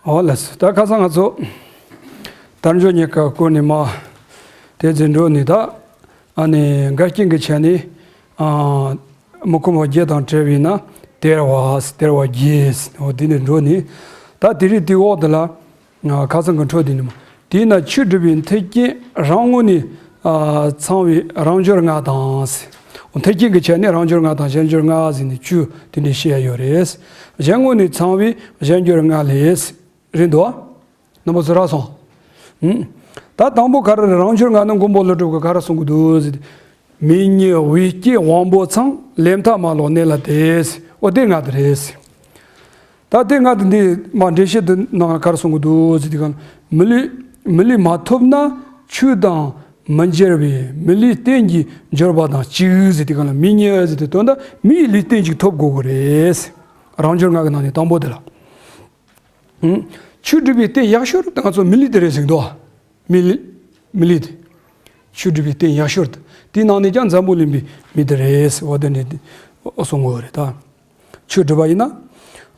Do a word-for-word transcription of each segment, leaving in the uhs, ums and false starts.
ཨོ་ལགས་སོ། ད་ཁ་སང་ང་ཚོ་དལ་འབྱོར་རྙེད་དཀའ་སྐོར་ནས་མ་དེ་ཚོ་འགྲོ་ནས། ད་ཨ་ནི་འགལ་རྐྱེན་གྱི་ཆ་ནས་ཨ་མི་ཁོམ་པ་བརྒྱད་དང་བྲལ་བས་ན་དལ་བ། དལ་བ་བརྒྱད། འོ་དེ་ནས་འགྲོ་ནས། ད་དེ་རིང་དེའི་འོག་དེ་ལ་ཁ་སང་གི་འཕྲོ་དེ་ནས་མ། དེས་ན་ཆོས་སྒྲུབ་པའི་མཐུན་རྐྱེན་རང་ངོས་ནས་ཨ་ཚང་བའི་རང་འབྱོར་ལྔ་དང་། མཐུན་རྐྱེན་གྱི་ཆ་ནས་རང་འབྱོར་ལྔ་དང་གཞན་འབྱོར་ལྔ་ཟེར་ནས་བཅུ་དེ་འདྲ་བཤད་ཡ་ཡོད་རེད། གཞན་ངོས་ནས་ཚང་བའི་གཞན་འབྱོར་ལྔ་ལས་རེད་འདུག་རྣམ་པ་ཚོ་རག་སོང་། ཨུམ། ད་དང་པོ་ག་རེ་རེད། རང་འབྱོར་ལྔ་ནི་མགོན་པོ་ཀླུ་སྒྲུབ་ཀྱིས་ག་རེ་གསུང་གི་འདུག་ཟེར། མིག་གཉིས་དབུས་སྐྱེས་དབང་པོ་ཚང་། ལས་མཐའ་མ་ལོག་གནས་ལ་དེ། འོ་དེ་ལྔ་དེ་རེད། ད་དེ་ལྔ་དེ་འདི་མ་འགྲེལ་བཤད་དུ་ནང་ག་རེ་གསུང་གི་འདུག་ཟེར་དུས་གང་། མི་ལུས་མི་ལུས་མ་ཐོབ་ན་ཆོས་དང་མི་འབྱོར་བས། མི་ལུས་རྟེན་གྱི་འབྱོར་པ་དང་གཅིག་ཟེར་དུས་གང་ལ། མིག་གཉིས་ཟེར་དུས་དོན་དག་མིའི་ལུས་རྟེན་ཅིག་ཐོབ་དགོས་ཀྱི་རེད། རང་འབྱོར་ལྔ་གི་ནང་ནས་དང་པོ་དེ་ལ། ཨུམ། ཆོས་སྒྲུབ་པའི་རྟེན་ཡག་ཤོས་དེ་ང་ཚོ་མི་ལུས་དེ་རེད་ཟེར་གི་འདུག་མི་ལུས་མི་ལུས་དེ། ཆོས་སྒྲུབ་པའི་རྟེན་ཡག་ཤོས་དེ། དེའི་ནང་ནས་ཀྱང་འཛམ་བུ་གླིང་པའི་མི་དེ་རེད་ཟེར་བ་དེ་འདྲ་དེ་གསུང་གི་ཡོད་རེད་ད། ཆོས་སྒྲུབ་པ་ཡིན་ན།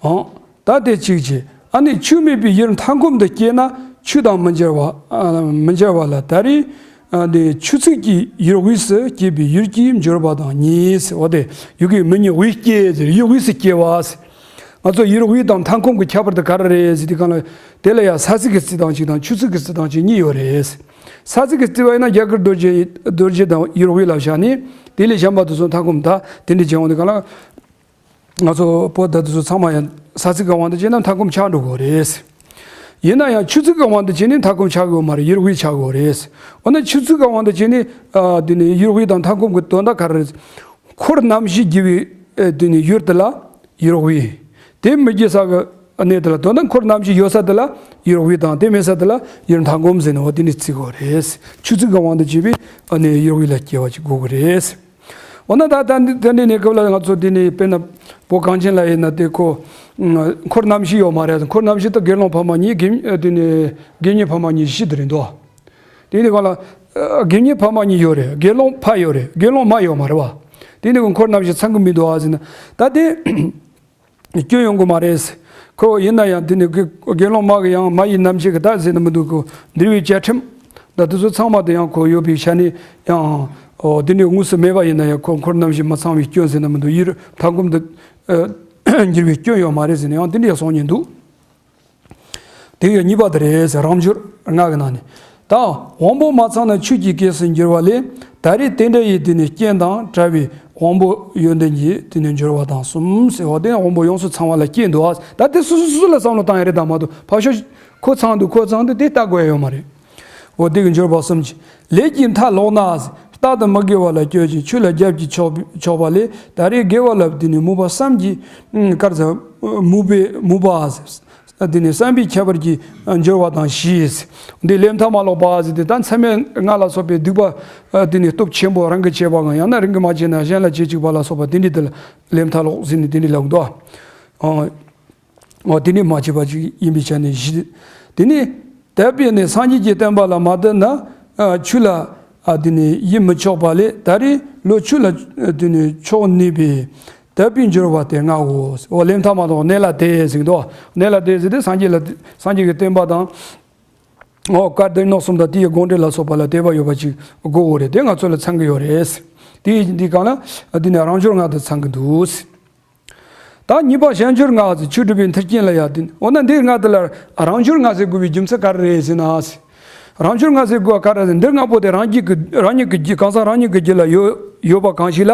ཨང་། ད་དེ་གཅིག་བྱས། ཨ་ནི་ཆོས་མེད་པའི་ཡུལ་མཐའ་འཁོབ་ཏུ་སྐྱེས་ན་ཆོས་དང་མི་འབྱོར་བ། ཨ་མི་འབྱོར་བ་ལ། ད་རེས་ཨ་དེ་ཆོས་ཚིག་གི་ཡུལ་དབུས་སུ་སྐྱེས་པའི་ཡུལ་གྱི་འབྱོར་པ་དང་གཉིས་ཟེར་བ་དེ། ཡུལ་གྱི་མི་གཉིས་དབུས་སྐྱེས་ཟེར། ཡུལ་དབུས་སུ་སྐྱེ་བ་ཟེར། ང་ཚོ་ཡུལ་དབུས་དང་མཐའ་འཁོབ་ཀྱི་ཁྱད་པར་དེ་ག་རེ་རེད་ཟེར་དུས་གང་ལ། དེ་ལ་ཡང་ས་ཚིགས་ཀྱི་རྩི་སྟངས་གཅིག་དང་ཆོས་ཚིགས་ཀྱི་རྩི་སྟངས་གཅིག་གཉིས་ཡོད་རེད། ས་ཚིགས་ཀྱི་རྩི་བ་ཡིན་ན་རྒྱ་གར་རྡོ་རྗེ་རྡོ་རྗེ་དང་ཡུལ་དབུས་ལ་བཞག་ནས། དེ་ལས་གཞན་པ་དེ་ཚོ་མཐའ་འཁོབ། ད་དེ་འདྲ་བྱས་འོང་དུས་གང་ལ། ང་ཚོ་བོད་ད་དེ་ཚོ་ཚང་མ་ཡང་ས་ཚིགས་ཀྱི་དབང་དུ་བྱས་ན་མཐའ་འཁོབ་ཆགས་འགྲོ་གི་རེད། ཡིན་ན་ཡང་ཆོས་ཚིགས་ཀྱི་དབང་དུ་བྱས་ནས་མཐའ་འཁོབ་ཆགས་ཀྱི་ཡོད་མ་རེད། ཡུལ་དབུས་ཆགས་ཀྱི་ཡོད་རེད། འོ་ན་ཆོས་ཚིགས་ཀྱི་དབང་དུ་བྱས་ནས་ཨ་དེ་ནས་ཡུལ་དབུས་དང་མཐའ་འཁོབ་ཀྱི་དོན་དག་ག་རེ་རེད། འཁོར་རྣམ་བཞི་རྒྱུ་བའི་ཨ་དེ་ནས་ཡུལ་དེ་ལ་ཡུལ་དབུས། དེ་མི་རྒྱུ་ས་གི་གནས་དེ་ལ། དོན་དག་འཁོར་རྣམ་བཞི་ཡོད་ས་དེ་ལ་ཡུལ་དབུས་དང་། དེ་མེད་ས་དེ་ལ་ཡུལ་མཐའ་འཁོབ་ཟེར་ནས་འོ་དེ་ནས་བརྩི་གི་ཡོད་རེད། ཆོས་ཚིགས་ཀྱི་དབང་དུ་བྱས་པའི་ཨ་ནི་ཡུལ་དབུས་ལ་སྐྱེ་བ་ཅིག་དགོས་ཀྱི་རེད། འོ་ན་ད་ད་འདི་ད་འདི་ནས་སྐབས་ལ་ང་ཚོ་འདི་ནས་དཔེར་ན་བོད་གངས་ཅན་ལ་ཡིན་ན་དེ་ཁོ་འཁོར་རྣམ་བཞི་ཡོད་མ་རེད། འཁོར་རྣམ་བཞི་དེ་དགེ་སློང་ཕ་མ་གཉིས། དགེ་ཨ་དེ་ནས་དགེ་བསྙེན་ཕ་མ་གཉིས་བཞི་དེ་རེད་འདུག་དེ་ནས་གང་ལ་ཨ་དགེ་བསྙེན་ཕ་མ་གཉིས་ཡོད་རེད། དགེ་སློང་ཕ་ཡོད་རེད། དགེ་སློང་མ་ཡོད་མ་རེད་བ། དེ་ནས་འཁོར་རྣམ་བཞི་ཚང་གི་མི་འདུག་ཨ་ཟེར་ན། ད་དེ་སྐྱོན་ཡོང་གི་མ་རེད། ཁོ་ཡིན་ན་ཡང་དེ་ནི་དགེ་དགེ་སློང་མ་གི་ཡང་མ་ཡི་རྣམ་བཅད་ཀྱི་ད་ཟེར་ན་མི་འདུག་གོ། འདུལ་བའི་བཅའ་ཁྲིམས་ད་དེ་ཚོ་ཚང་མ་དེ་ཡང་ཁོ་ཡོད་པའི་ཆ་ནས་ཡང་། ཨོ་དེ་ནི་དངོས་སུ་མེད་པ་ཡིན་ན་ཡང་ཁོ་འཁོར་རྣམ་བཞི་མ་ཚང་བའི་སྐྱོན་ཟེར་ན་མི་འདུག་ཡུལ་མཐའ་འཁོབ་ཏུ་ཨ་འགྱུར་བའི་སྐྱོན་ཡོད་མ་རེད་ཟེར་ནས་ཡང་དེ་འདྲ་ཡང་གསུང་མཁན་འདུག་དེ་ཡང་གཉིས་པ་དེ་རེད་ཟེར། རང་འབྱོར་ལྔ་གི་ནང་ནས། ད་དབང་པོ་མ་ཚང་ན་ཆོས་ཀྱི་སྐྱེས་སུ་འགྱུར་བ་ལས། ད་རེས་དེ་འདྲ་ཡི་དེ་ནི་རྐྱེན་དང་བྲལ་བའི་དབང་པོ་ཡོན་ཏན་གྱི་དེ་ནི་འབྱོར་བ་དང་གསུམ་ཟེར་བ་དེ་དབང་པོ་ཡོངས་སུ་ཚང་བ་ལ་སྐྱེས་འདུག་ད་དེ་སོ་སོ་སོ་སོ་ལ་བསམ་བློ་བཏང་ཡ་རེད་ད་མ་གཏོགས་ཕར་ཕྱོགས་ཁོ་ཚང་འདུག་ཁོ་ཚང་འདུག་དེ་ལྟ་དགོས་ཡ་ཡོད་མ་རེད། འོ་དེ་གི་འབྱོར་བ་གསུམ་གྱི་ལས་ཀྱི་མཐའ་ལོག་ན། རྟག་ཏུ་མི་དགེ་བ་ལ་སྤྱོད་ཅིང་ཆོས་ལ་རྒྱབ་ཀྱིས་ཕྱོགས་ཕྱོགས་པ་ལས། ད་རེས་དགེ་བ་ལ་དེ་ནི་མོས་པ་བསམ་གྱིས་ཨ་དཀར་ཟ་མོས་པའི་མོས་པ་དེ་ནི་བསམ་པས་ཁྱབ་པར་གྱི་འབྱོར་བ་དང་བཞི། འདི་ལས་མཐའ་མ་ལོག་པ་ཟེར་དུས་ད་མཚམས་མེད་ལྔ་ལ་སོགས་པའི་སྡིག་པ་དེ་ནི་སྟོབས་ཆེན་པོ་རང་གིས་བྱས་པའམ་ཡང་ན་རང་གིས་མ་བྱས་ན་གཞན་ལ་བྱེད་བཅུག་པ་ལ་སོགས་པ་དེ་འདྲ་དེ་ལ་ལས་མཐའ་ལོག་ཟེར་ནས་དེ་འདྲ་ལབ་འདུག་འོ་དེ་ནི་མ་བྱས་པ་ཅིག་ཡིན་པའི་ཆ་ནས་བཞི། དེ་ནི་དད་པས་ནི་སངས་རྒྱས་ཀྱི་བསྟན་པ་ལ་མ་དད་ན་ཆོས་ལ་དེ་ནི་ཡིད་མི་ཆོག་པ་ལས། ད་རེས་ལོ་ཆོས་ལ་དེ་ནི་ཕྱོགས་ནུས་པའི་དད་པའི་འབྱོར་བ་དེ་ལྔའོ། འོ་ལས་མཐའ་མ་ལོག་གནས་ལ་དད་ཟེར་འདུག་གནས་ལ་དད་ཟེར་དུས་སངས་རྒྱས་ལ་སངས་རྒྱས་ཀྱི་བསྟན་པ་དང་། འོ་བཀའ་གདམས་ངག་གསུམ་དང་དེ་ཡི་དགོངས་འགྲེལ་ལ་སོགས་པ་ལ་དད་པ་ཡོད་པ་ཅིག་དགོས་འོ་རེད། དེ་ང་ཚོ་ལ་ཚང་གི་ཡོད་རེད། དེ་འདི་གང་ལ་འདི་ནི་རང་འབྱོར་ལྔ་དེ་ཚང་གི་འདུག་ད་གཉིས་པ་གཞན་འབྱོར་ལྔ་ཟེར། ཆོས་སྒྲུབ་པའི་མཐུན་རྐྱེན་ལ་ཡང་བསྟུན། འོ་ན་འདི་ལྔ་དེ་ལ་རང་འབྱོར་ལྔ་ཟེར་དགོས་པའི་རྒྱུ་མཚན་ག་རེ་རེད་ཟེར་ན། རང་འབྱོར་ལྔ་ཟེར་དགོས་པ་ག་རེ་རེད། འདི་ལྔ་པོ་དེ་རང་རྒྱུད་ཀྱི་རང་ཉིད་ཀྱི་རྒྱུད་གང་ཟག་རང་ཉིད་ཀྱི་རྒྱུད་ལ་ཡོད་ཡོད་པ་གང་ཞིག་ལ་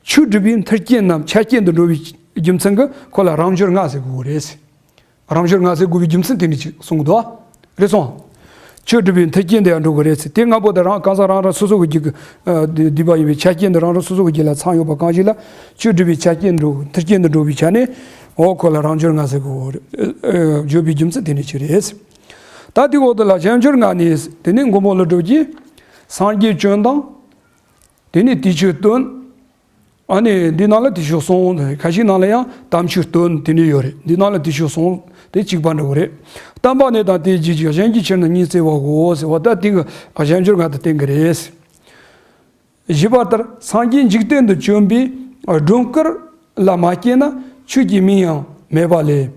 ཆོས་སྒྲུབ་པའི་མཐུན་རྐྱེན་ནམ་ཆ་རྐྱེན་དུ་འགྲོ་བའི་རྒྱུ་མཚན་གྱིས་ཁོ་ལ་རང་འབྱོར་ལྔ་ཟེར་དགོས་པ་རེད། རང་འབྱོར་ལྔ་ཟེར་དགོས་པའི་རྒྱུ་མཚན་དེ་འདྲ་ཅིག་གསུངས་འདུག་རེད་སོང་། ཆོས་སྒྲུབ་པའི་མཐུན་རྐྱེན་དེ་ཡང་འགྲོ་དགོས་རེད་ཟེར། དེ་ལྔ་པོ་དེ་རང་གང་ཟག་རང་རང་སོ་སོ་གི་རྒྱུད་ཀྱི་ཨ་འདུས་པ་ཡིན་པའི་ཆ་རྐྱེན་དེ་རང་རང་སོ་སོ་གི་རྒྱུད་ལ་ཚང་ཡོད་པ་གང་ཞིག་ལ་ཆོས་སྒྲུབ་པའི་ཆ་རྐྱེན་འགྲོ་མཐུན་རྐྱེན་དུ་འགྲོ་བའི་ཆ་ནས་འོ་ཁོ་ལ་རང་འབྱོར་ལྔ་ཟེར་དགོས་ཨ་བརྗོད་པའི་རྒྱུ་མཚན་དེ་འདྲ་ཅིག་རེད། ད་དེའི་འོག་ཏུ་ལ་གཞན་འབྱོར་ལྔ་ནི་དེ་ནི་མགོན་པོ་ཀླུ་སྒྲུབ་ཀྱིས་སངས་རྒྱས་བྱོན་དང་། དེ་ནི་དུས་མཆོད་སྟོན། ཨ་ནི་འདི་ནང་ལ་དུས་མཆོད་གསུང་། ཁ་ཤས་ནང་ལ་ཡང་དམ་ཆོས་སྟོན་དེ་འདྲ་ཡོད་རེད། འདི་ནང་ལ་དུས་མཆོད་གསུང་དེ་གཅིག་པ་འདྲ་བོ་རེད། བསྟན་པ་ནི་དང་དེའི་རྗེས་ཀྱི་གཞན་གྱི་ཕྱིར་ན་སྙིང་བརྩེ་བའོ་ཟེར་བ་ད་དེ་གི་གཞན་འབྱོར་ལྔ་དེ་བསྟན་གི་རེད། བཞི་པ་ལྟར་སངས་རྒྱས་འཇིག་རྟེན་དུ་བྱོན་པའི་སྒྲོན་སྐུར་ལ་མ་སྐྱེས་ན་ཆོས་ཀྱི་མིང་ཡང་མེད་པ་ལས།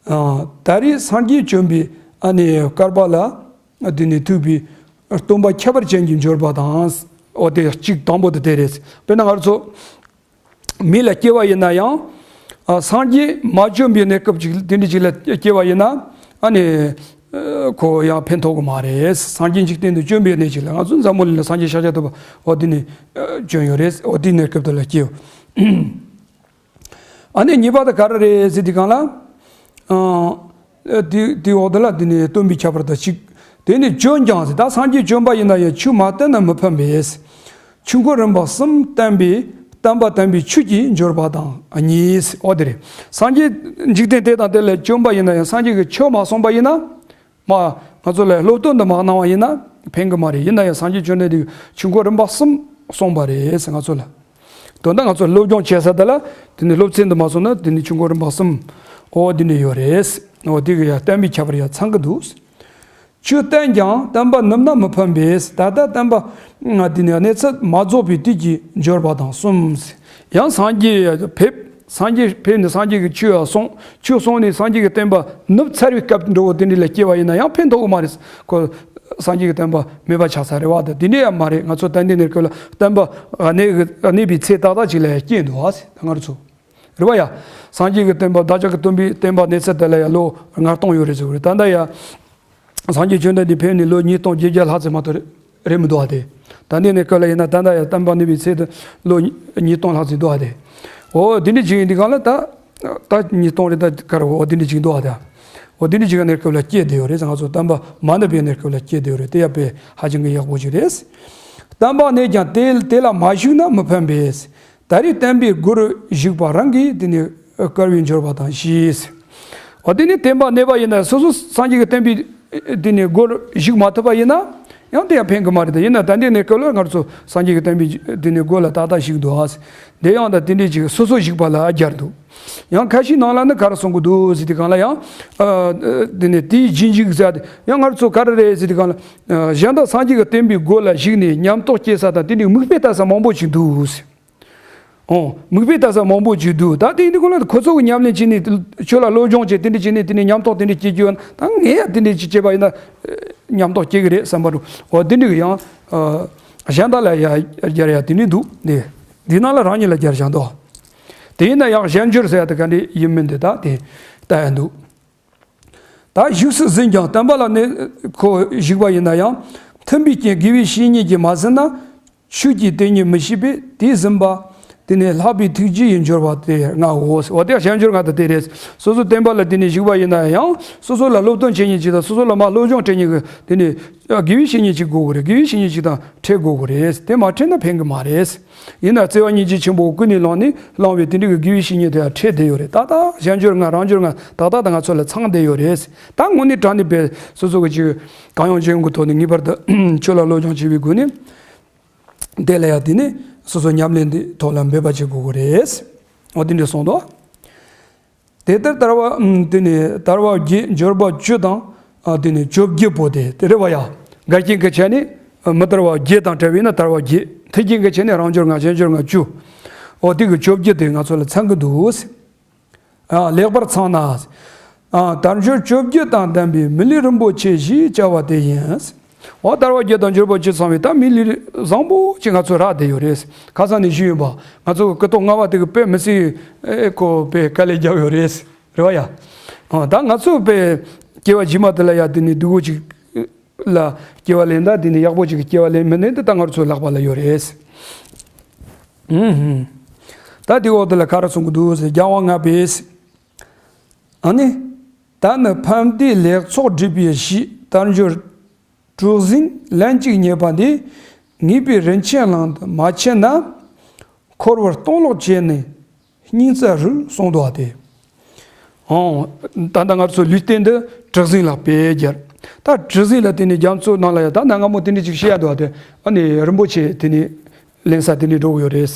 ཨ། ད་རེས་སངས་རྒྱས་བྱོན་པའི་ཨ་ནི་བསྐལ་པ་ལ་དེ་ནི་ཐུབ་པའི་སྟོན་པ་ཁྱད་པར་ཅན་གྱི་འབྱོར་པ་དང་། འོ་དེ་གཅིག་དང་པོ་དེ་དེ་རེད། དཔེར་ན་ང་ཚོ་མི་ལ་སྐྱེ་བ་ཡིན་ན་ཡང་། ཨ། སངས་རྒྱས་མ་བྱོན་པའི་གནས་སྐབས་ཅིག་དེ་འདྲ་ཅིག་ལ་སྐྱེ་བ་ཡིན་ན། ཨ་ནི་ཨ་ཁོ་ཡང་ཕན་ཐོགས་ཀྱི་མ་རེད། སངས་རྒྱས་འཇིག་རྟེན་དུ་བྱོན་པའི་གནས་ཅིག་ལ། ང་ཚོ་འཛམ་བུ་གླིང་ལ་སངས་རྒྱས་ཤཱཀྱ་ཐུབ་པ་འོ་དེ་ནི་ཨ་བྱོན་ཡོད་རེད། འོ་དེའི་གནས་སྐབས་དེ་ལ་སྐྱེ། ཨ་ནི་གཉིས་པ་དེ་ག་རེ་རེད་ཟེར་དུས་སྒང་ལ། ཨ། དེ་དེའི་འོག་དེ་ལ་དེ་ནི་སྟོན་པའི་ཁྱད་པར་དང་གཅིག་དེ་ནི་བྱོན་ཀྱང་ཟེར། ད་སངས་རྒྱས་བྱོན་པ་ཡིན་ན་ཡང་ཆོས་མ་བསྟན་ན་མི་ཕན་པས། ཆོས་འཁོར་རིམ་པ་གསུམ་བསྟན་པའི་བསྟན་པ་བསྟན་པའི་ཆོས་ཀྱི་འབྱོར་པ་དང་གཉིས། འོ་དེ་རེད། སངས་རྒྱས་འཇིག་རྟེན་དེ་དང་དེ་ལ་བྱོན་པ་ཡིན་ན་ཡང་སངས་རྒྱས་ཀྱི་ཆོས་མ་གསུངས་པ་ཡིན་ན། མ། ང་ཚོ་ལ་སློབ་སྟོན་དུ་མ་གནང་བ་ཡིན་ན་ཕན་གྱི་མ་རེད། ཡིན་ན་ཡང་སངས་རྒྱས་བྱོན་ནས་དེ་ཆོས་འཁོར་རིམ་པ་གསུམ་གསུངས་པ་རེད་ཟེར། ང་ཚོ་ལ། དོན་དག་ང་ཚོ་སློབ་སྦྱོང་བྱེད་ས་དེ་ལ་དེ་ནི་སློབ་ཚན་དུ་མ་སོང་ན་དེ་ནི་ཆོས་འཁོར་རིམ་པ་གསུམ། འོ་དེ་ནི་ཡོད་རེད། འོ་དེ་གི་ཡང་བསྟན་པའི་ཁྱད་པར་ཡང་ཚང་གི་འདུག་ཆོས་བསྟན་ཀྱང་བསྟན་པ་ནུབ་ན་མི་ཕན་པས། ད་ལྟ་བསྟན་པ་ང་དེ་ནི་གནས་ཚད་མ་རྫོགས་པའི་དུས་ཀྱི་འབྱོར་པ་དང་གསུམ། ཡང་སངས་རྒྱས་ཕེབས། སངས་རྒྱས་ཕེབས་ནས་སངས་རྒྱས་ཀྱི་ཆོས་གསུངས། ཆོས་གསུངས་ནས་སངས་རྒྱས་ཀྱི་བསྟན་པ་ནུབ་ཚར་བའི་སྐབས་འགྲོ་བོ་དེ་འདྲ་ལ་སྐྱེ་བ་ཡིན་ན་ཡང་ཕན་ཐོགས་ཀྱི་མ་རེད། ཁོ་སངས་རྒྱས་ཀྱི་བསྟན་པ་མེད་པ་ཆགས་ས་རེད་བ། དེ་འདྲ་ཡང་མ་རེད། ང་ཚོ་ད་ལྟའི་གནས་སྐབས་ལ་བསྟན་པ་གནས་གནས་པའི་ཚེ་ཏག་ཏག་ཅིག་ལ་ཡང་སྐྱེས་འདུག་ཨ་ཟེར། ད་ང་རང་ཚོ་རེད་བ་ཡ། སངས་རྒྱས་ཀྱི་བསྟན་པ་བདག་ཅག་གི་སྟོན་པའི་བསྟན་པ་གནས་ཚད་དེ་ལ་ཡང་ལོ་ལྔ་སྟོང་ཡོད་རེད་ཟེར་བ་རེད། ད་ལྟ་ཡང་སངས་རྒྱས་བཅོམ་ལྡན་འདས་ཕེབས་ནས་ལོ་ཉིས་སྟོང་བརྒྱད་བརྒྱ་ལྷག་ཙམ་མ་གཏོགས་རེད་མི་འདུག་བ་དེ། ད་ལྟའི་གནས་སྐབས་ལ་ཡིན་ན་ད་ལྟ་ཡང་བསྟན་པ་གནས་པའི་ཚེ་དུ་ལོ་ཉིས་སྟོང་ལྷག་ཙམ་འདུག་བ་དེ། འོ་དེ་འདྲ་ཅིག་ཡིན་དུས་སྒང་ལ་ད། ད་ཉིས་སྟོང་རེད། ད་ག་རེ་འོ་དེ་འདྲ་ཅིག་འདུག་བ་དེ། འོ་དེ་འདྲ་ཅིག་གནས་སྐབས་ལ་སྐྱེས་བསྡད་ཡོད་རེད། ང་ཚོ་བསྟན་པ་མ་ནུབ་པའི་གནས་སྐབས་ལ་སྐྱེས་བསྡད་ཡོད་རེད། དེ་ཡང་དཔེ་ཧ་ཅང་གི་ཡག་པོ་ཞིག་རེད། བསྟན་པ་གནས་ཀྱང་དེ་དེ་ལ་མ་ཞུགས་ན་མི་ཕན་པས། ད་རེས་བསྟན་པའི་སྒོར་ཞུགས་པ་རང་གིས་དེ་ནི་བསྐལ་པའི་འབྱོར་པ་དང་ཞེས། འོ་དེ་ནི་བསྟན་པ་གནས་པ་ཡིན་ན་སོ་སོ་སངས་རྒྱས་ཀྱི་བསྟན་པའི་དེ་ནི་སྒོར་ཞུགས་མ་ཐུབ་པ་ཡིན་ན་ཡང་དེ་ཡང་ཕན་གི་མ་རེད། ད་ཡིན་ན་ད་ལྟའི་གནས་སྐབས་ལ་ང་ཚོ་སངས་རྒྱས་ཀྱི་བསྟན་པའི་དེ་ནི་སྒོ་ལ་ཏག་ཏག་ཞུགས་འདུག་ཨ། དེ་ཡང་ད་དེ་འདྲའི་ཅིག་སོ་སོ་ཞུགས་པ་ལ་སྦྱར་འདུག་ཡང་ཁ་ཤས་ནང་ལ་ནི་ག་རེ་གསུང་གི་འདུག་ཟེར་དུས་སྒང་ལ་ཡང་། ཨ། དེ་ནི་དེའི་རྗེས་འཇུག་ཟེར་ཡང་ང་ཚོ་ག་རེ་རེད་ཟེར་དུས་སྒང་ལ། ཨ། གཞན་དག་སངས་རྒྱས་ཀྱི་བསྟན་པའི་སྒོ་ལ་ཞུགས་ནས་ཉམས་རྟོགས་སྐྱེ་ས་དང་དེ་འདྲའི་མིག་དཔེ་ལྟ་ས་མང་པོ་ཞིག་འདུག་ཟེར། ཨོ། མིག་དཔེ་ལྟ་ས་མང་པོ་ཞིག་འདུག་ད་དེ་འདི་ཁོ་ལ་ཁོ་ཚོ་གི་ཉམས་ལེན་བྱས་ནས་ཆོས་ལ་སློབ་སྦྱོང་བྱས་དེ་འདྲ་བྱས་ནས་དེ་ནས་ཉམས་རྟོགས་དེ་འདྲ་སྐྱེ་རྒྱུ་ཡོད་ན། ད་ངས་ཡང་དེ་འདྲ་ཅིག་བྱས་པ་ཡིན་ན་ཉམས་རྟོགས་སྐྱེ་གི་རེད་བསམ་པ་འདུག་འོ་དེ་འདྲ་གི་ཡང་། ཨ། གཞན་དག་ལ་ཡང་སྦྱར་ཡ་དེ་འདྲ་འདུག་དེ་འདི་ནང་ལ་རང་ཉིད་ལ་སྦྱར་བཞག་འདུག་དེ་ཡིན་ན་ཡང་གཞན་འགྱུར་ཟེར་ཡ་དེ་ག་འདྲ་ཡིན་མིན་དེ་ད་དེ་ལྟ་ཡ་འདུག་ད་བཞུགས་སུ་ཟིན་ཀྱང་བསྟན་པ་ལ་གནས་ཁོ་བཞུགས་པ་ཡིན་ན་ཡང་མཐུན་པའི་རྐྱེན་དགེ་བའི་བཤེས་གཉེན་གྱིས་མ་ཟིན་ན། ཆོས་ཀྱི་དེ་ཉིད་མི་ཤེས་པས་དེས་ཟིན་པ། དེ་ནི་ལྷག་པའི་ཐུགས་རྗེ་ཡི་འབྱོར་བ་དེ་ལྔའོ། འོ་དེ་གཞན་འགྱུར་ལྔ་དེ་དེ་རེད། སོ་སོ་བསྟན་པ་ལ་དེ་ནི་བཞུགས་པ་ཡིན་ན་ཡང་སོ་སོ་ལ་སློབ་སྟོན་བྱེད་མཁན་ཅིག་དང་སོ་སོ་ལ་མ་སློབ་སྦྱོང་སྤྲད་མཁན་གྱི་དེ་ནི་དགེ་བའི་བཤེས་གཉེན་ཅིག་དགོས་དགོས་རེད། དགེ་བའི་བཤེས་གཉེན་ཅིག་དང་འཕྲད་དགོས་དགོས་རེད། དེ་མ་འཕྲད་ན་ཕན་གི་མ་རེད། ཡིན་ན་བརྩེ་བ་སྙིང་རྗེ་ཆེན་པོ་ཀུན་ནས་བསླངས་ནས་བསླངས་པའི་དེ་འདྲ་གི་དགེ་བའི་བཤེས་གཉེན་དེ་ཡང་འཕྲད་བསྡད་ཡོད་རེད། ད་ལྟ་གཞན་འགྱུར་ལྔ་རང་འགྱུར་ལྔ་ད་ལྟ་ད་ང་ཚོ་ལ་ཚང་བསྡད་ཡོད་རེད། ད་དངོས་གནས་དྲང་གནས་པའི་སོ་སོ་གི་ཅིག་གང་ཡོང་ཅི་ཡོང་གི་ཐོག་ནས་ངེས་པར་དུ་ཆོས་ལ་སློབ་སྦྱོང་བྱེད་པའི་སྒོ་ནས། དེ་ལ་ཡང་དེ་ནི་སོ་སོ་ཉམས་ལེན་དེ་ཐོག་ལ་འབད་པ་བྱེད་དགོས་ཀྱི་རེད། འོ་དེ་འདྲ་གསུངས་འདུག་དེ་ལྟར་དལ་བ་དེ་ནི་དལ་བ་བརྒྱད་འབྱོར་པ་བཅུ་དང་། ཨ། དེ་ནི་བཅོ་བརྒྱད་པོ་དེ་དེ་རེད་བ་ཡ། འགལ་རྐྱེན་གྱི་ཆ་ནས་མི་དལ་བ་བརྒྱད་དང་བྲལ་བས་ན་དལ་བ་བརྒྱད། མཐུན་རྐྱེན་གྱི་ཆ་ནས་རང་འབྱོར་ལྔ་གཞན་འབྱོར་ལྔ་བཅུ། འོ་དེ་གི་བཅོ་བརྒྱད་དེ་ང་ཚོ་ལ་ཚང་གི་འདུག་ཨ། ལེགས་པར་ཚང་ན། ཨ། དལ་འབྱོར་བཅོ་བརྒྱད་དང་ལྡན་པའི་མི་ལུས་རིན་པོ་ཆེ་ཞེས་བྱ་བ་དེ་ཡིན། འོ་དལ་བ་བརྒྱད་དང་འབྱོར་པ་བཅུ་ཚང་བའི་ད་མི་ལུས་བཟང་པོ་ཅིག་ང་ཚོ་རག་བསྡད་ཡོད་རེད། ཁ་སང་ནས་ཞུས་ཡོད་པ། ང་ཚོ་གི་སྐུ་ཐོག་ལྔ་པ་དེ་གི་དཔེ་མི་སྲིད་ཨེ་ཁོ་དཔེ་དཀའ་ལས་བརྒྱབ་ཡོད་རེད། རེད་བ་ཡ། ཨ། ད་ང་ཚོ་དཔེ་སྐྱེ་བ་རྗེས་མ་དེ་ལ་ཡ་དེ་ནི་སྡུག་པོ་ཅིག་ལ་སྐྱེ་བ་ལེན་ད་དེ་ནི་ཡག་པོ་ཅིག་གི་སྐྱེ་བ་ལེན་མི་ལེན་དེ་ད་ང་ཚོའི་ལག་པ་ལ་ཡོད་རེད། ཨུ་ཧུམ། ད་དེའི་འོག་དེ་ལ་ག་རེ་གསུང་གི་འདུག་ཟེར། རྒྱལ་དབང་ལྔ་པས། ཨ་ནི། ད་ནི་ཕན་བདེའི་ལེགས་ཚོགས་སྒྲིབ་པའི་གཞི་དལ་འབྱོར་གྲུ་གཟིངས་ལན་གཅིག་རྙེད་པ་འདི། ངེས་པའི་རིན་ཆེན་གླིང་དུ་མ་མཆིས་ན། འཁོར་བར་སྟོང་ལོག་བྱས་ནས་སྙིང་རྩ་རུལ་གསུངས་འདུག་པ་སྟེ། ཨོ། ད་ལྟ་ང་ཚོ་ལུས་རྟེན་འདི་གྲུ་གཟིངས་ལ་དཔེ་སྦྱར། ད་གྲུ་གཟིངས་ལ་དེ་ནི་རྒྱ་མཚོ་ནང་ལ་ཡ་ད་གནའ་སྔ་མོ་དེ་འདྲ་ཅིག་བཤད་ཡ་འདུག་པ་སྟེ། ཨ་ནི་རིན་པོ་ཆེ་དེ་ནི་ལེན་ས་དེ་ནི་འགྲོ་གི་ཡོད་རེད།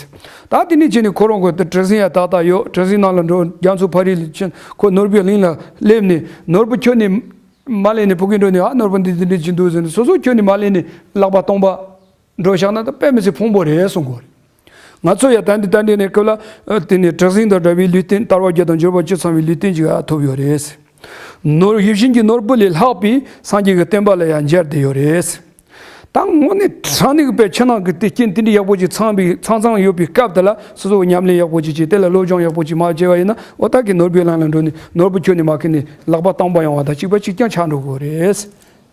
ད་དེ་ནི་ཅི་ནི་ཁོ་རང་གི་དེ་གྲུ་གཟིངས་ཡ་ཏག་ཏག་ཡོད། གྲུ་གཟིངས་ནང་ལ་འགྲོ། རྒྱ་མཚོ་ཕ་རི་ལ་ཕྱིན། ཁོ་ནོར་བུའི་གླིང་ལ་སླེབས་ནས་ནོར་བུ་ཁྱོན་ནས་མ་ལེན་ནས་ཕ་གིར་འགྲོ་ནས། ཨ། ནོར་བུ་འདི་འདི་འདྲ་ཅིག་འདུག་ཟེར་ནས་སོ་སོ་ཁྱོན་ནས་མ་ལེན་ནས་ལག་པ་སྟོང་པ་འགྲོ་བཞག་ན་ད་དཔེ་མི་སྲིད་ཕུང་པོ་རེད་གསུང་གི་ཡོད་རེད། ང་ཚོ་ཡ་ད་འདི་ད་འདི་ནས་སྐབས་ལ་དེ་ནས་གྲུ་གཟིངས་དང་འདྲ་བའི་ལུས་རྟེན། དལ་བ་བརྒྱད་དང་འབྱོར་པ་བཅུ་ཚང་བའི་ལུས་རྟེན་ཅིག་ཨ་ཐོབ་ཡོད་རེད། ནོར་ཡིད་བཞིན་གྱི་ནོར་བུ་ལས་ལྷག་པའི་སངས་རྒྱས་ཀྱི་བསྟན་པ་ལ་ཡང་མཇལ་བསྡད་ཡོད་རེད། ད་དངོས་གནས་དྲང་གནས་ཀྱི་དཔེ་ཕྱི་ནང་གི་དེ་རྐྱེན་དེ་འདྲའི་ཡག་པོ་ཅིག་ཚང་བའི་ཚང་ཚང་ཡོད་པའི་སྐབས་དེ་ལ་སོ་སོ་ཉམས་ལེན་ཡག་པོ་ཅིག་བྱས། དེ་ལ་སློབ་སྦྱོང་ཡག་པོ་ཅིག་མ་བྱས་པ་ཡིན་ན། འོ་ད་གི་ནོར་བུའི་ལམ་ལ་འགྲོ་ནས་ནོར་བུ་ཁྱོན་ནས་མ་ཁེལ་ནས་ལག་པ་སྟོང་པ་ཡོང་བ་དང་གཅིག་པ་གཅིག་རྐྱང་ཆགས་འགྲོ་གི་རེད།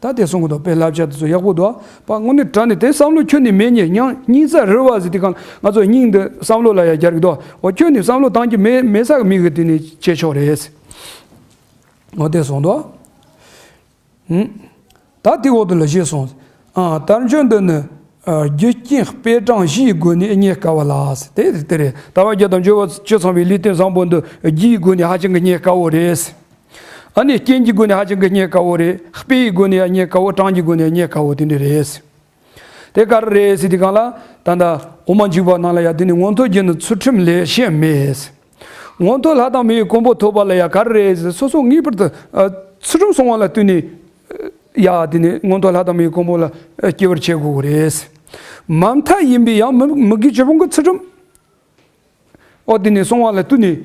ད་དེ་གསུང་གི་འདུག་དཔེ་བསླབ་བྱ་དེ་ཚོ་ཡག་པོ་འདུག་ཨ། དངོས་གནས་དྲང་གནས་དེ་བསམ་བློ་ཁྱོན་ནས་མེད་ཉེ་སྙིང་སྙིང་རྩ་རུལ་བ་ཟེར་དུས་སྒང་ང་ཚོ་སྙིང་འདི་བསམ་བློ་ལ་ཡང་རྒྱག་གི་འདུག་འོ་ཁྱོན་ནས་བསམ་བློ་བཏང་རྒྱུ་མེད་མེད་ས་གི་མི་གི་དེ་ནས་བྱེད་ཆོག་རེད། འོ་དེ་གསུངས་འདུག་ཨ། ད་དེའི་འོག་ཏུ་ལ་ཞེས་གསུངས། ཨ། དལ་འབྱོར་འདི་ནི། ཨ། རྒྱུ་རྐྱེན་དཔེ་དྲངས་བཞིའི་སྒོ་ནས་རྙེད་དཀའ་བ་ལ། དེ་དེ་རེད། ལྟ་བ་བརྒྱད་དང་སྦྱོར་བ་བཅུ་ཚང་བའི་ལུས་རྟེན་བཟང་པོ་འདི་རྒྱུའི་སྒོ་ནས་ཧ་ཅང་གི་རྙེད་དཀའ་བོ་རེད། ཨ་ནི་རྐྱེན་གྱི་སྒོ་ནས་ཧ་ཅང་གི་རྙེད་དཀའ་བོ་རེད། དཔེ་ཡི་སྒོ་ནས་ཡང་རྙེད་དཀའ་བོ། གྲངས་ཀྱི་སྒོ་ནས་ཡང་རྙེད་དཀའ་བོ་དེ་འདྲ་རེད། དེ་ག་རེ་རེད་ཟེར་དུས་སྒང་ལ། ད་ལྟ་འོ་མ་འཇིགས་པ་ནང་ལ་ཡང་དེ་ནི་མངོན་མཐོ་རྒྱུ་ནི་ཚུལ་ཁྲིམས་ལས་གཞན་མེད། མངོན་མཐོ་ལྷ་དང་མིའི་གོ་འཕང་ཐོབ་པ་ལ་ཡང་ག་རེ་རེད་ཟེར། སོ་སོ་ངེས་པར་དུ། ཨ། ཚུལ་ཁྲིམས་སྲུང་བ་ལ་བསྟུན་ནས། ཡ། དེ་ནི་མངོན་མཐོ་ལྷ་དང་མིའི་གོ་འཕང་ལ་སྐྱེ་བར་བྱེད་དགོས་ཀྱི་རེད། མ་མཐའ་ཡིན་པའི་ཡང་མི་མི་དགེ་བཅུ་སྤོང་གི་ཚུལ་ཁྲིམས། ཨོ་དེ་ནི་སྲུང་བ་ལ་བསྟུན་ནས་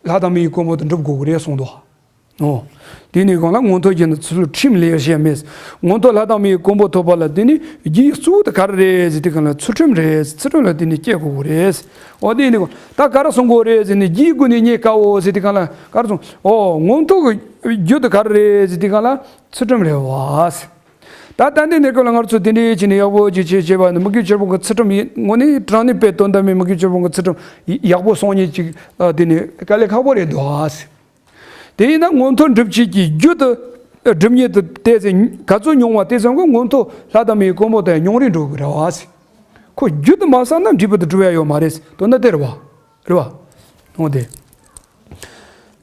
ལྷ་དང་མིའི་གོ་འཕང་དུ་འགྲུབ་དགོས་ཀྱི་རེད་གསུངས་འདུག་ཨོ། དེ་ནི་གང་ལ་མངོན་མཐོ་རྒྱུ་ནི་ཚུལ་ཁྲིམས་ལས་གཞན་མེད། མངོན་མཐོ་ལྷ་དང་མིའི་གོ་འཕང་ཐོབ་པ་ལ་དེ་ནི་རྒྱུའི་གཙོ་བོ་དེ་ག་རེ་རེད་ཟེར་དུས་སྒང་ལ་ཚུལ་ཁྲིམས་རེད། ཚུལ་ཁྲིམས་ལ་དེ་ནི་སྐྱེ་དགོས་ཀྱི་རེད། ཨོ་དེ་ནི་གང་ད་ག་རེ་གསུང་དགོས་རེད་ཟེར་ནས་རྒྱུའི་སྒོ་ནས་རྙེད་དཀའ་བོ་ཟེར་དུས་སྒང་ལ་ག་རེ་གསུང་། ཨོ་མངོན་མཐོ་གི་རྒྱུ་དེ་ག་རེ་རེད་ཟེར་དུས་སྒང་ལ། ཚུལ་ཁྲིམས་རེད་བ། ད་ད་ལྟའི་གནས་སྐབས་ལ་ང་ཚོ་དེ་འདྲའི་བྱས་ནས་ཡག་པོ་ཅིག་བྱེད་བྱེད་པ་ནི་མི་དགེ་བཅུ་སྤོང་གི་ཚུལ་ཁྲིམས་ཡིན། དངོས་གནས་དྲང་གནས་དཔེ་དོན་དམ་པའི་མི་དགེ་བཅུ་སྤོང་གི་ཚུལ་ཁྲིམས་ཡག་པོ་སྲུང་མཁན་ཅིག་དེ་ནི་དཀའ་ལས་ཁག་པོ་རེད་འདུག་ཨ། དེ་ཡིན་ན་མངོན་མཐོ་འགྲུབ་བྱེད་ཀྱི་རྒྱུ་དེ་སྒྲུབ་མཁན་དེ་དེ་ཚེ་ག་ཚོད་ཉུང་བ་དེ་ཙམ་གྱིས་མངོན་མཐོ་ལྷ་དང་མིའི་གོ་འཕང་དེ་ཉུང་རུ་འགྲོ་གི་རེད་བ། ཁོ་རྒྱུ་དེ་མ་བསགས་ན་འབྲས་བུ་དེ་འགྲུབ་ཡ་ཡོད་མ་རེད། དོན་དག་དེ་རེད་བ། རེད་བ། འོ་དེ།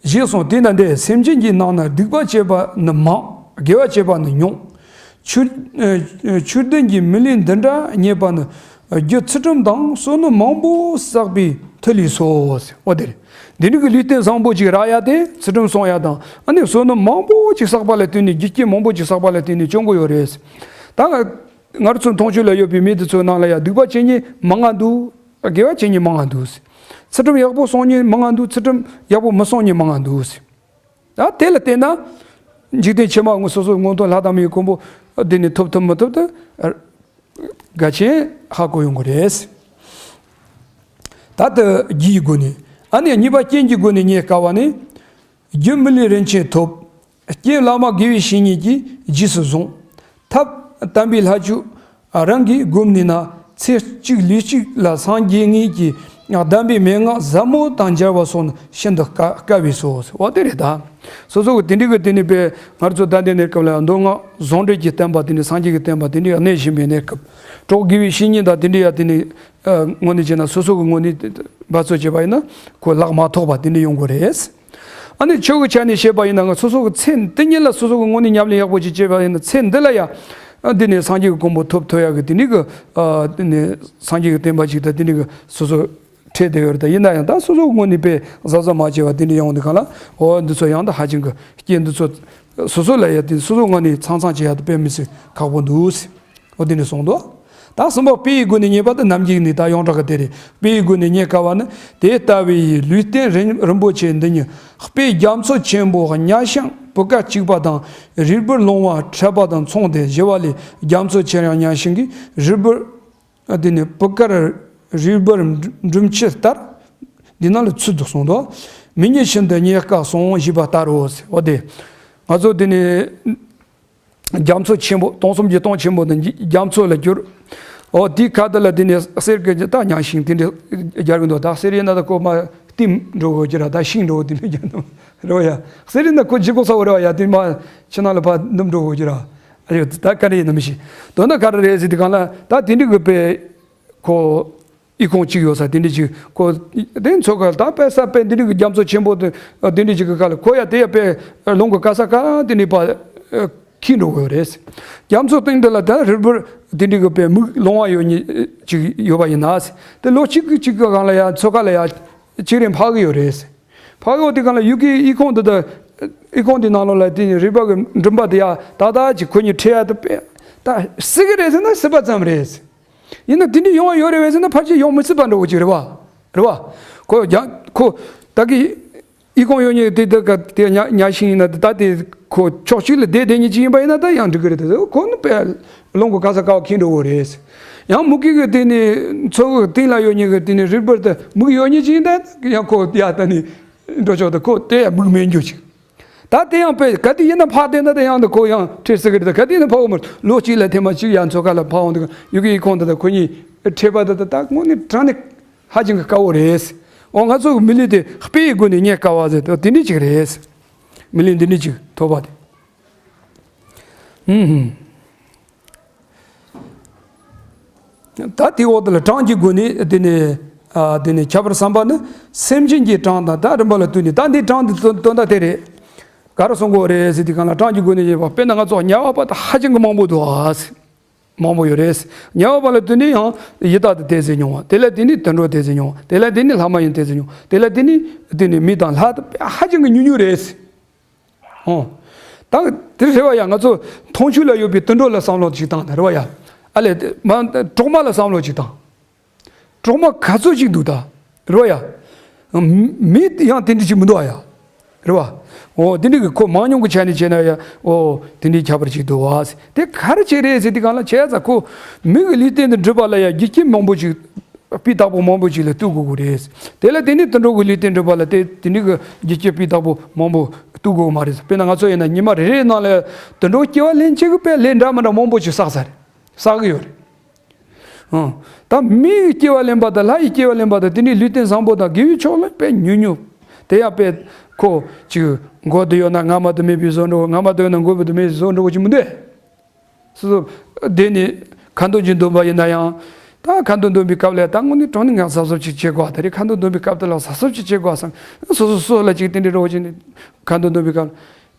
ཞེས་གསུངས། དེས་ན་འདིར་སེམས་ཅན་གྱི་ནང་ན་སྡིག་པ་བྱས་པ་ནི་མང་། དགེ་བ་བྱས་པ་ནི་ཉུང་། ཆོས་ཨ་ཆོས་ལྡན་གྱི་མི་ལུས་འདི་འདྲ་རྙེད་པ་ནི། རྒྱུ་ཚུལ་ཁྲིམས་དང་བསོད་ནམས་མང་པོ་བསགས་པའི་མཐུ་ལས་སོ། འོ་དེ་རེད། འདི་འདྲ་གི་ལུས་རྟེན་བཟང་པོ་ཅིག་རག་ཡ་དེ་ཚུལ་ཁྲིམས་སྲུང་ཡ་དང་། ཨ་ནི་བསོད་ནམས་མང་པོ་ཅིག་བསགས་པ་ལ་བརྟེན་ནས། རྒྱུ་རྐྱེན་མང་པོ་ཅིག་བསགས་པ་ལ་བརྟེན་ནས་བྱུང་གི་ཡོད་རེད། ད་ང་ང་རང་ཚོ་མཐོང་ཆོས་ལ་ཡོད་པའི་མི་དེ་ཚོའི་ནང་ལ་ཡ་སྡིག་པ་བྱེད་མཁན་མང་ང་འདུག་དགེ་བ་བྱེད་མཁན་མང་ང་འདུག་ཚུལ་ཁྲིམས་ཡག་པོ་སྲུང་མཁན་མང་ང་འདུག་ཚུལ་ཁྲིམས་ཡག་པོ་མི་སྲུང་མཁན་མང་ང་འདུག་ད་དེ་ལ་བལྟས་ན། འཇིག་རྟེན་ཕྱི་མ་སོ་སོའི་མངོན་མཐོ་ལྷ་དང་མིའི་གོ་འཕང་འདི་ནི་ཐོབ་ཐུབ་མི་ཐུབ་དེ་འགལ་རྐྱེན་ཧ་གོ་ཡོང་གི་རེད། ད་ལྟ་རྒྱུའི་སྒོ་ནས། ཨ་ནི་གཉིས་པ་རྐྱེན་གྱི་སྒོ་ནས་རྙེད་དཀའ་བ་ནི། རྒྱུ་མི་ལུས་རིན་ཆེན་ཐོབ། རྐྱེན་བླ་མ་དགེ་བའི་བཤེས་གཉེན་གྱིས་རྗེས་སུ་བཟུང་། ཐབས་དམ་པའི་ལྷ་ཆོས་རང་གིས་བསྒོམས་ནས་ན། ཚེ་གཅིག་ལུས་གཅིག་ལ་སངས་རྒྱས་ངེས་ཀྱི་གདམས་པའི་མན་ངག་ཟབ་མོ་དང་སྦྱར་བ་སོགས་ནི་ཤིན་ཏུ་དཀའ་དཀའ་བས་སོ། འོ་དེ་རེད་ད། སོ་སོ་གི་དེ་འདྲའི་གི་དེ་ནི་པས་ང་ཚོ་ད་ལྟའི་གནས་སྐབས་ལ་མདོ་སྔགས་ཟུང་འབྲེལ་གྱི་བསྟན་པ་དེ་ནི་སངས་རྒྱས་ཀྱི་བསྟན་པ་དེ་འདྲའི་གནས་བཞིན་པའི་གནས་སྐབས། གྲོགས་དགེ་བའི་བཤེས་གཉེན་དང་དེ་འདྲའི་ཡ་དེ་ནི་ཨ་དངོས་གནས་བྱས་ན་སོ་སོ་གི་དངོས་གནས་འབད་རྩོལ་བྱས་པ་ཡིན་ན་ཁོ་ལག་མ་ཐོགས་པ་དེ་འདྲ་ཡོང་གི་རེད། ཨ་ནི་ཆོས་ཀྱི་ཆ་ནས་བཤད་པ་ཡིན་ན་ང་སོ་སོ་གི་ཚེ་འདི་ཉིད་ལ་སོ་སོ་གི་དངོས་གནས་ཉམས་ལེན་ཡག་པོ་ཅིག་བྱས་པ་ཡིན་ན་ཚེ་འདི་ལ་ཡ། ཨ་འདི་ནས་སངས་རྒྱས་ཀྱི་གོ་འཕང་ཐོབ་ཐུབ་ཡག་གི་དེ་འདྲའི་གི་ཨ་དེ་ནས་སངས་རྒྱས་ཀྱི་བསྟན་པ་ཅིག་དང་དེ་འདྲའི་གི་སོ་སོ་འཕྲད་བསྡད་ཡོད་རེད། ད་ཡིན་ན་ཡང་ད་སོ་སོ་གི་དངོས་གནས་དཔེ་གཟབ་གཟབ་མ་བྱས་པ་དེ་འདྲ་ཡོང་དུས་སྒང་ལ། འོ་འདི་ཚོ་ཡང་ད་ཧ་ཅང་གི་རྐྱེན་འདི་ཚོ་སོ་སོ་ལ་ཡ་དེ་སོ་སོ་དངོས་གནས་ཚང་ཚང་བྱེད་ཡག་དེ་དཔེ་མི་སྲིད་ཁག་པོ་འདུག་འོ་དེ་ནས་གསུངས་འདུག་ད་གསུམ་པ་དཔེ་ཡི་སྒོ་ནས་རྙེད་པ་དེ་ནམ་རྒྱུན་ནས་ད་ཡོངས་གྲགས་ཀྱི་དེ་རེད། དཔེ་ཡི་སྒོ་ནས་རྙེད་དཀའ་བ་ནི། དེ་ལྟ་བུའི་ལུས་རྟེན་རིན་རིན་པོ་ཆེ་འདི་ཉིད་དཔེ་རྒྱ་མཚོ་ཆེན་པོ་གཉའ་ཤིང་སྤུ་ཀ་གཅིག་པ་དང་རིལ་བུར་ལོང་བ་འཕྲད་པ་དང་མཚུངས་ཏེ་ཞི་བ་ལྷས་རྒྱ་མཚོ་ཆེར་ཡང་གཉའ་ཤིང་གི་རིལ་བུར། དེ་ནི་སྤུ་ཀར་རིལ་བུར་འབྲུམ་ཆུ་ལྟར། འདི་ནང་ལ་ཚུལ་དུ་གསུངས་འདུག་མི་ཉིད་ཤིན་ཏུ་རྙེད་དཀའ་གསུངས་ཞེས་པ་ལྟར་རོ། འོ་དེ། ང་ཚོ་དེ་ནི། རྒྱ་མཚོ་ཆེན་པོ་སྟོང་གསུམ་གྱི་སྟོང་ཆེན་པོ་དང་རྒྱ་མཚོ་ལ་གྱུར། འོ་དེའི་ཁ་ཐུག་ལ་དེ་ནས་གསེར་གྱི་ད་གཉའ་ཤིང་དེ་འདྲ་རྒྱག་གི་འདུག་ད་གསེར་ཡིན་ན་ད་ཁོ་མ་བསྟིམ་འགྲོ་དགོས་ཀྱི་ར། ད་ཤིང་འགྲོ་དེ་འདྲ་རྒྱག་འདུག་རེད་བ་ཡ། གསེར་ཡིན་ན་ཁོ་ལྗིད་ཁོག་ཚ་བོ་རེད་བ་ཡ། དེ་མ་ཕྱི་ནང་ལ་ཕར་འདུམ་འགྲོ་དགོས་ཀྱི་ར། ཨ་ཡོ་ད་ག་རེ་ཡིན་ན་མི་ཤེས། དོན་དག་ག་རེ་རེད་ཟེར་དུས་སྒང་ལ་ད་དེ་འདྲ་གི་དཔེ་ཁོ། ཨི་ཁུང་གཅིག་ཡོད་ས་དེ་འདྲ་ཅིག་ཁོ། དེ་ཚོ་ག་ད་དཔེ་ས་དཔེ་འདི་འདྲ་གི་རྒྱ་མཚོ་ཆེན་པོ་དེ་འདི་འདྲ་ཅིག་གི་ཁ་ལ་ཁོ་ཡ་དེ་ཡ་དཔེ་ལུང་གི་ག་ས་ག་དེ་འདྲ་པ་འཁྱིལ་འགྲོ་གི་ཡོད་རེད། རྒྱ་མཚོ་སྟེང་དེ་ལ་ད་རིལ་བུར་དེ་འདྲ་གི་དཔེ་མིག་ལོང་བ་ཡོད་ཉིད་ཅིག་ཡོད་པ་ཡིན་ན། དེ་ལོ་གཅིག་གི་གཅིག་གི་སྒང་ལ་ཡ་མཚོ་ཁ་ལ་ཡ་གཅིག་རེ་འཕག་གི་ཡོད་རེད། འཕག་ཡོད་དེ་སྒང་ལ་ཡུལ་གྱི་ཨི་ཁུང་དེ་ད་ཨི་ཁུང་དེ་ནང་ལོགས་ལ་དེ་རིལ་བུར་གི་འབྲུམ་པ་དེ་ཡ་ཏག་ཏག་ཅིག་ཁོ་གཉིས་འཕྲད་ཡ་དེ་དཔེ་ད་སྲིད་གི་རེད་ཟེར་ན་སྲིད་པ་ཙམ་རེད། ཡིན་ན་དེ་འདྲ་ཡོང་བ་ཡོད་རེད་བས་ཟེར་ན་ཕལ་ཆེར་ཡོང་མི་སྲིད་པ་འདྲ་བོ་ཅིག་རེད་བ། རེད་བ། ཁོ་ཡང་ཁོ་ད་གི་ ཨི་ཁུང་གཡོ་མཁན་དེ་དག་ག་དེ་ཉ་ཉ་ཤིང་ཡིན་ན་ད་དེ་ཁོ་ཕྱོགས་གཅིག་ལ་བསྡད་བསྡད་མཁན་ཅིག་ཡིན་པ་ཡིན་ན་ད་ཡང་འགྲིག་གི་རེད། དེ་ཁོ་ནི་དཔེ་རླུང་གི་ག་ས་ག་བ་ཁེངས་འགྲོ་གི་རེད། ཡང་མུ་གེ་གི་དེ་ནི་མཚོ་གི་སྟེང་ལ་གཡོ་མཁན་གི་དེ་ནི་རིལ་བུར་དུ་མུ་གེ་གཡོ་མཁན་ཅིག་ཡིན་ད་ཡང་ཁོ་ཡ་ད་ནི་འགྲོ་ཆོག་ད་ཁོ་དེ་ཡང་མུ་གེ་མེད་རྒྱུ་ཅིག་ད་དེ་ཡང་དཔེ་ག་དུས་ཡིན་ན་ཕར་བལྟས་ན་དེ་ཡང་ད་ཁོ་ཡང་འཕྲད་སྲིད་གི་རེད། ད་ག་དུས་ཡིན་ན་ཕར་འོང་མར་ལོ་གཅིག་ལ་ཐེངས་མ་གཅིག་ཡང་མཚོ་ཁ་ལ་ཕར་འོང་དུས་ཡུ་གེ་ཡི་ཁོང་དེ་ད་ཁོ་གཉིས་འཕྲད་པ་དེ་ད་ད་དངོས་གནས་དྲང་གནས་ཧ་ཅང་གི་དཀའ་བོ་རེད། འོ་ང་ཚོ་གི་མི་ལུས་དེ་དཔེ་ཡི་སྒོ་ནས་རྙེད་དཀའ་བ་ཟེར་དེ་འདི་འདྲ་ཅིག་རེད། མི་ལུས་འདི་འདྲ་ཅིག་ཐོབ་པ་དེ། ཧུམ་ཧུམ། ད་དེའི་འོག་དེ་ལ་གྲངས་ཀྱི་སྒོ་ནས་དེ་ནས་ཨ་དེ་ནས་ཁྱད་པར་བསམ་པ་ནི་སེམས་ཅན་གྱི་གྲངས་དང་ད་རིམ་པ་ལ་ལྟོས་ནས་ད་འདི་གྲངས་འདི་དོན་དོན་དག་དེ་རེད། ག་རེ་གསུང་དགོས་རེད་ཟེར་དུས་སྒང་ལ་གྲངས་ཀྱི་སྒོ་ནས་ཡོད་པ་དཔེར་ན་ང་ཚོ་དམྱལ་བ་པ་ད་ཧ་ཅང་གི་མང་པོ་འདུག་ཨ། མང་པོ་ཡོད་རེད། དམྱལ་བ་པ་ལ་ལྟོས་ནས་ཡང་ཡི་དྭགས་དང་དེ་ཚོ་མྱོང་བ། དེ་ལ་དེ་ནས་དུད་འགྲོ་དེ་ཚོ་མྱོང་བ། དེ་ལ་དེ་ནས་ལྷ་མ་ཡིན་དེ་ཚོ་མྱོང་བ། དེ་ལ་དེ་ནས་དེ་ནས་མི་དང་ལྷ་དང་དཔེ་ཧ་ཅང་གི་ཉུང་ཉུང་རེད། ཨོ། ད་དེ་རེད་བ་ཡ། ང་ཚོ་མཐོང་ཆོས་ལ་ཡོད་པའི་དུད་འགྲོ་ལ་བསམ་བློ་ཅིག་བཏང་ད་རེད་བ་ཡ། ཨ་ལས་མ་གྲོག་མ་ལ་བསམ་བློ་ཅིག་བཏང་། གྲོག་མ་ག་ཚོད་ཅིག་འདུག་ད། རེད་བ་ཡ། མི་ཡང་དེ་འདྲ་ཅིག་མི་འདུག་ཨ་ཡ། རེད་བ། ཨོ་དེ་འདྲ་གི་ཁོ་མང་ཉུང་གི་ཆ་ནས་བྱས་ན་ཡ། ཨོ་དེ་འདྲའི་ཁྱད་པར་ཅིག་འདུག་བ། དེ་ག་རེ་བྱས་རེད་ཟེར་དུས་སྒང་ལ་བྱས་ཙང་ཁོ་མི་གི་ལུས་རྟེན་དུ་འགྲུབ་པ་ལ་ཡ་རྒྱུ་རྐྱེན་མང་པོ་ཅིག་སྤུས་དག་པོ་མང་པོ་ཅིག་ལ་གཏུག་དགོས་ཀྱི་རེད། དེ་ལ་དེ་ནས་དུད་འགྲོ་གི་ལུས་རྟེན་འགྲུབ་པ་ལ་དེ་དེ་འདྲ་གི་རྒྱུ་རྐྱེན་སྤུས་དག་པོ་མང་པོ་གཏུག་དགོས་མ་རེད། དཔེར་ན་ང་ཚོ་ཡིན་ན་ཉི་མ་རེ་རེའི་ནང་ལ་དུད་འགྲོ་སྐྱེ་བ་ལེན་བྱེད་ཀྱི་དཔེ་ལས་འདྲ་མི་འདྲ་མང་པོ་ཅིག་བསགས་ས་རེད། བསགས་ཀྱི་ཡོད་རེད། ཨང་། ད་མི་ཡི་སྐྱེ་བ་ལེན་པ་དང་ལྷ་ཡི་སྐྱེ་བ་ལེན་པ་དང་དེ་འདྲའི་ལུས་རྟེན་བཟང་པོ་དང་དགེ་བའི་ཕྱོགས་ལ་དཔེ་ཉུང་ཉུང་། དེ་ཡང་དཔེ་ཁོ་ཅིག་མགོ་དེ་ཡོད་ན་རྔ་མ་དེ་མེད་པའི་བཟོ་འདྲ་བོ། རྔ་མ་དེ་ཡོད་ན་མགོ་བོ་དེ་མེད་པའི་བཟོ་འདྲ་བོ་ཅིག་མི་འདུག་ཨེ། སོ་སོ་དེ་ནི་ཁ་འདོན་གྱི་འདོན་པ་ཡིན་ན་ཡང་། ད་ཁ་འདོན་འདོན་པའི་སྐབས་ལ་ད་དངོས་གནས་དྲང་གནས་ང་གཟབ་གཟབ་ཅིག་བྱེད་དགོས། ད་རེས་ཁ་འདོན་འདོན་པའི་སྐབས་དེ་ལ་གཟབ་གཟབ་ཅིག་བྱེད་དགོས་བསམ། སོ་སོ་སོ་ལ་ཅིག་དེ་འདྲའི་རོགས་བྱས་ནས་ཁ་འདོན་འདོན་པའི་སྐབས་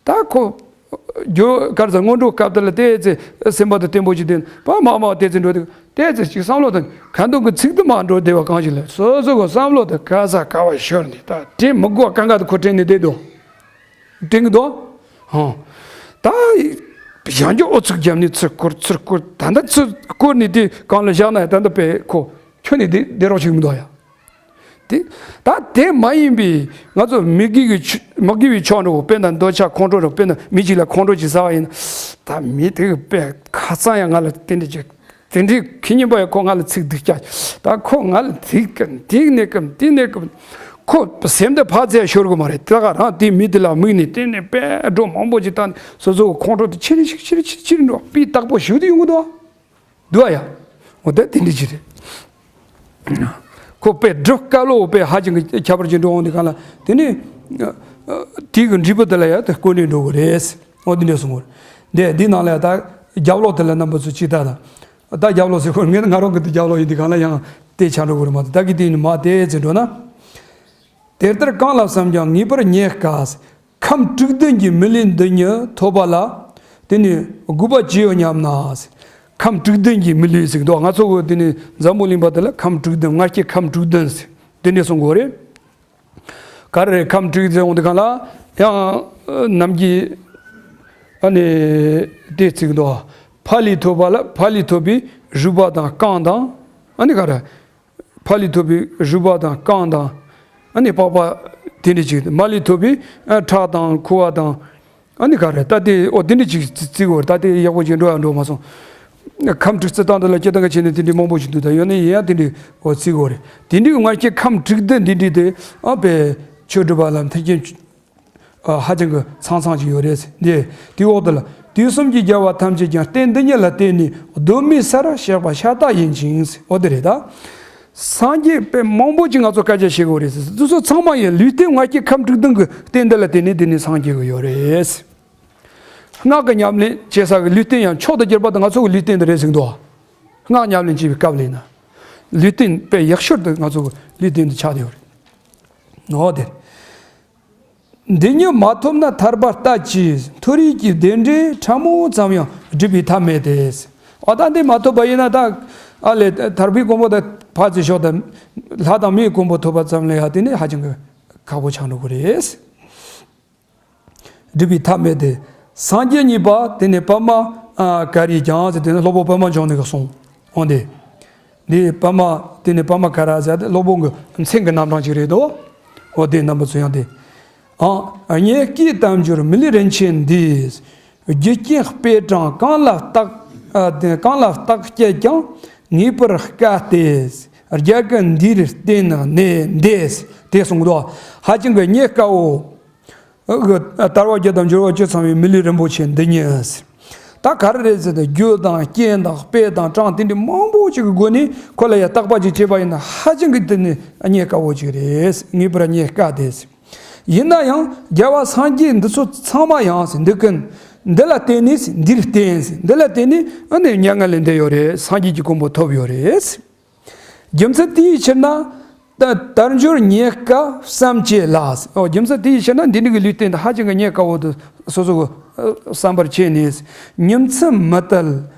ད་ཁོ། རྒྱུ་གར་ཚ་སྔོན་འགྲོ་སྐབས་དེ་ལ་དེ་ཚེ་སེམས་པ་དང་བརྟན་པོ་ཅིག་ལྡན་པ་མ་མ་དེ་ཚེ་འགྲོ་དུས་དེ་ཚེ་ཅིག་བསམ་བློ་དང་ཁ་འདོན་གྱི་ཚིག་དུ་མ་འགྲོ་བདེ་བ་གང་ཞིག་ལ་སོ་སོ་གི་བསམ་བློ་དང་ག་ས་ག་བ་ཤོར་ནས་ད་དྲན་མི་དགོས་གང་ག་དུ་ཁོ་དྲན་ནས་བསྡད་དོ། དྲན་གི་འདུག་ཧང་། ད་གཞན་གྱི་ཨོ་ཚིག་རྒྱབ་ནས་ཚིག་སྐོར་ཚིག་སྐོར་ད་ལྟ་ཚིག་སྐོར་ནས་དེ་གང་ལ་བཞག་ན་ད་ལྟ་པས་ཁོ་ཁྱོད་ནས་བསྡད་བསྡད་རོགས་བྱེད་ཀྱི་མི་འདུག་ཡ། དེ་ད་དེ་མ་ཡིན་པའི་ང་ཚོ་མི་དགེ་བའི་ཆོས་མི་དགེ་བའི་ཕྱོགས་འགྲོ་དཔེར་ན་འདོད་ཆགས་ཁོང་ཁྲོ་འགྲོ་དཔེར་ན་མི་གཅིག་ལ་ཁོང་ཁྲོ་ཅིག་ཟ་བ་ཡིན་ན་ད་མི་དེ་གི་དཔེ་ཁ་ཚང་ཡང་ང་ལ་དེ་འདྲ་ཅིག་དེ་འདྲའི་ཁེ་ཉིན་པ་ཡང་ཁོ་ང་ལ་ཚིག་སྡུག་ཅག་ད་ཁོ་ང་ལ་ཚིག་གི་དེ་ནས་གི་དེ་ནས་གི་ཁོ་སེམས་དེ་ཕར་ཚད་ཤོར་གི་མ་རེད། ད་ག་རང་དེ་མི་དེ་ལ་དམིགས་ནས་དེ་ནས་དཔེ་སྒྲོ་མང་པོ་ཅིག་བཏང་ནས་སོ་སོ་གི་ཁོང་ཁྲོ་དེ་ཆེ་རུ་ཆེ་རུ་ཆེ་རུ་ཆེ་རུ་འགྲོ་སྤུས་དག་པོ་ཞིག་ཏུ་ཡོང་གི་འདུག་འདུག་ཨ་ཡ། འོ་ད་དེ་འདྲ་ཅིག་རེད། ཁོ་དཔེ་སྒྲུབ་དཀའ་ལོ་དཔེ་ཧ་ཅང་གི་ཁྱད་པར་ཅན་འགྲོ་འོང་དུས་གང་ལ་དེ་ནི། དེ་གི་འབྲས་བུ་དེ་ལ་ཡང་དེ་བཀོད་ནས་འགྲོ་གི་རེད། འོ་དེ་འདྲ་གསུང་གི་རེད། དེ་འདི་ནང་ལ་ཡང་ད་རྒྱབ་ལོགས་དེ་ལ་རྣམ་པ་ཚོ་ཅི་ལྟ་དང་། ད་རྒྱབ་ལོགས་ཟེར་ཁོ་ངས་ང་རང་གི་དེ་རྒྱབ་ལོགས་ཡིན་དུས་གང་ལ་ཡང་དེ་ཆ་འགྲོ་གི་རེད་མ་གཏོགས་ད་གི་དེ་ནི་མ་དེ་ཟེར་འགྲོ་ན། དེ་ལྟར་གང་ལ་བསམ་ཀྱང་ངེས་པར་རྙེད་དཀའ། ཁམས་དྲུག་ལྡན་གྱི་མི་ལུས་འདི་ཉིད་ཐོབ་པ་ལ། དེ་ནི་དགོས་པ་ཅི་ཡོད་སྙམ་ན། ཁམས་དྲུག་ལྡན་གྱི་མི་ལུས་ཟེར་འདུག་ང་ཚོ་གི་དེ་ནི་འཛམ་བུ་གླིང་པ་དེ་ལ་ཁམས་དྲུག་ལྡན་ང་སྐྱེ་ཁམས་དྲུག་ལྡན་ཟེར་དེ་འདྲ་གསུང་དགོས་རེད། ག་རེ་རེད་ཁམས་དྲུག་ཟེར་འོང་དུས་གང་ལ་ཡང་ནམ་གྱི་ཨ་ནི་དེ་ཚིག་འདུག་ཕ་ལུས་ཐོབ་པ་ལ་ཕ་ལུས་ཐོབ་པའི་རུས་པ་དང་རྐང་དང་ཨ་ནི་ག་རེ། ཕ་ལུས་ཐོབ་པའི་རུས་པ་དང་རྐང་དང་། ཨ་ནི་པགས་པ་དེ་འདྲ་ཅིག་མ་ལུས་ཐོབ་པའི་ཨ་ཁྲག་དང་ཁུ་བ་དང་། ཨ་ནི་ག་རེ་ད་དེ་ཨོ་དེ་འདྲ་ཅིག་བརྩི་བརྩི་དགོས་རེད། ད་དེ་ཡག་པོ་ཅིག་འགྲོ་ཡང་འགྲོ་མ་སོང་། ཁམས་དྲུག་རྩི་སྟངས་དེ་ལ་སྐྱེ་སྟངས་ཀ་བྱས་ནས་དེ་འདྲའི་མང་པོ་ཞིག་འདུག་ད་ཡོད་ན་ཡིན་ཡང་དེ་འདྲའི་ཨོ་བརྩི་དགོས་རེད། དེ་འདྲའི་ང་སྐྱེ་ཁམས་དྲུག་ལྡན་འདི་འདྲའི་དེ་ཨ་པའི་ཆོས་སྒྲུབ་པ་ལ་མཐུན་རྐྱེན། ཨ་ཧ་ཅང་གི་ཚང་ཚང་ཅིག་ཡོད་རེད། འདི་དེའི་འོག་ཏུ་ལ་དུས་གསུམ་གྱི་རྒྱལ་བ་ཐམས་ཅད་ཀྱང་རྟེན་འདི་ཉིད་ལ་བརྟེན་ནས་གདོན་མི་སར་གཤེགས་པ་ཤ་སྟག་ཡིན་ཅིང་། འོ་དེ་རེད་ད། སངས་རྒྱས་དཔེ་མང་པོ་ཅིག་ང་ཚོ་བཀའ་རྒྱ་བྱེད་དགོས་རེད། འདི་ཚོ་ཚང་མ་ཡིན་ལུས་རྟེན་ང་སྐྱེ་ཁམས་དྲུག་ལྡན་གྱི་རྟེན་འདི་ལ་བརྟེན་ནས་འདི་ནས་སངས་རྒྱས་ཀྱི་ཡོད་རེད། སྔགས་ཀྱི་ཉམས་ལེན་བྱེད་ས་གི་ལུས་རྟེན་ཡང་མཆོག་ཏུ་གྱུར་པ་དེ་ང་ཚོ་གི་ལུས་རྟེན་དེ་རེད་ཟེར་འདུག་སྔགས་ཉམས་ལེན་བྱེད་པའི་སྐབས་ལ་ཡིན་ན། ལུས་རྟེན་དཔེ་ཡག་ཤོས་དེ་ང་ཚོ་གི་ལུས་རྟེན་དུ་ཆགས་བསྡད་ཡོད་རེད། འོ་དེ། འདི་ཉིད་མ་ཐོབ་ན་ཐར་པ་ལྟ་ཅི། མཐོ་རིས་ཀྱི་བདེ་འབྲས་ཕྲ་མོ་ཙམ་ཡང་སྒྲུབ་པའི་ཐབས་མེད་དེ། ཨ་ད་འདི་མ་ཐོབ་པ་ཡིན་ན་ད་ཨ་ལས་ཐར་པའི་གོ་འཕང་ད་ཕར་ཚུར་ཞོག་ད་ལྷ་དང་མིའི་གོ་འཕང་ཐོབ་པ་ཙམ་ལ་ཡང་དེ་ནི་ཧ་ཅང་གི་ཁག་པོ་ཆགས་འགྲོ་གི་རེད། སྒྲུབ་པའི་ཐབས་མེད་དེ། སངས་རྒྱས་གཉིས་པ་དེ་ནི་པདྨ་ཀ་རས་ཀྱང་ཟེར་དེ་ནི་སློབ་དཔོན་པདྨ་འབྱུང་གནས་ཀྱིས་གསུངས། འོ་དེ། འདི་པདྨ་དེ་ནི་པདྨ་ཀ་ར་ཟེར་དེ་སློབ་དཔོན་གྱི་མཚན་གྱི་རྣམ་གྲངས་ཅིག་རེད་དོ། འོ་དེ་རྣམ་པ་ཚོ་ཡང་དེ། ཨང་། རྙེད་དཀའི་དལ་འབྱོར་མི་ལུས་རིན་ཆེན་འདི། རྒྱུ་རྐྱེན་དཔེ་དྲངས་གང་ལ་བརྟག་ཨ་དེ་གང་ལ་བརྟག་དཔྱད་ཀྱང་། ངེས་པར་དཀའ་སྟེ། རྒྱལ་ཀུན་འདིར་བརྟེན་ནས་འདས། དེ་གསུངས་འདུག་ཧ་ཅང་གི་རྙེད་དཀའ་བོ། ཨ་གི་དལ་བ་བརྒྱད་དང་འབྱོར་བ་བཅུ་ཚང་བའི་མི་ལུས་རིན་པོ་ཆེ་འདི་ཉིད། ད་ག་རེ་རེད་ཟེར་ན། རྒྱུ་དང་རྐྱེན་དང་དཔེ་དང་གྲངས་དེ་འདྲ་མང་པོ་ཅིག་གི་སྒོ་ནས་ཁོ་ལ་ཡང་བརྟག་པ་ཅིག་བྱས་པ་ཡིན་ན། ཧ་ཅང་གི་དེ་ནི་རྙེད་དཀའ་བོ་ཅིག་རེད། ངེས་པར་རྙེད་དཀའ་སྟེ། ཡིན་ན་ཡང་རྒྱལ་བ་སངས་རྒྱས་འདི་ཚོ་ཚང་མ་ཡང་འདི་ཀུན་འདི་ལ་བརྟེན་ནས། འདིར་བརྟེན། འདི་ལ་བརྟེན་ནས་ཨ་ནི་མྱ་ངན་ལས་འདས་ཡོད་རེད། སངས་རྒྱས་ཀྱི་གོ་འཕང་ཐོབ་ཡོད་རེད། རྒྱུ་མཚན་དེའི་ཕྱིར་ན། ད་དལ་འབྱོར་རྙེད་དཀའ་བསམ་བྱས་ལ། ཨོ། རྒྱུ་མཚན་དེའི་ཕྱིར་ན། འདི་འདྲ་གི་ལུས་རྟེན་དེ་ཧ་ཅང་གི་རྙེད་དཀའ་བོ་དེ་སོ་སོ་གི་བསམ་པར་བྱས་ནས། ཉིན་མཚན་མི་དལ།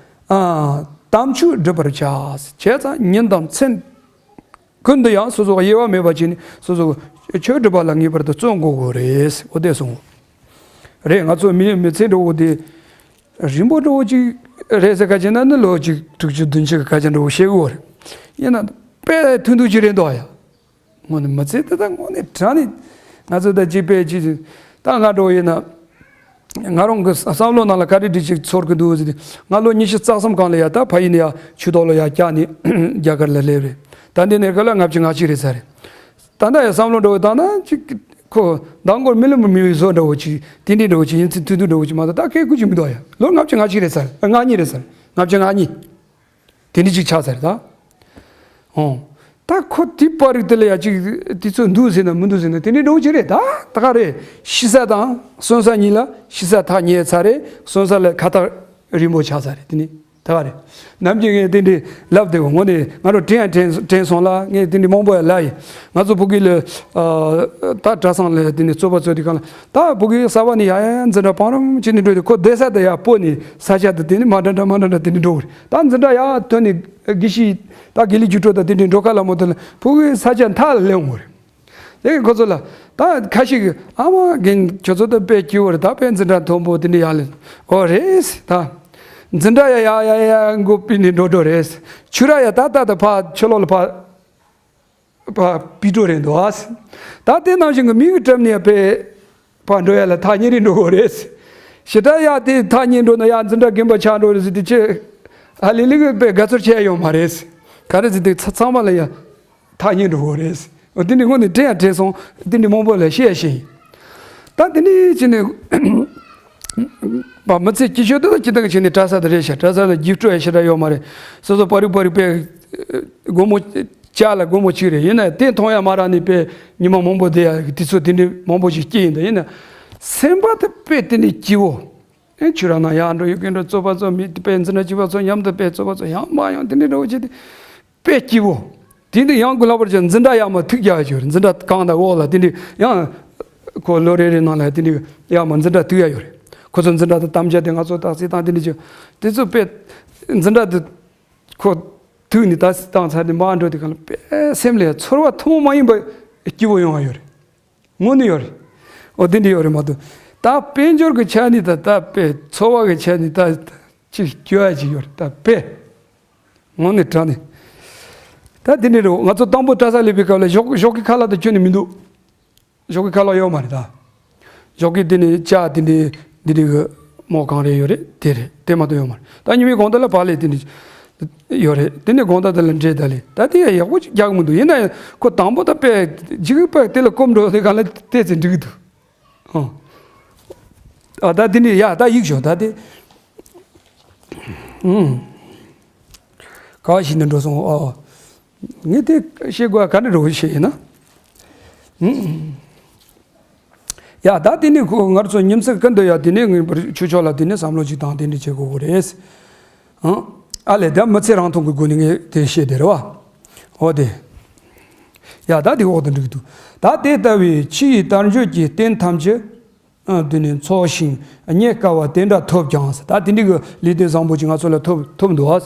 ཨ་དམ་ཆོས་སྒྲུབ་པར་བྱ། བྱས་ཙང་ཉིན་དང་མཚན་ཀུན་ཏུ་ཡང་སོ་སོ་གི་དབྱེ་བ་མེད་པ་བྱས་ནས། སོ་སོ་གི་ཆོས་སྒྲུབ་པ་ལ་ངེས་པར་དུ་བརྩོན་དགོས་དགོས་རེད། འོ་དེ་གསུངས། རེད། ང་ཚོ་མི་མི་ཚེ་འགྲོ་བོ་དེ་རིང་པོ་འགྲོ་བོ་ཅིག་རེད་ཟེར། ཁ་ཅིག་ན་ནི་ལོ་གཅིག་དྲུག་ཅུ་བདུན་ཅུ་གི་ཁ་ཅིག་འགྲོ་བོ་ཤེས་གི་ཡོད་རེད། ཡིན་ན་དཔེ་ཐུང་ཐུང་ཅིག་རེད་འདུག་ཡ། དངོས་གནས་མི་ཚེ་དེ་ད་དངོས་གནས་དྲང་ནས་ང་ཚོ་ད་ཅིག་དཔེ་ཅིག་ད་ང་འགྲོ་བོ་ཡིན་ན། ང་རང་གི་བསམ་བློ་ནང་ལ་ག་རེ་འདྲ་ཅིག་ཚོར་གི་འདུག་ཟེར་ཏེ། ང་ལོ་ཉི་ཤུ་རྩ་གསུམ་གང་ལ་ཡ། ད་ཕ་ཡུལ་ནས་ཡ་ཆུ་ཐོག་ལ་ཡ་བཀྱགས་ནས་རྒྱ་གར་ལ་སླེབས་རེད། ད་འདི་ནས་ག་ལ་ལྔ་བཅུ་ང་གཅིག་རེད་ས་རེད། ད་ལྟ་ཡང་བསམ་བློ་འགྲོ་བའི་སྟངས་ན་ཅིག་ཁོ་མདང་དགོང་མི་ལ་མི་མི་བཟོ་འདྲ་བོ་ཅིག། དེ་འདྲའི་འདྲ་བོ་ཅིག། ཡིན་ཚུལ་ཐུང་ཐུང་འདྲ་བོ་ཅིག་མ་གཏོགས་ད་སྐད་ཁུག་ཅིག་མི་འདུག་ཡ། ལོ་ལྔ་བཅུ་ང་གཅིག་རེད་ས་རེད། ལྔ་གཉིས་རེད་ས་རེད། ལྔ་བཅུ་ང་གཉིས། དེ་འདྲ་ཅིག་ཆགས་ས་རེད་ད། ཨོ། ད་ཁོ་དེ་པར་རིགས་དེ་ལ་ཡ་ཅིག་དེ་ཚོ་འདུག་ཟེར་ན་མི་འདུག་ཟེར་ན། དེ་འདྲའི་འདྲ་བོ་ཅིག་རེད་ད། ད་ག་རེད། ཤི་ས་དང་གསོན་ས་གཉིས་ལ། ཤི་ས་ཐག་ཉེ་ཚར་རེད། གསོན་ས་ལ་ཁ་ཐག་རིང་པོ་ཆགས་ས་རེད། དེ་ནི། ད་ག་རེད། ནམ་རྒྱུན་ངས་དེ་འདྲའི་ལབ་བསྡད་གོ། དངོས་གནས་ང་རང་དྲན་ཡང་དྲན་དྲན་སོང་ལ། ངས་དེ་འདྲའི་མང་པོ་ཡང་ལབ་ཡིན། ང་ཚོ་ཕ་གི་ལ་ཨ་ད་གྲྭ་ཚང་ལ་དེ་འདྲའི་རྩོད་པ་རྩོད་དུས་སྒང་ལ། ད་ཕ་གི་གསར་པ་ནས་ཡ་ཡ་འཛིན་གྲྭ་བང་རིམ་བྱས་ནས་འགྲོ་དུས། ཁོ་བསྡད་ས་དེ་ཡ་སྤོ་ནས་ས་ཆ་དེ་དེ་ནི་མ་འདྲ་འདྲ་མ་འདྲ་འདྲ་དེ་འདྲའི་འགྲོ་གི་རེད། ད་འཛིན་གྲྭ་ཡ་ཐོན་ནས་དགེ་བཤེས་ད་དགེ་ལས་རྒྱུགས་སྤྲོད་ད་དེ་འདྲའི་འགྲོ་ཁ་ལ་མོ་དེ་ལ་ཕ་གི་ས་ཆ་མཐའ་ལ་སླེབས་འོང་གི་རེད། དེ་གི་ཁོ་ཚོ་ལ་ད་ཁ་ཤས་ཀྱིས། ཨ་མ་རྒན་ཁྱོད་ཚོ་ད་དཔེ་སྐྱིད་པོ་རེད། ད་དཔེ་འཛིན་གྲྭ་མཐོན་པོ་དེ་འདྲ་ཡག་ལེ། ཨོ་རེད། ད་འཛིན་གྲྭ་ཡ་ཡ་ཡ་ཡ་མགོ་ཕུད་ནས་འགྲོ་འགྲོ་རེད། ཆོས་ར་ཡ་ད་ད་ད་ཕ་ཆོས་ལོག་ལ་ཕ་ཕ་ཕུད་འགྲོ་རེད་འདུག་ཨ། ད་དེ་ནང་བཞིན་གྱི་མི་གི་གྲབས་ནས་དཔེ་ཕ་འགྲོ་ཡ་ལ་ཐག་ཉེ་རེ་འགྲོ་གི་རེད། ཞེ་དྲག་ཡ་དེ་ཐག་ཉེ་འགྲོ་ན་ཡ་འཛིན་གྲྭ་རྒན་པ་ཆགས་འགྲོ་རེད་ཟེར་དེ་ཆེ། ཧ་ལས་ལས་གི་དཔེ་དགའ་ཚོར་ཆེ་ཡ་ཡོད་མ་རེད། ག་རེ་ཟེར་དེ་ཚ་ཚང་མ་ལ་ཡ་ཐག་ཉེ་འགྲོ་གི་རེད། འོ་དེ་འདྲའི་སྔོན་ནས་དྲན་ཡང་དྲན་སོང་། དེ་འདྲའི་མང་པོ་ལ་བཤད་ཡང་བཤད་ཡིན། ད་དེ་འདྲའི་བྱས་ནས་པ་མི་ཚེ་སྐྱིད་ཤོས་དེ་ལ་སྐྱིད་ཐག་བྱས་ནས་གྲྭ་ས་དེ་རེད་ཤག། གྲྭ་ས་ལ་རྒྱུགས་སྤྲོད་ཡ་ཞེ་དྲག་ཡོད་མ་རེད། སོ་སོ་པར་རིག་པར་རིག་པའི་སྒོར་མོ་ལྕགས་ལ་སྒོར་མོ་གཅིག་རེད། ཡིན་ན་དེ་མཐོང་ཡ་མ་རག་ནས་དཔེ་ཉི་མ་མང་པོ་བསྡད་ཡ་དེ་ཚོ་དེ་འདྲའི་མང་པོ་ཞིག་སྐྱེས་ཡིན། ད་ཡིན་ན་སེམས་པ་དེ་དཔེ་དེ་འདྲའི་སྐྱིད་བོ། ཨེ་ཆོས་ར་ནང་ཡར་འགྲོ་ཡུལ་གྱི་འགྲོ་རྩོད་པ་རྩོད་མི་དེ་དཔེ་འཛིན་གྲྭ་གཅིག་པ་ཚོ་མཉམ་དུ་དཔེ་རྩོད་པ་རྩོད་ཡང་མ་ཡང་དེ་འདྲའི་འགྲོ་བྱེད་དེ། དཔེ་སྐྱིད་བོ། དེ་འདི་ཡང་གུ་ལྷག་པར་ཅན་འཛིན་གྲྭ་ཡར་མར་ཐུག་རྒྱག་ཡ་ཡོད་རེད། འཛིན་གྲྭ་གང་དང་འོག་ལ་དེ་འདྲའི་ཡང་། ཁོ་ལོ་རེ་རེ་ནང་ལ་དེ་འདྲའི་ཡར་མར་འཛིན་གྲྭ་ཐུག་ཡ་ཡོད་རེད། ཁོ་ཚོ་འཛིན་གྲྭ་དང་གཏམ་བརྗོད་དེ་ང་ཚོ་ཏག་ཙི་དང་དེ་འདྲའི་ཅིག། དེ་ཚོ་དཔེ་འཛིན་གྲྭ་དེ་ཁོ་ཐུག་ནས་ཏག་ཙི་བཏང་ཚར་ནས་མར་འགྲོ་དུས་སྒང་ལ་དཔེ་སེམས་ལ་ཚོར་བ་ཐུན་མོང་མ་ཡིན་པ་སྐྱིད་པོ་ཡོང་བ་ཡོད་རེད། དངོས་གནས་ཡོད་རེད། འོ་དེ་འདྲ་ཡོད་རེད་མ་གཏོགས། ད་དཔལ་འབྱོར་གྱི་ཆ་ནས་ད་ད་དཔེ་འཚོ་བ་གི་ཆ་ནས་ད་ཅིག་སྐྱོ་ཡ་ཅིག་ཡོད་རེད་ད་དཔེ། དངོས་གནས་དྲང་གནས། ད་དེ་འདྲ་རེད། ང་ཚོ་དང་པོ་གྲྭ་ས་སླེབས་པའི་སྐབས་ལ་ཞོགས་ཞོགས་ཀྱི་ཁ་ལག་ད་ཁྱོན་ནས་མི་འདུག། ཞོགས་ཀྱི་ཁ་ལག་ཡོད་མ་རེད་ད། ཞོགས་ཀྱི་དེ་ནས་ལྕགས་དེ་འདྲའི་འདི་འདྲའི་གི་མོ་གང་རེ་ཡོད་རེད། དེ་རེད། དེ་མ་གཏོགས་ཡོད་མ་རེད། ད་ཉི་མའི་དགོང་དག་ལ་བག་ལེབ་དེ་འདྲ་ཡོད་རེད། དེ་ནས་དགོང་དག་དེ་ལ་འབྲས་དང་ལེབ། ད་དེ་ཡང་ཡག་པོ་ཅིག་རྒྱག་གི་མི་འདུག། ཡིན་ན་ཡང་ཁོ་དང་པོ་ད་དཔེ་ཇི་གི་དཔེ་དེ་ལ་སྐོམ་འགྲོ་དེ་ག་ལ་བལྟས་ཚེ་འགྲིག་གི་འདུག། ཨ། ཨ་ད་དེ་ནས་ཡ་ད་ཡིག་ཞོག་ད་དེ། ཨུམ། ག་བ་ཞིག་ནས་འགྲོ་སོང་། ཨོ། ངས་དེ་བཤད་དགོས་ག་འདྲ་རེད་བཤད་ཡིན་ན། ཨུམ། ཡ་ད་དེ་ནས་ཁོ་ང་ཚོ་ཉིན་ཚེ་ཀུན་ཏུ་ཡ་དེ་ནས་ངེས་པར་ཆོས་ཕྱོགས་ལ་དེ་ནས་བསམ་བློ་ཅིག་བཏང་དེ་འདྲ་བྱེད་དགོས་གི་རེད། ཨང་། ཨ་ལས་ད་མི་ཚེ་རང་མཐོང་གི་སྒོ་ནས་ངས་དེ་བཤད་དེ་རེད་བ། འོ་དེ། ཡ་ད་དེ་འོག་ཏུ་འགྲིག་འདུག། ད་དེ་ལྟ་བུའི་ཕྱི་ཡི་དལ་འབྱོར་གྱི་རྟེན་ཐམས་ཅད། ཨ། དེ་ནས་འཚོ་ཞིང་རྙེད་དཀའ་བ་དེ་འདྲ་ཐོབ་ཀྱང་། ད་དེ་འདྲའི་གི་ལུས་རྟེན་བཟང་པོ་ཅིག་ང་ཚོ་ལ་ཐོབ་ཐོབ་འདུག་ཨ།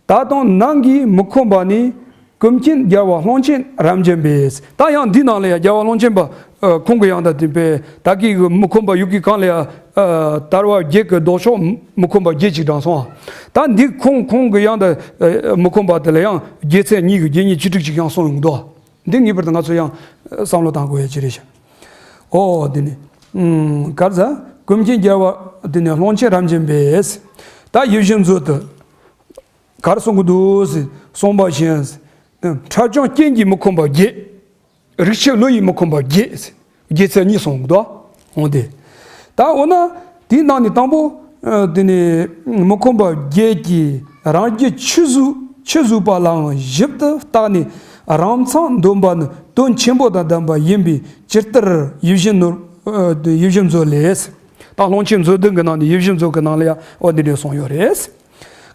ད་དུང་ནང་གི་མི་ཁོམ་པ་ནི། ཀུན་མཁྱེན་རྒྱལ་བ་ཀློང་ཆེན་རབ་འབྱམས་པས། ད་ཡང་འདི་ནང་ལ་ཡང་རྒྱལ་བ་ཀློང་ཆེན་པ། ཨ། ཁོང་གི་ཡང་ད་དེ་པས་ད་གི་གི་མི་ཁོམ་པ་ཡུལ་གྱི་གང་ལ་ཡང་། ཨ། དལ་བ་བརྒྱད་ཀྱི་ལྡོག་ཕྱོགས་མི་ཁོམ་པ་བརྒྱད་ཅིག་དྲངས་སོང་། ད་འདི་ཁོང་ཁོང་གི་ཡང་ད། ཨ། མི་ཁོམ་པ་དེ་ལ་ཡང་རྒྱལ་མཚན་གཉིས་ཀྱི་རྒྱལ་མཚན་བཅུ་དྲུག་ཅིག་ཡང་གསུངས་ཡོང་འདུག། འདི་ངེས་པར་དུ་ང་ཚོ་ཡང་བསམ་བློ་བཏང་དགོས་ཡ་ཅིག་རེད་ཤག། ཨོ་དེ་ནི། ཨུམ། གར་ཟ། ཀུན་མཁྱེན་རྒྱལ་བ་དེ་ནི་ཀློང་ཆེན་རབ་འབྱམས་པས། ད་ཡིད་བཞིན་མཛོད་དུ། གར་གསུང་གི་འདུག་ཟེར། གསུངས་པ་བཞིན། ཁྲ་ཆུང་སྐྱེས་ཀྱིས་མི་ཁོམ་པ་བརྒྱད། རིག་བྱེད་བློ་ཡིས་མི་ཁོམ་པ་བརྒྱད། བརྒྱད་ཚེ་གཉིས་གསུངས་འདུག་འོང་དེ། ད་འོ་ན། དེའི་ནང་ནས་དང་པོ། ཨ། དེ་ནས་མི་ཁོམ་པ་བརྒྱད་ཀྱིས་རང་རྒྱུད་ཆོས་གཟུགས་ཆོས་གཟུགས་པ་ལའང་ཞིབ་ཏུ་བརྟགས་ནས། རང་མཚང་འདོན་པ་ནི་དོན་ཆེན་པོ་དང་ལྡན་པ་ཡིན་པས། ཇི་ལྟར་ཡིད་བཞིན་ནོར། ཨ། ཡིད་བཞིན་མཛོད་ལས། ད་ཀློང་ཆེན་མཛོད་བདུན་གྱི་ནང་ནས་ཡིད་བཞིན་མཛོད་ཀྱི་ནང་ལ་ཡང་འོ་འདི་འདྲ་གསུངས་ཡོད་རེད།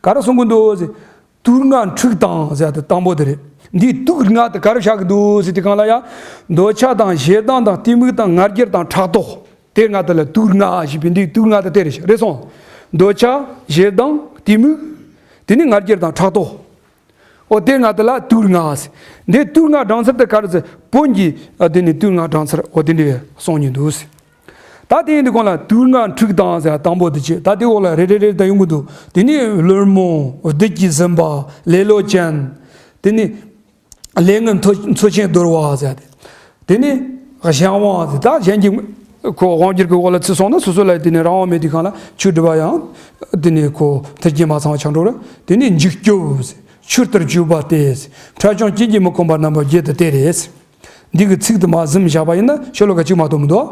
ག་རེ་གསུང་གི་འདུག་ཟེར། དུག་ལྔ་འཁྲུགས་དང་ཟེར་ཡ་དེ་དང་པོ་དེ་རེད། འདིའི་དུག་ལྔ་དེ་ག་རེ་བཞག་གི་འདུག་ཟེར་དུས་སྒང་ལ་ཡ། འདོད་ཆགས་དང་ཞེ་སྡང་དང་གཏི་མུག་དང་ང་རྒྱལ་དང་ཕྲག་དོག་དེ་ལྔ་དེ་ལ་དུག་ལྔ་ཞེས་པའི་འདིའི་དུག་ལྔ་དེ་དེ་རེད། རེད་སོང་། འདོད་ཆགས་ཞེ་སྡང་གཏི་མུག་དེ་ནི་ང་རྒྱལ་དང་ཕྲག་དོག་འོ་དེ་ལྔ་དེ་ལ་དུག་ལྔ་ཟེར། འདི་དུག་ལྔ་སྦྲང་ཚར་དེ་ག་རེ་ཟེར། བོན་གྱི་ཨ་དེ་ནི་དུག་ལྔ་སྦྲང་ཚར་འོ་དེ་འདྲའི་གསུང་གི་འདུག་ཟེར། ད་དེ་ཡིན་དུས་སྒང་ལ་དུག་ལྔ་འཁྲུགས་དང་ཟེར་དང་པོ་དེ་བྱས། ད་དེ་འོག་ལ་རེ་རེ་རེ་ད་ཡོང་གི་འདུག་དེ་ནི་བླུན་རྨོངས། བདུད་ཀྱིས་ཟིན་པ། ལེ་ལོ་ཅན། དེ་ནི་ལས་ངན་མཚོ་མཚོ་ཆེན་རྡོལ་བ་ཟེར་ཏེ། དེ་ནི་གཞན་དབང་ཟེར། ད་གཞན་གྱི་ཁོ་དབང་སྒྱུར་གྱི་འོག་ལ་ཚུད་སོང་ན་སོ་སོ་ལ་དེ་ནི་རང་དབང་མེད་དུས་སྒང་ལ་ཆོས་སྒྲུབ་པ་ཡང་དེ་ནི་ཁོ་མཐུན་རྐྱེན་མ་ཚང་བ་ཆགས་འགྲོ་རེད། དེ་ནི་འཇིགས་སྐྱོབ་ཟེར། ཆུ་ལྟར་བྱུག་པ་སྟེ་ཟེར། ཁྲ་ཆུང་སྐྱེས་ཀྱིས་མི་ཁོམ་པ་རྣམ་པ་བརྒྱད་དེ་དེ་རེད། འདི་གི་ཚིག་དེ་མར་གཟིམ་བཞག་པ་ཡིན་ན་ཤོ་ལོ་ཀ་གཅིག་མ་གཏོགས་མི་འདུག་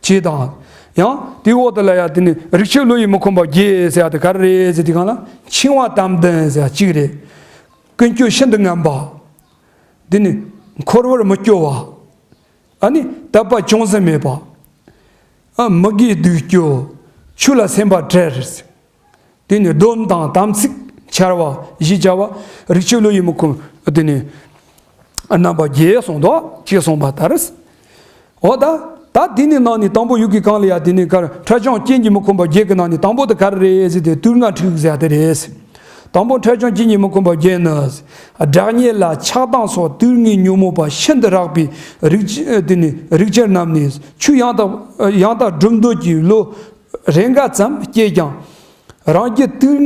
ཅེས་དང་། ཡང་དེའི་འོག་དེ་ལ་ཡང་དེ་ནི་རིག་བྱེད་བློ་ཡིས་མི་ཁོམ་པ་བརྒྱད་ཟེར་ཡ་དེ་ག་རེ་རེད་ཟེར་དུས་སྒང་ལ། འཆིང་བ་དམ་ལྡན་ཟེར་ཡ་གཅིག་རེད། ཀུན་སྤྱོད་ཤིན་ཏུ་ངན་པ། དེ་ནི་འཁོར་བར་མི་སྐྱོ་བ། ཨ་ནི་དད་པ་ཅུང་ཟད་མེད་པ། ཨ། མི་དགེ་སྡིག་སྐྱོ། ཆོས་ལ་སེམས་པ་བྲལ། དེ་ནི་སྡོམ་དང་དམ་ཚིག་འཆལ་བ་ཞེས་བྱ་བ། རིག་བྱེད་བློ་ཡིས་མི་ཁོམ་དེ་ནི་རྣམ་པ་བརྒྱད་གསུངས་འདུག་ཅེས་གསུངས་པ་ལྟར། འོ་ད། ད་དེ་ནི་ནང་ནས་དང་པོ་ཡུག་གི་གང་ལ་ཡ་དེ་ནི་གར་ཁྲ་ཆུང་སྐྱེས་ཀྱིས་མི་ཁོམ་པ་བརྒྱད་ཀྱི་ནང་ནས་དང་པོ་དེ་ག་རེ་རེད་ཟེར་ཏེ་དུག་ལྔ་འཁྲུགས་ཟེར་ཡ་དེ་རེད། དང་པོ་ཁྲ་ཆུང་སྐྱེས་ཀྱིས་མི་ཁོམ་པ་བརྒྱད་ནི། བདག་ཉིད་ལ་ཆགས་སྡང་སོགས་དུག་ལྔའི་ཉོན་མོངས་པ་ཤིན་ཏུ་རགས་པའི་རིགས་དེ་ནི་རིགས་ཅན་རྣམས་ནི་ཆོས་ཡང་དག་ཡང་དག་སྒྲུབ་འདོད་ཀྱི་བློ་རེ་འགའ་ཙམ་སྐྱེས་ཀྱང་། རང་རྒྱུད་དུག་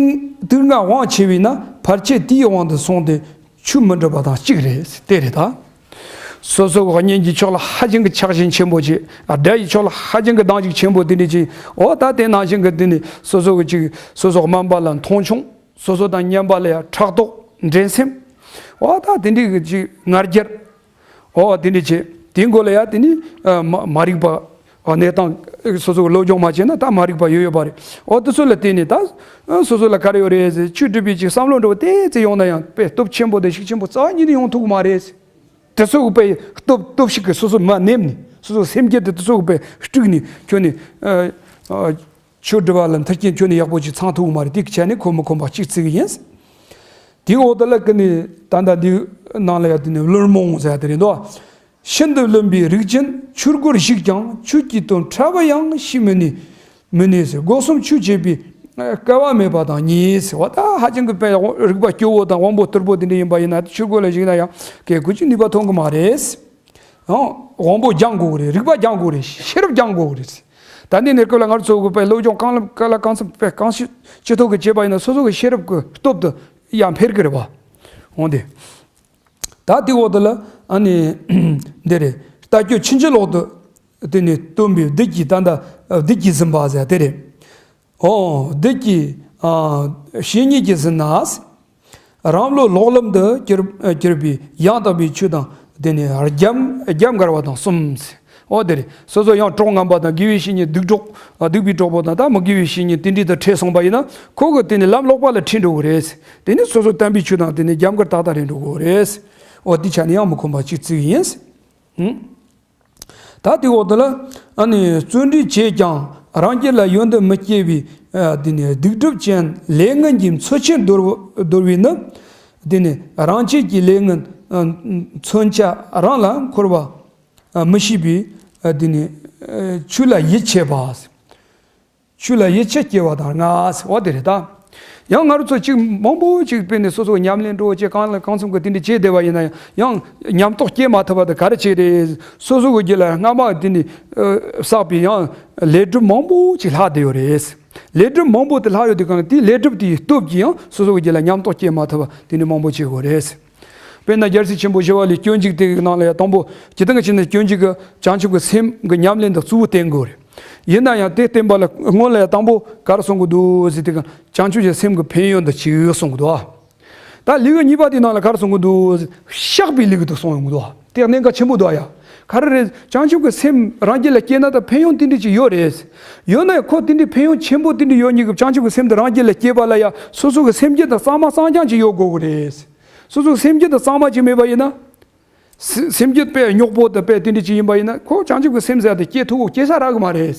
དུག་ལྔ་དབང་ཆེ་བས་ན་ཕལ་ཆེར་དེའི་དབང་དུ་སོང་སྟེ་ཆོས་མི་འགྲུབ་པ་དང་གཅིག་རེད། དེ་རེད་ད། སོ་སོ་གི་གཉེན་གྱི་ཕྱོགས་ལ་ཧ་ཅང་གི་ཆགས་ཞེན་ཆེན་པོ་བྱེད། དགྲ་ཡི་ཕྱོགས་ལ་ཧ་ཅང་གི་སྡང་ཞེན་ཆེན་པོ་དེ་འདྲ་བྱེད། འོ་ད་དེ་ནང་བཞིན་གི་དེ་ནི་སོ་སོ་གི་ཅིག་སོ་སོ་དམན་པ་ལ་མཐོང་ཆུང་། སོ་སོ་དང་མཉམ་པ་ལ་ཡང་ཕྲག་དོག་འགྲན་སེམས། འོ་ད་དེ་འདྲའི་གི་ཅིག་ང་རྒྱལ། འོ་དེ་འདྲ་བྱེད། དེའི་མགོ་ལ་ཡང་དེ་ནི་ཨ་མ་མ་རིག་པ། ཨ་གནས་སྟངས་སོ་སོ་གི་སློབ་སྦྱོང་མ་བྱས་ན་ད་མ་རིག་པ་ཡོད་ཡོད་པ་རེད། འོ་དེ་ཚོ་ལ་བརྟེན་ནས་ད་ཨ་སོ་སོ་ལ་ག་རེ་ཡོད་རེད་ཟེར། ཆོས་སྒྲུབ་པའི་ཅིག་བསམ་བློ་འདྲ་བོ་ཏོག་ཙམ་ཡོང་ན་ཡང་དཔེ་སྟོབས་ཆེན་པོ་དང་ཤུགས་ཆེན་པོ་རྩ་བ་ཉིད་ནས་ཡོང་ཐུབ་ཀྱི་མ་རེད། དེ་ཚོ་གི་དཔེ་སྟོབས་སྟོབས་ཤུགས་ཀྱིས་སོ་སོ་མར་ནེམ་ནས་སོ་སོ་སེམས་རྒྱུད་དེ་དེ་ཚོ་གི་དཔེ་དཀྲུགས་ནས་ཁྱོན་ནས་ཨ་ཨ་ཆོས་སྒྲུབ་པ་ལ་མཐུན་རྐྱེན་ཁྱོན་ནས་ཡག་པོ་ཅིག་ཚང་ཐུབ་ཀྱི་མ་རེད། དེ་གི་ཆ་ནས་ཁོ་མི་ཁོམ་པ་གཅིག་བརྩི་གི་ཡིན། དེའི་འོག་ཏུ་ལ་ཀི་ནི་ད་ལྟ་འདི་ནང་ལ་ཡ་དེ་ནི་བླུན་རྨོངས་ཟེར་ཡ་དེ་རེད་འདུག་ཤིན་ཏུ་བླུན་པའི་རིགས་ཅན་ཆོས་སྒོར་ཞུགས་ཀྱང་ཆོས་ཀྱི་དོན་ཕྲ་བ་ཡང་ཤེས་མི་ནུས། མི་ནུས་སོ། སྒོ་གསུམ་ཆོས་བྱེད་པའི་སྐལ་བ་མེད་པ་དང་གཉིས། འོ་ད་ཧ་ཅང་གི་དཔེ་རིག་པ་སྐྱོ་བོ་དང་དབང་པོ་སྟུར་པོ་དེ་འདྲ་ཡིན་པ་ཡིན་ན་ཆོས་སྒོ་ལ་ཞུགས་ན་ཡང་གལ་ཁུར་གྱི་ནུས་པ་ཐོན་གི་མ་རེད། ཡང་དབང་པོ་སྦྱང་དགོས་གི་རེད། རིག་པ་སྦྱང་དགོས་གི་རེད། ཤེས་རབ་སྦྱང་དགོས་གི་རེད། ད་ནི་གནས་སྐབས་ལ་ང་ཚོ་གི་དཔེ་སློབ་སྦྱོང་གང་ལ་གང་ལ་གང་འཚམ་དཔེ་གང་ཤེས་ཅི་ཐུབ་གི་བྱས་པ་ཡིན་ན་སོ་སོ་གི་ཤེས་རབ་གི་སྟོབས་དེ་ཡར་འཕེལ་གི་རེད་བ། འོང་དེ། ད་དེ་འོག་ཏུ་ལ་ཨ་ནི་འདི་རེད། ལྟ་སྤྱོད་ཕྱིན་ཅི་ལོག་ཏུ་དེ་ནི་སྟོན་པའི་བདུད་ཀྱིས་ད་ལྟ་བདུད་ཀྱིས་ཟིན་པ་ཟེར་དེ་རེད། ཨོ་བདུད་ཀྱིས་ཨ་བཤེས་གཉེན་གྱིས་ཟིན་ན། རང་བློ་ལོག་ལམ་དུ་གྱུར་གྱུར་པའི་ཡང་དག་པའི་ཆོས་དང་དེ་ནི་རྒྱབ་རྒྱབ་འགལ་བ་དང་གསུམ། ཨོ་དེ་རེད། སོ་སོ་ཡང་གྲོགས་ངན་པ་དང་དགེ་བའི་བཤེས་གཉེན་སྡིག་གྲོགས་སྡིག་པའི་གྲོགས་པོ་དང་ད་མི་དགེ་བའི་བཤེས་གཉེན་དེ་འདྲ་དང་འཕྲད་སོང་པ་ཡིན་ན་ཁོ་གི་དེ་ནི་ལམ་ལོག་པ་ལ་ཁྲིད་འགྲོ་གི་རེད། དེ་ནི་སོ་སོ་བསྟན་པའི་ཆོས་དང་དེ་ནི་རྒྱབ་འགལ་ཏག་ཏག་རེད་འགྲོ་གི་རེད། ཨོ་དེ་ཆ་ནི་ཡང་མི་ཁོམ་པ་གཅིག་བརྩི་གི་ཡིན། ཧུམ། ད་དེ་འོག་ཏུ་ལ་ཨ་ནི་བརྩོན་འགྲུས་བྱས་ཀྱང་རང་རྒྱུད་ལ་ཡོན་ཏན་མི་སྐྱེ་བའི་ཨ་དེ་ནི་སྡིག་སྒྲིབ་ཅན་ལས་ངན་གྱི་མཚོན་ཆས་འདོར་འདོར་བས་ནི། དེ་ནི་རང་བྱས་ཀྱི་ལས་ངན་ཨ་མཚོན་ཆ་རང་ལ་འཁོར་བ་ཨ་མི་ཤེས་པའི་ཨ་དེ་ནི་ཨ་ཆོས་ལ་ཡིད་ཆེས་པ། ཆོས་ལ་ཡིད་ཆེས་སྐྱེ་བ་དང་ལྔ། འོ་དེ་རེད་ད། ཡང་ང་རང་ཚོ་གཅིག་མང་པོ་གཅིག་དཔེ་ནས་སོ་སོ་ཉམས་ལེན་འགྲོ་བྱེད་གང་ལ་གང་འཚམ་གི་དེ་འདྲ་བྱས་བསྡད་པ་ཡིན་ན་ཡང་ཉམས་རྟོགས་སྐྱེ་མ་ཐུབ་པ་དེ་ག་རེ་བྱས་རེད། སོ་སོ་གི་རྒྱུད་ལ་སྔ་མ་དེ་ནས་བསགས་པའི་ཡང་ལས་སྒྲིབ་མང་པོ་གཅིག་ལྷག་བསྡད་ཡོད་རེད། ལས་སྒྲིབ་མང་པོ་དེ་ལྷག་ཡོད་དུས་གང་དེའི་ལས་སྒྲིབ་དེའི་སྟོབས་ཀྱིས་ཡང་སོ་སོ་གི་རྒྱུད་ལ་ཉམས་རྟོགས་སྐྱེ་མ་ཐུབ་པ་དེ་འདྲ་མང་པོ་བྱེད་དགོས་རེད། དཔེར་ན་རྒྱལ་སྲས་ཆེན་པོ་ཞི་བ་ལྷའི་སྤྱོད་འཇུག་དེ་གི་ནང་ལ་ཡང་དང་པོ་ཇི་ལྟར་ཕྱིན་ན་སྤྱོད་འཇུག་གི་བྱང་ཆུབ་ཀྱི་སེམས་ཀྱི་ཉམས་ལེན་དང་གཙོ་བོ་བསྟན་དགོས་རེད། ཡིན་ན་ཡང་དེ་བསྟན་པ་ལ་སྔོན་ལ་ཡང་དང་པོ་ག་རེ་གསུང་གི་འདུག་ཟེར་དུས་གང་ལ་བྱང་ཆུབ་ཀྱི་སེམས་ཀྱི་ཕན་ཡོན་དང་བཅས་གསུང་གི་འདུག་ད་ལེའུ་གཉིས་པ་དེའི་ནང་ལ་ག་རེ་གསུང་གི་འདུག་བཤགས་པའི་ལེའུ་དེ་གསུང་ཡོང་གི་འདུག་དེ་གནད་འགག་ཆེན་པོ་འདུག་ཡ། ག་རེ་རེད། བྱང་ཆུབ་ཀྱི་སེམས་རང་རྒྱུད་ལ་སྐྱེས་ན་ད་ཕན་ཡོན་དེ་འདྲ་ཅིག་ཡོད་རེད། ཡོད་ན་ཡང་ཁོ་དེ་འདྲའི་ཕན་ཡོན་ཆེན་པོ་དེ་འདྲ་ཡོད་མཁན་གྱི་བྱང་ཆུབ་ཀྱི་སེམས་དེ་རང་རྒྱུད་ལ་སྐྱེས་པ་ལ་ཡང་སོ་སོ་གི་སེམས་རྒྱུད་དང་གཙང་མ་གཙང་རྐྱང་ཅིག་ཡོད་དགོས་གི་རེད། སོ་སོ་སེམས་རྒྱུད་དང་གཙང་མ་ཅིག་མེད་པ་ཡིན་ན། སེ- སེམས་རྒྱུད་དཔེ་རྙོག་པོ་དང་དཔེ་དེ་འདྲ་ཅིག་ཡིན་པ་ཡིན་ན་ཁོ་བྱང་ཆུབ་ཀྱི་སེམས་ཟེར་དེ་སྐྱེ་ཐུབ་སྐྱེ་ས་རག་གི་མ་རེད།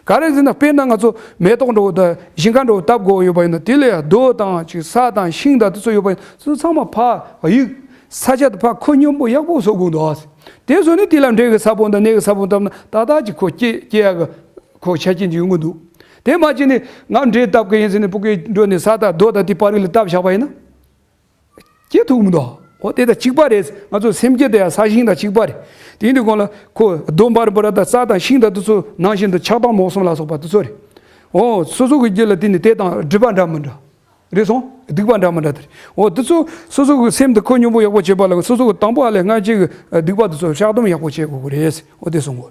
ག་རེ་ཟེར་ན་དཔེར་ན་ང་ཚོ་མེ་ཏོག་འདྲ་བོ་དང་ཞིང་ཁ་འདྲ་བོ་བཏབ་དགོས་ཡོད་པ་ཡིན་ན་དེ་ལ་ཡང་རྡོ་དང་ཅིག་ས་དང་ཤིང་དང་དེ་ཚོ་ཡོད་པ་ཡིན་ན་དེ་ཚོ་ཚང་མ་ཕར་གཡུག་ས་ཆ་དེ་ཕར་ཁོ་སྙོམས་པོ་ཡག་པོ་བཟོ་དགོས་འདུག་དེ་བཟོས་ནས་དེ་ལ་འབྲས་ཀྱི་ས་བོན་དང་ནས་ཀྱི་ས་བོན་བཏབ་ན་ཏག་ཏག་ཅིག་ཁོ་སྐྱེ་སྐྱེ་ཡག་གི་ཁོ་ཆ་རྐྱེན་ཅིག་ཡོང་གི་འདུག་དེ་མ་བྱས་ནས་ང་འབྲས་བཏབ་གི་ཡིན་ཟེར་ནས་སྤུ་གུའི་འགྲོ་ནས་ས་དང་རྡོ་དང་དེ་པར་རིས་ལ་བཏབ་བཞག་པ་ཡིན་ན། སྐྱེ་ཐུབ་མི་འདུག་འོ་དེ་དང་གཅིག་པ་རེད། ང་ཚོ་སེམས་རྒྱུད་དེ་ཡང་ས་ཞིང་དང་གཅིག་པ་རེད། དེ་ཡིན་དུས་གོང་ལ་ཁོ་རྡོ་འབར་འབར་དང་ས་དང་ཤིང་དང་དེ་ཚོ་ནང་བཞིན་དུ་ཆགས་སྡང་རྨོངས་གསུམ་ལ་སོགས་པ་དེ་ཚོ་རེད། འོ་སོ་སོ་གི་རྒྱུད་ལ་དེ་ནི་དེ་དང་སྒྲིབ་པ་འདྲ་མི་འདྲ། རེད་སོང་། སྡིག་པ་འདྲ་མི་འདྲ་དེ་རེད། འོ་དེ་ཚོ་སོ་སོ་གི་སེམས་དེ་ཁོ་སྙོམས་པོ་ཡག་པོ་བྱེད་པ་ལ་སོ་སོ་གི་དང་པོ་ཨ་ལས་སྔ་རྗེས་ཀྱི་སྡིག་པ་དེ་ཚོ་བཤགས་སྡོམ་ཡག་པོ་བྱེད་དགོས་གི་རེད། འོ་དེ་གསུང་གོ།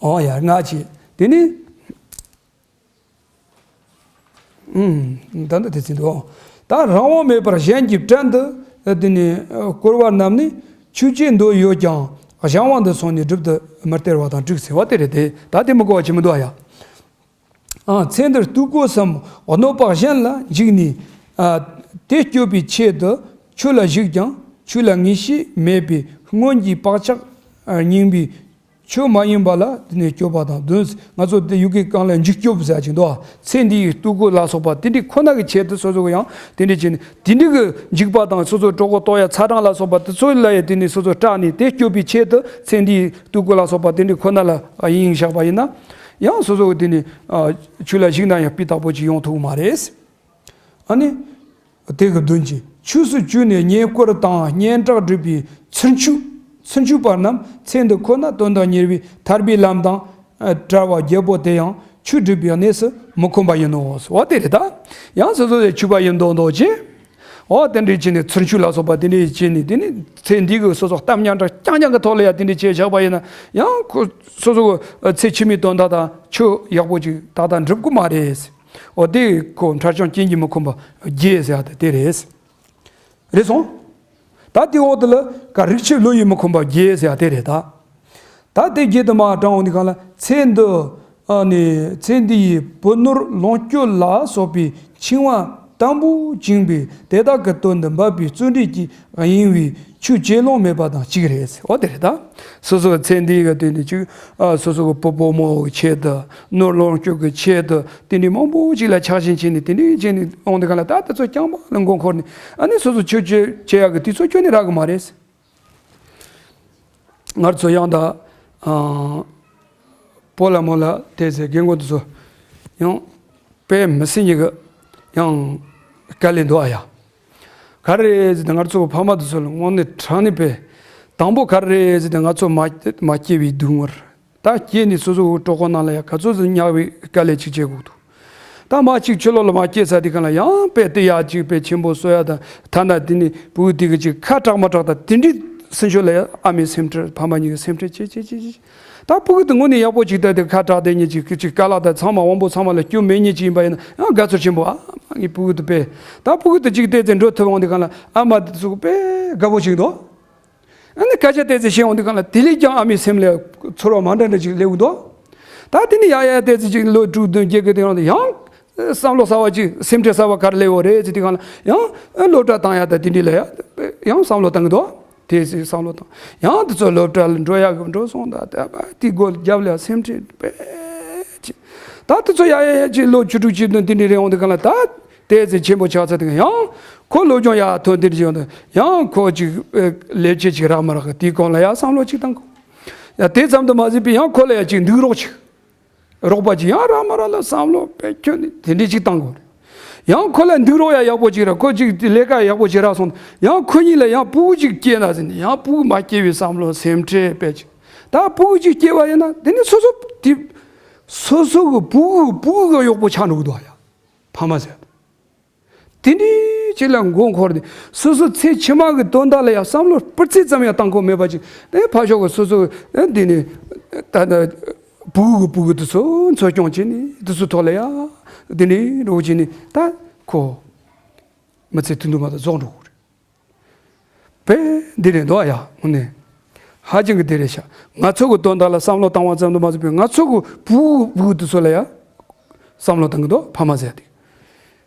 འོ་ཡ་སྔ་རྗེས་དེ་ནི། ཨུམ། ད་འདི་དེ་ཚིག་འདུག་ད་རང་དབང་མེད་པར་གཞན་གྱི་བྲན་དུ་དེ་ནི་བཀོལ་བ་རྣམས་ནི་ཆོས་ཅན་འདོད་ཡོད་ཀྱང་གཞན་དབང་དུ་སོང་ནས་སྒྲུབ་ཏུ་མི་སྟེར་བ་དང་འགྲིག་ཟེར་བ་དེ་རེད་དེ། ད་དེ་མི་གོ་བ་ཅི་མི་འདུག་ཨ་ཡ། ཨ་ཚེ་འདིར་ལྟོས་གོས་སམ་གནོད་པ་གཞན་ལ་འཇིགས་ནས། ཨ་དེ་སྐྱོབ་པའི་ཆེད་དུ་ཆོས་ལ་ཞུགས་ཀྱང་ཆོས་ལ་ངེས་ཤེས་མེད་པའི་སྔོན་གྱི་བག་ཆགས་རྙིང་པའི་ཆོས་མ་ཡིན་པ་ལ་དེ་ནས་སྐྱོབ་པ་དང་བདུན། ང་ཚོ་དེ་ཡུལ་གྱི་གང་ལ་འཇིགས་སྐྱོབ་ཟེར་གྱི་འདུག་ཚེ་འདིའི་ལྟོས་གོས་ལ་སོགས་པ་དེ་འདྲའི་ཁོ་ན་གི་ཆེད་དུ་སོ་སོ་གི་ཡང་དེ་འདྲའི་བྱས་ནས་དེ་འདྲའི་གི་འཇིགས་པ་དང་སོ་སོ་གྲོད་ཁོག་ལྟོགས་ཡ་ཚ་གྲང་ལ་སོགས་པ་དེ་ཚོ་ལ་ཡང་དེ་ནས་སོ་སོ་སྐྲག་ནས་དེ་སྐྱོབ་པའི་ཆེད་དུ་ཚེ་འདིའི་ལྟོས་གོས་ལ་སོགས་པ་དེ་འདྲའི་ཁོ་ན་ལ་ཡིན་བཞག་པ་ཡིན་ན། ཡང་སོ་སོ་གི་དེ་ནས་ཆོས་ལ་ཞུགས་ན་ཡང་སྤུས་དག་པོ་ཅིག་ཡོང་ཐུབ་མ་རེད། ཨ་ནི། དེ་གི་བདུན་གྱི་ཆོས་སུ་བཅུག་ནས་བསྙེན་བཀུར་དང་སྙན་གྲགས་སྒྲུབ་པའི་ཚུལ་འཆོས། ཚུལ་འཆོས་པ་རྣམས་ཚེ་འདི་ཁོ་ན་དོན་དང་གཉེར་བའི་ཐར་པའི་ལམ་དང་བྲལ་བ་བརྒྱད་པོ་དེ་ཡང་ཆོས་སྒྲུབ་པའི་གནས་སུ་མི་ཁོམ་པ་ཡིན་ནོ། འོ་དེ་རེད་ད། ཡང་སོ་སོ་ལས་ཆོས་པ་ཡིན་མདོག་མདོག་བྱས། འོ་དེ་འདྲའི་བྱས་ནས་ཚུལ་འཆོས་ལ་སོགས་པ་དེ་འདྲའི་བྱས་ནས་དེ་ནི་ཚེ་འདི་གི་སོ་སོ་གཏམ་སྙན་གྲགས་རྐྱང་རྐྱང་གི་ཐོག་ལ་ཡང་དེ་འདྲའི་བྱས་བཞག་པ་ཡིན་ན་ཡང་ཁོ་སོ་སོ་གི་ཚེ་ཕྱི་མའི་དོན་དག་དང་ཆོས་ཡག་པོ་ཅིག་ཏག་ཏག་འགྲུབ་ཀྱི་མ་རེད། འོ་དེ་ཁོ་འཕྲལ་བྱུང་རྐྱེན་གྱིས་མི་ཁོམ་པ་བརྒྱད་ཟེར་ཡ་དེ་དེ་རེད། རེད་སོང་། ད་དེ་འོག་དེ་ལ་ཀ་རིག་བྱེད་བློ་ཡིས་མི་ཁོམ་པ་བརྒྱད་ཟེར་ཡ་དེ་རེད་ད། ད་དེ་བརྒྱད་དུ་མ་དྲངས་འོང་དུས་གང་ལ་ཚེ་འདི་ཨ་ནི་ཚེ་འདི་ཡི་བུ་ནོར་ལོངས་སྤྱོད་ལ་སོགས་པའི་འཆིང་བ་དམ་པོ་བཅིངས་པའི་དེ་དག་གི་དོན་དུ་འབད་པའི་བརྩོན་འགྲུས་ཀྱིས་གཡེང་བའི་ཆོས་བྱེད་ལོང་མེད་པ་དང་གཅིག་རེད། འོ་དེ་རེད་ད། སོ་སོ་གི་ཚེ་འདི་གི་དོན་དུ་ཅིག་ཨ་སོ་སོ་གི་བུ་བུ་མོ་གི་ཆེད་དུ་ནོར་ལོངས་སྤྱོད་ཀྱི་ཆེད་དུ་དེ་འདྲའི་མང་པོ་ཅིག་ལ་ཆགས་ཞེན་བྱས་ནས་དེ་འདྲའི་བྱས་ནས་འོང་དུས་གང་ལ་ད་དེ་ཚོ་རྐྱང་པ་ལ་མགོ་འཁོར་ནས་ཨ་ནི་སོ་སོ་ཆོས་བྱེད་བྱེད་ཡག་གི་དུས་ཚོད་ཁྱོན་ནས་རག་གི་མ་རེད། ང་ཚོ་ཡང་ད་ཨ་སྤོ་ལགས་མོ་ལགས་དེ་ཚོའི་རྒན་རྒོན་དེ་ཚོ་ཡང་དཔེ་མི་སྲིད་ཉིད་ཀྱི་ཡང་དཀའ་ལས་འདུག་ཨ་ཡ། ག་རེ་རེད་ཟེར་ཏེ་ང་ཚོ་ཕ་མ་དེ་ཚོ་ལ་དངོས་གནས་དྲང་གནས་དཔེ་དང་པོ་ག་རེ་རེད་ཟེར་ཏེ་ང་ཚོ་མ་མ་སྐྱེས་པའི་སྡུག་བསྔལ། ད་སྐྱེས་ནས་སོ་སོ་གི་གྲོད་ཁོག་ནང་ལ་ཡང་ག་ཚོད་ཙམ་ཉར་བའི་དཀའ་ལས་ཅིག་བྱེད་དགོས་འདུག་ད་མ་གཅིག་ཕྱི་ལོགས་ལ་མ་སྐྱེས་ཚར་དུས་གང་ལ་ཡང་དཔེ་དེ་ཡག་ཅིག་དཔེ་ཆེན་པོ་གསོ་ཡ་དང་ཐ་ན་དེ་ནི་བུ་དེ་གི་ཅིག་ཁ་གྲག་མ་གྲག་དང་དེ་འདྲའི་སེམས་ཤུགས་ལ་ཡང་ཨ་མའི་སེམས་ཁྲལ་ཕ་མ་གཉིས་ཀྱི་སེམས་ཁྲལ་ཅི་ཅི་ཅི་ཅི། ད་ཕྲུ་གུ་དེ་དངོས་གནས་ཡག་པོ་ཅིག་ད་དེ་ཁ་གྲག་བསྡད་མཁན་ཅིག་ཅིག་དཀའ་ལས་དང་ཚང་མ་དབང་པོ་ཚང་མ་ལ་སྐྱོན་མེད་མཁན་ཅིག་ཡིན་པ་ཡིན་ན་ཡང་དགའ་ཚོར་ཆེན་པོ། ཨ་མ་ངའི་ཕྲུ་གུ་དེ་དཔེ་ད་ཕྲུ་གུ་དེ་ཅིག་བལྟས་ཚེ་འགྲོ་ཐུབ་འོང་དུས་གང་ལ་ཨ་མ་དེ་ཚོ་དཔེ་དགའ་པོ་ཅིག་འདུག་ཨ་ནི་སྐད་ཆ་བལྟས་ཚེ་ཤེས་འོང་དུས་གང་ལ་དེ་ལས་ཀྱང་ཨ་མའི་སེམས་ལ་ཚོར་བ་མ་འདྲ་འདྲ་ཅིག་སླེབས་འདུག་ད་དེ་ནི་ཡ་ཡ་བལྟས་ཚེ་ཅིག་ལོ་དྲུག་བདུན་བརྒྱད་ཀྱི་དེ་རིང་དུ་ཡང་བསམ་བློ་གསར་བ་ཅིག་སེམས་ཁྲལ་གསར་བ་ག་རེ་སླེབས་ཡོད་རེད་ཟེར་དུས་གང་ལ་ཡང་སློབ་གྲྭ་བཏང་ཡ་ད་དེ་འདྲ་ལ་ཡ་ཡང་བསམ་བློ་བཏང་གི་འདུག་དེ་ཚོའི་བསམ་བློ་བཏང་། ཡང་དེ་ཚོ་སློབ་གྲྭ་ལ་འགྲོ་ཡག་གི་འགྲོ་སོང་ད་ད་དེ་སྒོ་རྒྱབ་ལ་སེམས་ཁྲལ་དཔེ་ཅིག་ད་དེ་ཚོ་ཡ་ཡ་ཡ་ཅིག་ལོ་བཅུ་དྲུག་བཅུ་བདུན་དེ་འདྲ་རེད་འོང་དུས་གང་ལ་ད་དེ་ཚོ་ཆེན་པོ་ཆགས་ཚར་དུས་ཡང་ཁོ་སློབ་སྦྱོང་ཡག་ཐོན་དེ་འདྲ་ཡོང་དུས་ཡང་ཁོ་ཅིག་ལས་བྱེད་ཅིག་རག་མ་རག་གི་དེའི་གོང་ལ་ཡང་བསམ་བློ་ཅིག་བཏང་གོ་ཡ་དེ་ཙམ་དུ་མ་ཟད་པའི་ཡང་ཁོ་ལ་ཡ་ཅིག་འདུག་རོགས་ཅིག་རོགས་པ་ཅིག་ཡང་རག་མ་རག་ལ་བསམ་བློ་དཔེ་ཁྱོན་ནས་དེ་འདྲས་ཅིག་བཏང་དགོས་རེད། ཡང་ཁོ་ལ་འདུག་རོགས་ཡ་ཡག་པོ་ཅིག་རག་ཁོ་ཅིག་ལས་ཀ་ཡག་པོ་ཅིག་རག་སོང་ཡང་ཁོ་གཉིས་ལ་ཡང་ཕྲུ་གུ་ཅིག་སྐྱེས་ན་ཟེར་ནས་ཡང་ཕྲུ་གུ་མ་སྐྱེས་པའི་བསམ་བློ་སེམས་ཁྲལ་དཔེ་ཅིག་ད་ཕྲུ་གུ་ཅིག་སྐྱེས་པ་ཡིན་ན་དེ་ནི་སོ་སོ་དེ་སོ་སོ་གི་ཕྲུ་གུ་ཕྲུ་གུ་གི་གཡོག་པོ་ཆགས་འགྲོ་གི་འདུག་ཡ། ཕ་མ་ཟེར། དེ་འདྲའི་ཅིག་ལ་མགོ་འཁོར་ནས་སོ་སོ་ཚེ་ཕྱི་མ་གི་དོན་དག་ལ་ཡང་བསམ་བློ་སྤུ་རྩེ་ཙམ་ཡང་བཏང་ཁོམ་མེད་པ་ཅིག་དེ་ཕར་ཕྱོགས་ཀྱི་སོ་སོ་འདི་ནས་ད་ལྟ་ཕྲུ་གུ་གི་ཕྲུ་གུ་དེ་ཚོ་འཚོ་སྐྱོང་བྱས་ནས་དེ་ཚོ་ཐོག་ལ་ཡང་དེ་འདྲའི་རོགས་བྱས་ནས་ད་ཁོ་མི་ཚེ་དུས་འདུག་མ་གཏོགས་རྫོགས་འགྲོ་གི་རེད། བས་འདི་རེད་འདུག་ཡ་དངོས་གནས། ཧ་ཅང་གི་འདི་རེད་ཤག་ང་ཚོ་གི་དོན་དག་ལ་བསམ་བློ་བཏང་བ་ཙམ་དུ་མ་ཟད་པའི་ང་ཚོ་གི་བུ་བུ་དེ་ཚོ་ལ་ཡ་བསམ་བློ་བཏང་གི་འདུག་ཕ་མ་ཟེར་དེ།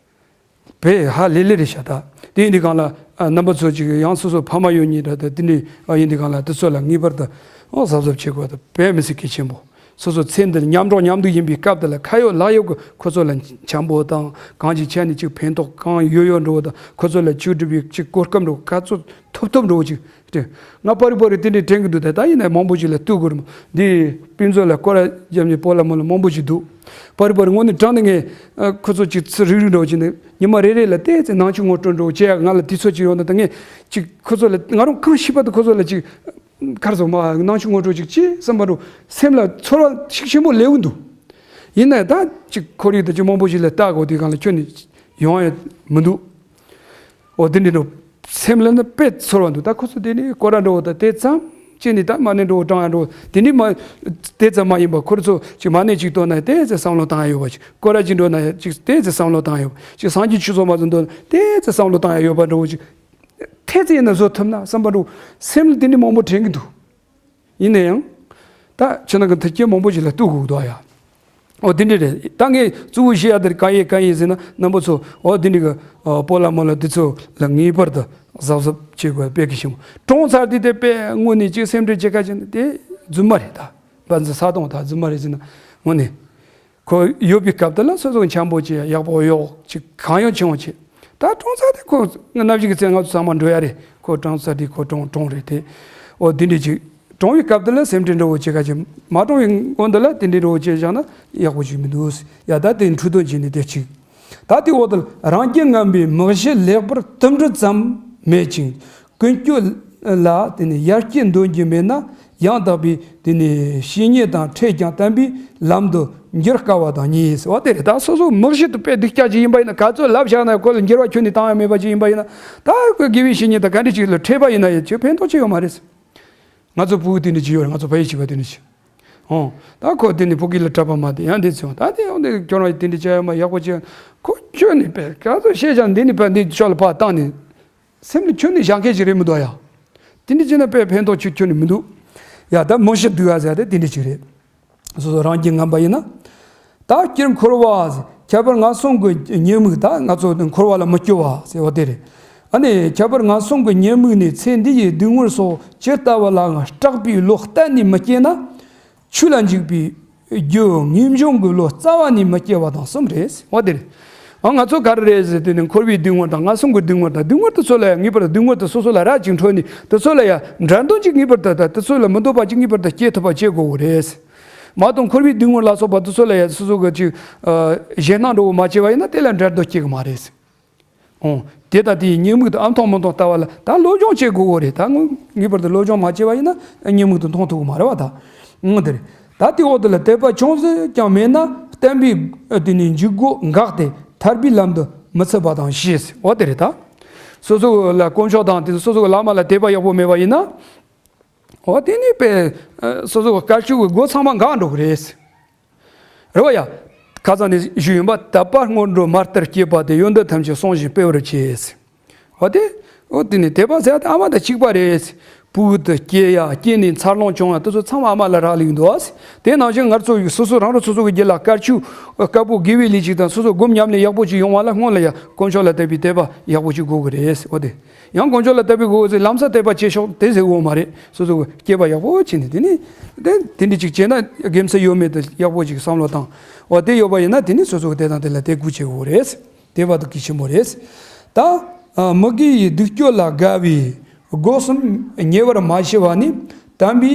བས་ཧ་ལས་ལས་རེད་ཤག་ད་དེ་ཡིན་དུས་གང་ལ་ཨ་རྣམ་པ་ཚོ་ཅིག་ཡང་སོ་སོ་ཕ་མ་ཡོད་ཉིད་འདྲ་ད་དེ་འདྲའི་ཨ་ཡིན་དུས་གང་ལ་དེ་ཚོ་ལ་ངེས་པར་དུ་ཨོ་གཟབ་གཟབ་བྱེད་དགོས་ད་བས་མི་སྲིད་གལ་ཆེན་པོ། སོ་སོ་ཚེ་འདིར་མཉམ་འགྲོགས་མཉམ་འདུག་ཡིན་པའི་སྐབས་དེ་ལ་ཁ་ཡོད་ལག་ཡོད་ཀྱི་ཁོ་ཚོ་ལ་འཆམ་པོ་དང་གང་ཅིའི་ཆ་ནས་ཅིག་ཕན་ཐོགས་གང་ཡོད་ཡོད་འགྲོ་བ་དང་ཁོ་ཚོ་ལ་ཅིག་སྒྲུབ་པའི་ཅིག་གོ་སྐབས་འགྲོ་ག་ཚོད་ཐོབ་ཐོབ་འགྲོ་ཅིག་སྟེ། ང་པར་རི་པར་རི་དེ་འདྲའི་དྲན་གྱི་འདུག་ད་ད་ཡིན་ན་མང་པོ་ཅིག་ལ་ལྟོས་དགོས་རེད་མོ། འདི་དཔེ་མཛོད་ལ་སྐོར་ར་རྒྱབ་ནས་སྤོ་ལ་མོ་ལ་མང་པོ་ཅིག་འདུག་པར་རི་པར་རི་དངོས་གནས་དྲང་ནས་ངས་ཁོ་ཚོ་ཅིག་ཚུར་རིག་རིག་འགྲོ་ཅིག་ནས་ཉི་མ་རེ་རེ་ལ་ཏོག་ཙམ་ནང་ཆུ་ངོ་སྤྲོད་འགྲོ་བྱས་ང་ལ་དུས་ཚོད་ཅིག་ཡོང་ན་ད་ངས་ཅིག་ཁོ་ཚོ་ལ་ང་རང་གང་ཤེས་པ་དུ་ཁོ་ཚོ་ལ་ཅིག་ཁར་སོང་མ་ནང་ཆུང་ངོ་སྤྲོད་ཅིག་ཅེས་བསམ་པ་རུ་སེམས་ལ་ཚོར་བ་ཤུགས་ཆེན་པོ་ལེའུ་འདུག་ཡིན་ན་ད་ཅིག་ཁོར་ཡུག་དང་ཅིག་མང་པོ་ཞིག་ལ་ལྟ་དགོས་དུས་གང་ལ་ཁྱོད་ནི་ཡོང་ཡ་མི་འདུག་འོ་དེ་འདྲ་འདུག་སེམས་ལ་ནི་དཔེ་ཚོར་བ་འདུག་ད་ཁོ་ཚོ་དེ་ནི་སྐོར་ར་འགྲོ་བ་དང་དེ་ཙམ་ཅི་ནི་ད་མ་ནི་འགྲོ་བ་གྲང་ཡ་འགྲོ་དེ་ནི་མ་དེ་ཙམ་མ་ཡིན་པ་ཁོ་ཚོ་ཅིག་མ་ནི་ཅིག་འདོན་ན་དེ་ཙམ་བསམ་བློ་བཏང་ཡ་ཡོད་པ་ཅིག་སྐོར་ར་ཅིག་འགྲོ་ན་ཡ་ཅིག་དེ་ཙམ་བསམ་བློ་བཏང་ཡ་ཡོད་པ་ཅིག་སངས་རྒྱས་ཆོས་ཚོགས་མ་ཚོ་འདོན་ན་དེ་ཙམ་བསམ་བློ་བཏང་ཡ་ཡོད་པ་འགྲོ་བ་ཅིག་ཐེ་ཚེ་ཡིན་ན་བཟོ་ཐུབ་ན་བསམ་པ་འགྲོ་སེམས་ལ་དེ་འདྲ་མང་པོ་དྲན་གྱི་འདུག་ཡིན་ན་ཡང་། ད་ཁྱེད་རང་གི་མཐུན་རྐྱེན་མང་པོ་ཞིག་ལ་གཏུག་དགོས་འདུག་ཡ། འོ་དེ་འདྲ་རེད་ད་ངས་གཙོ་བོ་བཤད་ཡ་དེར་ག་ཡེ་ག་ཡེ་ཟེར་ན་རྣམ་པ་ཚོ་འོ་དེ་འདྲ་གི་སྤོ་ལ་མོ་ལ་དེ་ཚོ་ལ་ངེས་པར་དུ་གཟབ་གཟབ་བྱེད་དགོས་དཔེ་གི་ཞིམ་གྲོངས་ཚར་དུས་དེ་དཔེ་དངོས་གནས་ཅིག་སེམས་ཁྲལ་བྱེད་ཁ་ཅན་དེ་རྫུན་མ་རེད་ད་བ་འཛི་ས་དང་ད་རྫུན་མ་རེད་ཟེར་ན་དངོས་གནས། ཁོ་ཡོད་པའི་སྐབས་དེ་ལ་སོ་སོ་འཆམ་པོ་བྱེད་ཡག་པོ་ཡོད་ཅིག་གང་ཡོང་ཆེ་བོ་བྱེད། ད་གྲོངས་ཚར་དེ་ཁོ་ནམ་ཞིག་གི་ཚེ་ང་ཚོ་ཚང་མ་འགྲོ་ཡ་རེད་ཁོ་གྲོངས་ཚར་དེ་ཁོ་གྲོངས་གྲོངས་རེད་དེ། འོ་དེ་འདྲས་ཅིག་གྲོངས་པའི་སྐབས་དེ་ལ་སེམས་ཁྲལ་འདྲ་བོ་བྱེད་ཁ་ཅིག་མ་གྲོངས་པའི་སྔོན་དེ་ལ་དེ་འདྲས་འདྲ་བོ་བྱེད་བཞག་ན་ཡག་པོ་ཅིག་མི་འདུག་ཡ་ད་དེ་འཁྲུལ་དོན་བྱས་ནས་དེ་ཅིག་ད་དེ་འོག་ཏུ་རང་རྒྱལ་ངན་པའི་མི་གཞི་ལེགས་པར་དུམ་གྲུ་ཙམ་མེད་ཅིང་། ཀུན་སྤྱོད་ལ་དེ་ནི་ཡར་སྐྱེད་འདོན་རྒྱུ་མེད་ན་ཡང་དག་པའི་དེ་ནི་བཤེས་གཉེན་དང་འཕྲད་ཀྱང་བསྟན་པའི་ལམ་དུ་འགྱུར་དཀའ་བ་དང་གཉིས། འོ་དེ་རེད་ད་སོ་སོ་མི་གཞི་དུ་དཔེ་སྡུག་ཅག་ཅིག་ཡིན་པ་ཡིན་ན་ག་ཚོད་ལབ་བཞག་ན་ཁོ་ལ་འགྱུར་བ་ཁྱོན་ནས་བཏང་ཡ་མེད་པ་ཅིག་ཡིན་པ་ཡིན་ན་ད་ཁོ་དགེ་བའི་བཤེས་གཉེན་དང་ག་འདྲ་ཅིག་ལ་འཕྲད་པ་ཡིན་ན་ཡང་ཅིག་ཕན་ཐོགས་ཅིག་ཡོད་མ་རེད། ང་ཚོ་ཕྲུ་གུ་དེ་འདྲ་ཅིག་ཡོད་རེད་ང་ཚོ་ཕ་ཡུལ་གཅིག་པ་དེ་འདྲ་ཅིག་ཨོ། ད་ཁོ་དེ་ནི་ཕ་གི་ལ་གྲྭ་པ་མ་དེ་ཡང་དེ་ཚོ་ད་དེ་ཡང་དེ་ཁྱོད་རང་དེ་འདྲ་བྱ་ཡ་མ་ཡག་པོ་བྱས་ཁོ་ཁྱོད་ནི་པས་ག་ཚོད་བཤད་ཀྱང་འདི་ནི་པས་འདི་ཕྱོགས་ལ་ཕར་བཏང་ནས་སེམས་ལ་ཁྱོད་ནི་བཞག་མཁན་ཞིག་རེད་མི་འདུག་ཡ། དེ་འདྲ་བྱས་ན་པས་ཕན་ཐོགས་ཁྱོད་ཁྱོད་ནི་མི་འདུག་ཡ། ད་མི་ཤི་འདུག་ཡ་ཟེར་ཏེ་དེ་འདྲ་ཅིག་རེད། སོ་སོ་རང་གི་ངན་པ་ཡིན་ན། ད་སྤྱིར་འཁོར་བ་ཁྱད་པར་ངན་སོང་གི་ཉེས་དམིགས་ད་ང་ཚོ་འཁོར་བ་ལ་མི་སྐྱོ་བ་ཟེར་བ་དེ་རེད། ཨ་ནི་ཁྱད་པར་ངན་སོང་གི་ཉེས་དམིགས་ནི་ཚེ་འདི་ཡི་སྡུག་བསྔལ་སོགས་ཇི་ལྟ་བ་ལའང་སྐྲག་པའི་བློ་གཏན་ནས་མི་སྐྱེ་ན། ཆོས་ལ་འཇུག་པའི་རྒྱུ་ངེས་འབྱུང་གི་བློ་རྩ་བ་ནས་མི་སྐྱེ་བ་དང་གསུམ་རེད། འོ་དེ་རེད། ཨ་ང་ཚོ་ག་རེ་རེད་ཟེར་དུས་ནི་འཁོར་བའི་སྡུག་བསྔལ་དང་ངན་སོང་གི་སྡུག་བསྔལ་དང་སྡུག་བསྔལ་དེ་ཚོ་ལ་ཡང་ངེས་པར་སྡུག་བསྔལ་དེ་སོ་སོ་ལ་རག་ཅིང་འཕྲོད་ནས་དེ་ཚོ་ལ་ཡང་འབྲལ་འདོད་ཅིག་ངེས་པར་དུ་དང་དེ་ཚོ་ལ་མི་འདོད་པ་ཅིག་ངེས་པར་དུ་སྐྱེ་ཐུབ་པ་བྱེད་དགོས་གི་རེད། མ་གཏོགས་འཁོར་བའི་སྡུག་བསྔལ་ལ་སོགས་པ་དེ་ཚོ་ལ་ཡང་སོ་སོ་གི་ཅིག་ཨ་ཞེད་སྣང་འདྲ་བོ་མ་སྐྱེ་བ་ཡིན་ན་དེ་ལ་འབྲལ་འདོད་སྐྱེ་གི་མ་རེད། ཨོ། དེ་དང་དེའི་ཉེས་དམིགས་དང་ཨ་མཐོང་མི་མཐོང་ལྟ་བ་ལ་ད་སློབ་སྦྱོང་བྱེད་དགོས་གོ་རེད་ད་ངོ་ངེས་པར་དུ་སློབ་སྦྱོང་མ་བྱས་པ་ཡིན་ན་ཉེས་དམིགས་དེ་མཐོང་ཐུབ་ཀྱི་མ་རེད་བ་ད། ཨང་དེ་རེད། ད་དེ་འོག་དེ་ལ་དད་པ་ཅུང་ཟད་ཀྱང་མེད་ན་བསྟན་པའི་དེ་ནི་འཇུག་སྒོ་འགག་སྟེ་ཐར་པའི་ལམ་དུ་མི་ཚུད་པ་དང་བཞི། འོ་དེ་རེད་ད། སོ་སོ་ལ་དཀོན་མཆོག་དང་དེ་སོ་སོ་གི་བླ་མ་ལ་དད་པ་ཡག་པོ་མེད་པ་ཡིན་ན། འོ་དེ་ནི་དཔེ་སོ་སོ་གི་དཀའ་སྤྱད་ཀྱི་སྒོ་ཚང་མ་འགག་འགྲོ་གི་རེད། རེད་བ་ཡ། ཁ་སང་ནས་ཞུས་ཡིན་པ་དད་པ་སྔོན་འགྲོ་མ་ལྟར་བསྐྱེད་པ་དེ་ཡོན་ཏན་ཐམས་ཅད་བསྲུང་ཞིང་སྤེལ་བར་བྱེད། འོ་དེ། འོ་དེ་ནི་དད་པ་ཟེར་ཡ་དེ་ཨ་མ་དང་གཅིག་པ་རེད། ཕྲུ་གུ་དེ་སྐྱེ་ཡ་སྐྱེས་ནས་འཚར་ལོངས་བྱུང་ཡ་དེ་ཚོ་ཚང་མ་ཨ་མ་ལ་རག་ལས་ཀྱི་འདུག་ཨ། དེ་ནང་བཞིན་ང་ཚོ་སོ་སོ་རང་རང་སོ་སོ་གི་རྒྱུད་ལ་དཀར་ཆུ་དཀར་པོ་དགེ་བའི་ལས་ཅིག་དང་སོ་སོ་སྒོམ་ཉམས་ལེན་ཡག་པོ་ཅིག་ཡོང་བ་ལ་སྔོན་ལ་ཡ་དཀོན་མཆོག་ལ་དད་པའི་དད་པ་ཡག་པོ་ཅིག་དགོས་ཀྱི་རེད། འོ་དེ། ཡང་དཀོན་མཆོག་ལ་དད་པའི་སྒོ་ཟེར་ལམ་སང་དད་པ་བྱེད་ཤོག་དེ་ཟེར་འོ་མ་རེད། སོ་སོ་གི་སྐྱེས་པ་ཡག་པོ་བྱས་ནས་དེ་ནི། དེ་དེ་འདྲ་ཅིག་བྱས་ན་དགེ་མཚན་ཡོད་མེད་དེ་ཡག་པོ་ཅིག་བསམ་བློ་བཏང་། འོ་དེ་ཡོད་པ་ཡིན་ན་དེ་ནི་སོ་སོ་གི་དེ་དང་དེ་ལ་དད་གུས་བྱེད་དགོས་རེད། དད་པ་དེ་གལ་ཆེན་པོ་རེད། ད། མི་དགེ་ཡི་སྡིག་སྤྱོད་ལ་དགའ་བའི་སྒོ་གསུམ་ཉེ་བར་མ་ཞི་བ་ནི་དམ་པའི་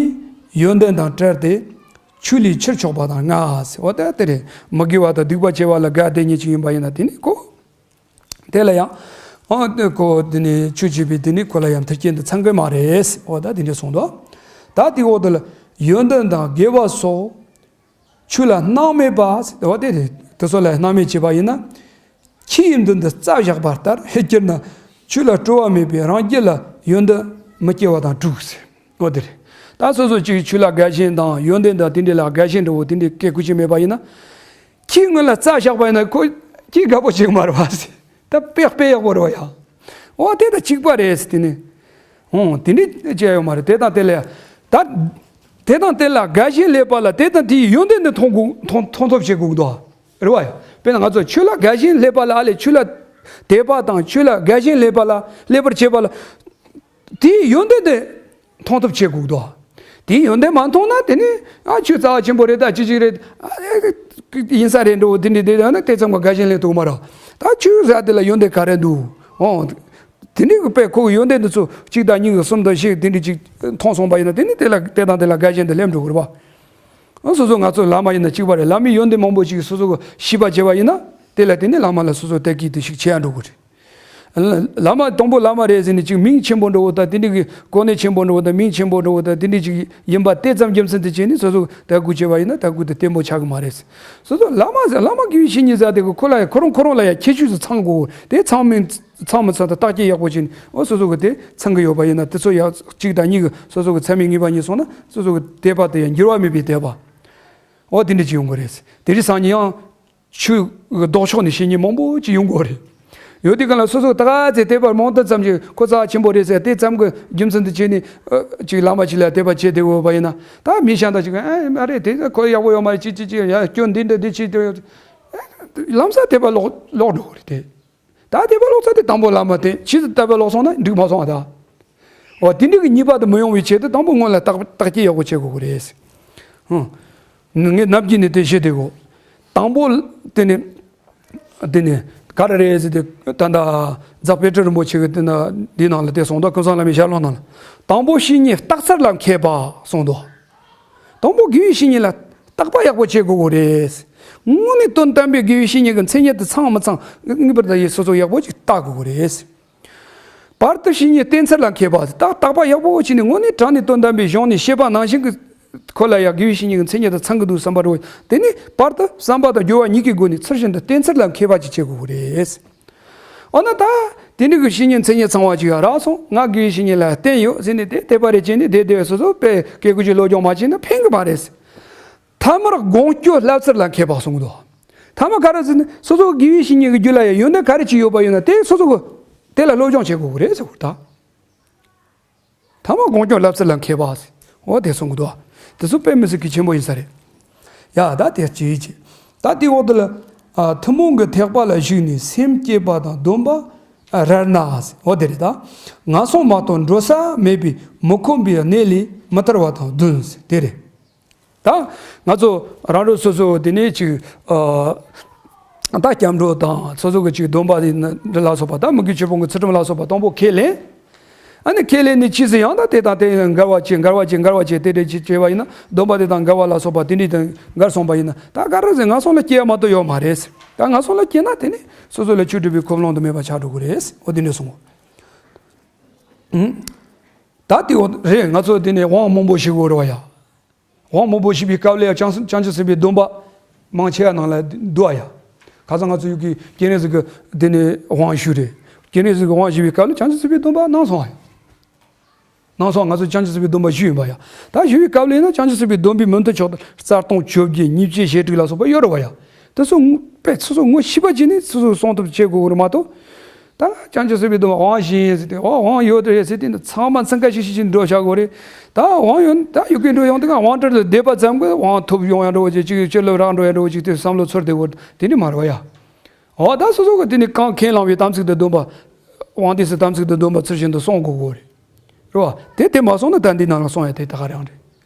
ཡོན་ཏན་དང་བྲལ་ཏེ་ཆོས་ལས་ཕྱིར་ཕྱོགས་པ་དང་ལྔ། འོ་ད་དེ་རེད། མི་དགེ་བ་དང་སྡིག་པ་བྱས་པ་ལ་དགའ་བསྡད་མཁན་ཅིག་ཡིན་པ་ཡིན་ན་དེ་ནི་ཁོ། དེ་ལ་ཡང་། ཨ་ནི་ཁོ་དེ་ནི་ཆོས་བྱེད་པའི་དེ་ནི་ཁོ་ལ་ཡང་མཐུན་རྐྱེན་དེ་ཚང་གི་མ་རེད། འོ་ད་དེ་འདྲ་གསུངས་འདུག་ད་དེ་འོག་དེ་ལ་ཡོན་ཏན་དང་དགེ་བ་སོགས་ཆོས་ལ་སྣང་མེད་པ། འོ་དེ་དེ་ཚོ་ལ་སྣང་མེད་བྱས་པ་ཡིན་ན། ཁྱི་ཡི་མདུན་དུ་རྩྭ་བཞག་པ་ལྟར་ཧེ་གྱུར་ན། ཆོས་ལ་སྤྲོ་བ་མེད་པས་རང་རྒྱུད་ལ་ཡོན་ཏན་མི་སྐྱེ་བ་དང་འགྲིག་ཟེར། འོ་དེ་རེད། ད་སོ་སོ་གཅིག་ཆོས་ལ་དགའ་ཞེན་དང་ཡོན་ཏན་དང་དེ་འདྲ་ལ་དགའ་ཞེན་འདྲ་བོ་དེ་འདྲའི་སྐད་ཁུ་ཅིག་མེད་པ་ཡིན་ན། ཁྱིའི་སྔོན་ལ་རྩྭ་བཞག་པ་ཡིན་ན་ཁོ་ཁྱི་དགའ་པོ་བྱེད་ཀྱི་མ་རེད་བ་ཟེར། ད་དཔེ་དཔེ་ཡག་པོ་རེད་བ་ཡ། འོ་དེ་དང་གཅིག་པ་རེད་ཟེར་དེ་ནི། འོ་དེ་འདྲའི་བྱས་ཡོད་མ་རེད། དེ་དང་དེ་ལས་ད། དེ་དང་དེ་ལ་དགའ་ཞེན་སླེབས་པ་ལ་དེ་དང་དེའི་ཡོན་ཏན་དེ་མཐོང་དགོས་མཐོང་མཐོང་ཐབས་བྱེད་དགོས་ཀྱི་འདུག་རེད་བ་ཡ། དཔེར་ན་ང་ཚོ་ཆོས་ལ་དགའ་ཞེན་སླེབས་པ་ལ་ཨ་ལས་ཆོས་ལ་དད་པ་དང་ཆོས་ལ་དགའ་ཞེན་སླེབས་པ་ལ་སླེབས་པར་བྱེད་པ་ལ། དེའི་ཡོན་ཏན་དེ་མཐོང་ཐབས་བྱེད་དགོས་འདུག་དེའི་ཡོན་ཏན་མ་མཐོང་ན་དེ་ནི་ཨ་ཆོས་རྩ་བ་ཆེན་པོ་རེད་ད་ཅི་ཅིག་རེད། ཨ་ཡིན་ས་རེད་འགྲོ་དེ་འདྲི་དེ་ཡང་ན་དེ་ཙམ་གྱི་དགའ་ཞེན་སླེབས་ཐུབ་མ་རེད། ད་ཆོས་ཟེར་དེ་ལ་ཡོན་ཏན་ག་རེ་འདུག་འོ། དེ་འདྲའི་གི་དཔེ་ཁོ་གི་ཡོན་ཏན་འདི་ཚོ་གཅིག་དང་གཉིས་ཀྱི་གསུམ་དང་བཞི་དེ་འདྲའི་ཅིག་མཐོང་སོང་པ་ཡིན་ན་དེ་ནི་དེ་ལ་དེ་དང་དེ་ལ་དགའ་ཞེན་དེ་སླེབས་འགྲོ་གི་རེད་པ། ཨ་སོ་སོ་ང་ཚོ་བླ་མ་ཡིན་ན་གཅིག་པ་རེད། བླ་མའི་ཡོན་ཏན་མང་པོ་ཅིག་སོ་སོ་གི་ཤེས་པ་བྱས་པ་ཡིན་ན་དེ་ལ་དེ་ནི་བླ་མ་ལ་སོ་སོ་དད་གུས་དེ་ཞིག་བྱེད་ཡ་འགྲོ་གི་རེད། བླ་མ་དང་པོ་བླ་མ་རེད་ཟེར་ནས་ཅིག་མིང་ཆེན་པོ་འགྲོ་བོ་དང་དེ་འདྲའི་གི་གོ་གནས་ཆེན་པོ་འགྲོ་བོ་དང་མིང་ཆེན་པོ་འགྲོ་བོ་དང་དེ་འདྲའི་ཅིག་ཡིན་པ་དེ་ཙམ་རྒྱུ་མཚན་དུ་བྱས་ནས་སོ་སོ་དད་གུས་བྱས་པ་ཡིན་ན་དད་གུས་དེ་བརྟན་པོ་ཆགས་གི་མ་རེད། སོ་སོ་བླ་མ་ཟེར་བླ་མ་དགེ་བའི་བཤེས་གཉེན་ཟེར་དེ་གི་ཁོ་ལ་ཡ་ཁོ་རང་ཁོ་རང་ལ་ཡ་ཁྱད་ཆོས་སུ་ཚང་དགོས་དེ་ཚང་མིན། ཚང་མི་ཚང་དང་བརྟག་དཔྱད་ཡག་པོ་བྱས་ནས་འོ་སོ་སོ་གི་དེ་ཚང་གི་ཡོད་པ་ཡིན་ན་དེ་ཚོ་ཡང་གཅིག་དང་གཉིས་ཀྱི་སོ་སོ་གི་མཚན་མེད་ངེས་པ་གཉིས་སོང་ན་སོ་སོ་གི་དད་པ་དེ་ཡང་འགྱུར་བ་མེད་པའི་དད་པ། འོ་དེ་འདྲ་ཅིག་ཡོང་གི་རེད། དེ་རིང་སང་ཉིན་ཡང་ཆོས་གི་ལྡོག་ཕྱོགས་ནས་བཤད་མཁན་མང་པོ་ཅིག་ཡོང་གི་རེད། ཡོད་དུས་གང་ལ་སོ་སོ་ད་ག་ཚེ་དད་པ་མང་དུ་ཙམ་ཅིག་ཁོ་རྩ་ཆེན་པོ་རེད་ཟེར་དེ་ཙམ་གི་རྒྱུ་མཚན་དུ་བྱས་ནས་ཨ་ཅིག་བླ་མ་ཅིག་ལ་དད་པ་བྱེད་བསྡད་ཡོད་པ་ཡིན་ན་ད་མི་གཞན་དག་ཅིག་ཨ་མ་རེད་དེ་ཁོ་ཡག་པོ་ཡོད་མ་རེད་ཅིག་ཅིག་ཅིག་ཡ་སྐྱོན་འདི་འདྲ་འདི་ཅིག་དེ་ལམ་སང་དད་པ་ལོག་ལོག་འགྲོ་གི་རེད་དེ། ད་དད་པ་ལོག་ཚར་དེ་དང་པོ་བླ་མ་དེ་ཕྱིས་སུ་དད་པ་ལོག་སོང་ན་འགྲིག་མ་སོང་བ་ད། འོ་དེ་འདྲ་གི་གཉིས་པ་དུ་མི་ཡོང་བའི་ཆེད་དུ་དང་པོ་སྔོན་ལ་བརྟག་བརྟག་དཔྱད་ཡག་པོ་བྱེད་དགོས་ཀྱི་རེད། ཧུང་། ངས་ནམ་རྒྱུན་ནས་དེ་བཤད་བསྡད་གོ། དང་པོ་དེ་ནི། དེ་ནི་ག་རེ་རེད་ཟེར་ཏེ་ད་ལྟ་རྫ་དཔལ་སྤྲུལ་རིན་པོ་ཆེ་གི་དེ་ན་འདི་ནང་ལ་དེ་གསུངས་འདུག་ཀུན་བཟང་བླ་མའི་ཞལ་ལུང་ནང་ལ། དང་པོ་བཤེས་གཉེན་བརྟག་ཚར་ལ་མཁས་པ་གསུངས་འདུག་དང་པོ་དགེ་བའི་བཤེས་གཉེན་ལ་བརྟག་པ་ཡག་པོ་བྱེད་དགོས་ཀྱི་རེད། དངོས་གནས་དོན་དམ་པའི་དགེ་བའི་བཤེས་གཉེན་གྱི་མཚན་ཉིད་དེ་ཚང་མི་ཚང་ངེས་པར་དུ་ཡིན་སོ་སོ་ཡག་པོ་ཅིག་བལྟ་དགོས་ཀྱི་རེད། བར་དུ་བཤེས་གཉེན་བསྟེན་ཚར་ལ་མཁས་པ་དེ་དག་བརྟག་པ་ཡག་པོ་བྱས་ནས་དངོས་གནས་དྲང་ནས་དོན་དམ་པའི་གཞུང་ནས་བཤད་པ་ནང་བཞིན་གྱི་ཁོ་ལ་ཡང་དགེ་བའི་བཤེས་གཉེན་གྱི་མཚན་ཉིད་དེ་ཚང་གི་འདུག་བསམ་པ་རེད། དེ་ནས་བར་དུ་བསམ་པ་དང་སྦྱོར་བ་གཉིས་ཀའི་སྒོ་ནས་ཚུལ་བཞིན་དུ་བསྟེན་ཚར་ལ་མཁས་པ་ཅིག་བྱེད་དགོས་ཀྱི་རེད། འོ་ན་ད་དེ་འདྲ་གི་བཤེས་གཉེན་མཚན་ཉིད་ཚང་བ་ཅིག་ཡང་རག་སོང་ང་དགེ་བའི་བཤེས་གཉེན་ལ་བསྟེན་ཡོད་ཟེར་ནས་དེ་དད་པ་རེ་བྱས་ནས་དེ་དེ་བས་སོ་སོ་དཔེ་སྐད་ཀུ་ཅིག་སློབ་སྦྱོང་མ་བྱས་ན་ཕན་གི་མ་རེད། ཐ་མར་དགོངས་སྐྱོ་བསླབ་ཚུལ་ལ་མཁས་པ་གསུངས་འདུག་ཐ་མ་ག་རེ་ཟེར་ན་སོ་སོ་དགེ་བའི་བཤེས་གཉེན་གྱི་རྒྱུད་ལ་ཡང་ཡོན་ཏན་ག་རེ་ཅིག་ཡོད་པ་ཡོད་ན་དེ་སོ་སོ་གི་དེ་ལ་སློབ་སྦྱོང་བྱེད་དགོས་ཀྱི་རེད་ཟེར་བ་དང་། ཐ་མ་དགོངས་སྐྱོ་བསླབ་ཚུལ་ལ་མཁས་པ་ཟེར། འོ་དེ་གསུངས་འདུག་དེ་ཚོ་དཔེ་མི་སྲིད་ཀྱི་ཆེན་པོ་ཡིན་ས་རེད། ཡ་ད་དེ་ཅི་ཡིན་ཅི། ད་དེ་འོག་ཏུ་ལ། ཨ་ཐུན་མོང་གི་ཐེག་པ་ལ་ཞུགས་ནས་སེམས་བསྐྱེད་པ་དང་སྡོམ་པ་ཨ་རལ་ན་ཟེར། འོ་དེ་རེད་ད། ངན་སོང་མ་གཏོགས་འགྲོ་ས་མེད་པའི་མི་ཁོམ་པའི་གནས་ལས་མི་ཐར་བ་དང་བདུན་ཟེར་དེ་རེད། ད་ང་ཚོ་རང་རང་སོ་སོ་དེ་ནས་ཅིག་ཨ་ད་སྐྱབས་འགྲོ་དང་སོ་སོ་གི་ཅིག་སྡོམ་པ་དེ་ལ་སོགས་པ་ད་མི་དགེ་བཅུ་སྤོང་གི་ཚུལ་ཁྲིམས་ལ་སོགས་པ་དང་པོ་ཁས་ལེན། ཨ་ནི་ཁས་ལེན་ནས་ཕྱིས་སུ་ཡང་ད་དེ་དང་དེ་འགལ་བ་བྱེད་འགལ་བ་བྱེད་འགལ་བ་བྱེད་དེ་འདྲ་ཅིག་བྱས་པ་ཡིན་ན་སྡོམ་པ་དེ་དང་འགལ་བ་ལ་སོགས་པ་དེ་འདྲ་དང་འགལ་སོང་པ་ཡིན་ན་ད་ག་རེ་ཟེར་ངན་སོང་ལ་སྐྱེ་ཡ་མ་གཏོགས་ཡོད་མ་རེད། ད་ངན་སོང་ལ་སྐྱེས་ན་དེ་ནི་སོ་སོ་ལ་ཆོས་སྒྲུབ་པའི་ཁོམ་ལོང་དུ་མེད་པ་ཆགས་འགྲོ་གི་རེད། འོ་དེ་འདྲ་གསུངས། ཨང་། ད་དེ་འོ་རེད། ང་ཚོ་དེ་ནས་དབང་མང་པོ་ཞིག་དགོས་རེད་བ་ཡ། དབང་མང་པོ་ཞུས་པའི་སྐབས་ལ་ཡང་བྱང་སེམས་བྱང་ཆུབ་སེམས་དཔའི་སྡོམ་པ་མང་ཆེ་བ་ནང་ལ་འདུ་བ་ཡ། ཁ་སང་ང་ཚོ་ཡུལ་གྱི་སྤྱན་རས་གཟིགས་ཀྱི་འདི་ནས་དབང་ཞུས་རེད། སྤྱན་རས་གཟིགས་ཀྱི་དབང་ཞུས་པའི་སྐབས་ལ་བྱང་ཆུབ་སེམས་དཔའི་སྡོམ་པ་གནང་སོང་བ་ཡ། གནང་སོང་། ང་ཚོ་བྱང་ཆུབ་སེམས་དཔའི་སྡོམ་པ་ཞུས་ཡིན་པ་ཡ། ད་ཞུ་བའི་སྐབས་ལ་ཡིན་ན་བྱང་ཆུབ་སེམས་དཔའི་སྡོམ་པའི་མུ་མཐུད་ཕྱོགས་དང་རྩ་ལྟུང་བཅོ་བརྒྱད་ཉེས་བྱས་ཞེ་དྲུག་ལ་སོགས་པ་ཡོད་རེད་བ་ཡ། དེ་ཚོ་དཔེ་སོ་སོ་ངོ་ཤེས་པ་བྱས་ནས་སོ་སོ་སྲུང་ཐབས་བྱེད་དགོས་རེད་མ་གཏོགས། ད་བྱང་ཆུབ་སེམས་དཔའི་སྡོམ་པ་དབང་བཞི་ཡིན་ཟེར་ཏེ་ཨོ་དབང་ཡོད་རེད་ཟེར་ཏེ་འདི་ཚང་མ་འཚང་ཁ་ཤིག་ཤིག་ཅིག་འགྲོ་བྱ་དགོས་རེད། ད་དབང་ཡོད་ད་ཡོད་གི་འགྲོ་ཡོང་དུས་ང་དབང་གྲལ་དུ་བསྡད་པ་ཙམ་གྱིས་དབང་ཐོབ་ཡོང་ཡ་འགྲོ་བ་ཅིག་ཅིག་སྤྱོད་ལམ་རག་འགྲོ་ཡ་འགྲོ་བ་ཅིག་དེ་བསམ་བློ་ཚོར་བསྡད་དགོས་དེ་འདྲ་མ་རེད་བ་ཡ། ཨོ་ད་སོ་སོ་གི་དེ་ནི་གང་ཁས་བླངས་པའི་དམ་ཚིག་དང་སྡོམ་པ། དབང་སྡུད་སའི་དམ་ཚིག་དང་སྡོམ་པ་ཚུལ་བཞིན་དུ་སྲུང་དགོས་དགོས་རེད། རེད་བ། དེ་དེ་མ་སོང་ན་ད་འདི་ནང་ལ་སོང་ཡ་དེ་ད་ག་རང་རེད།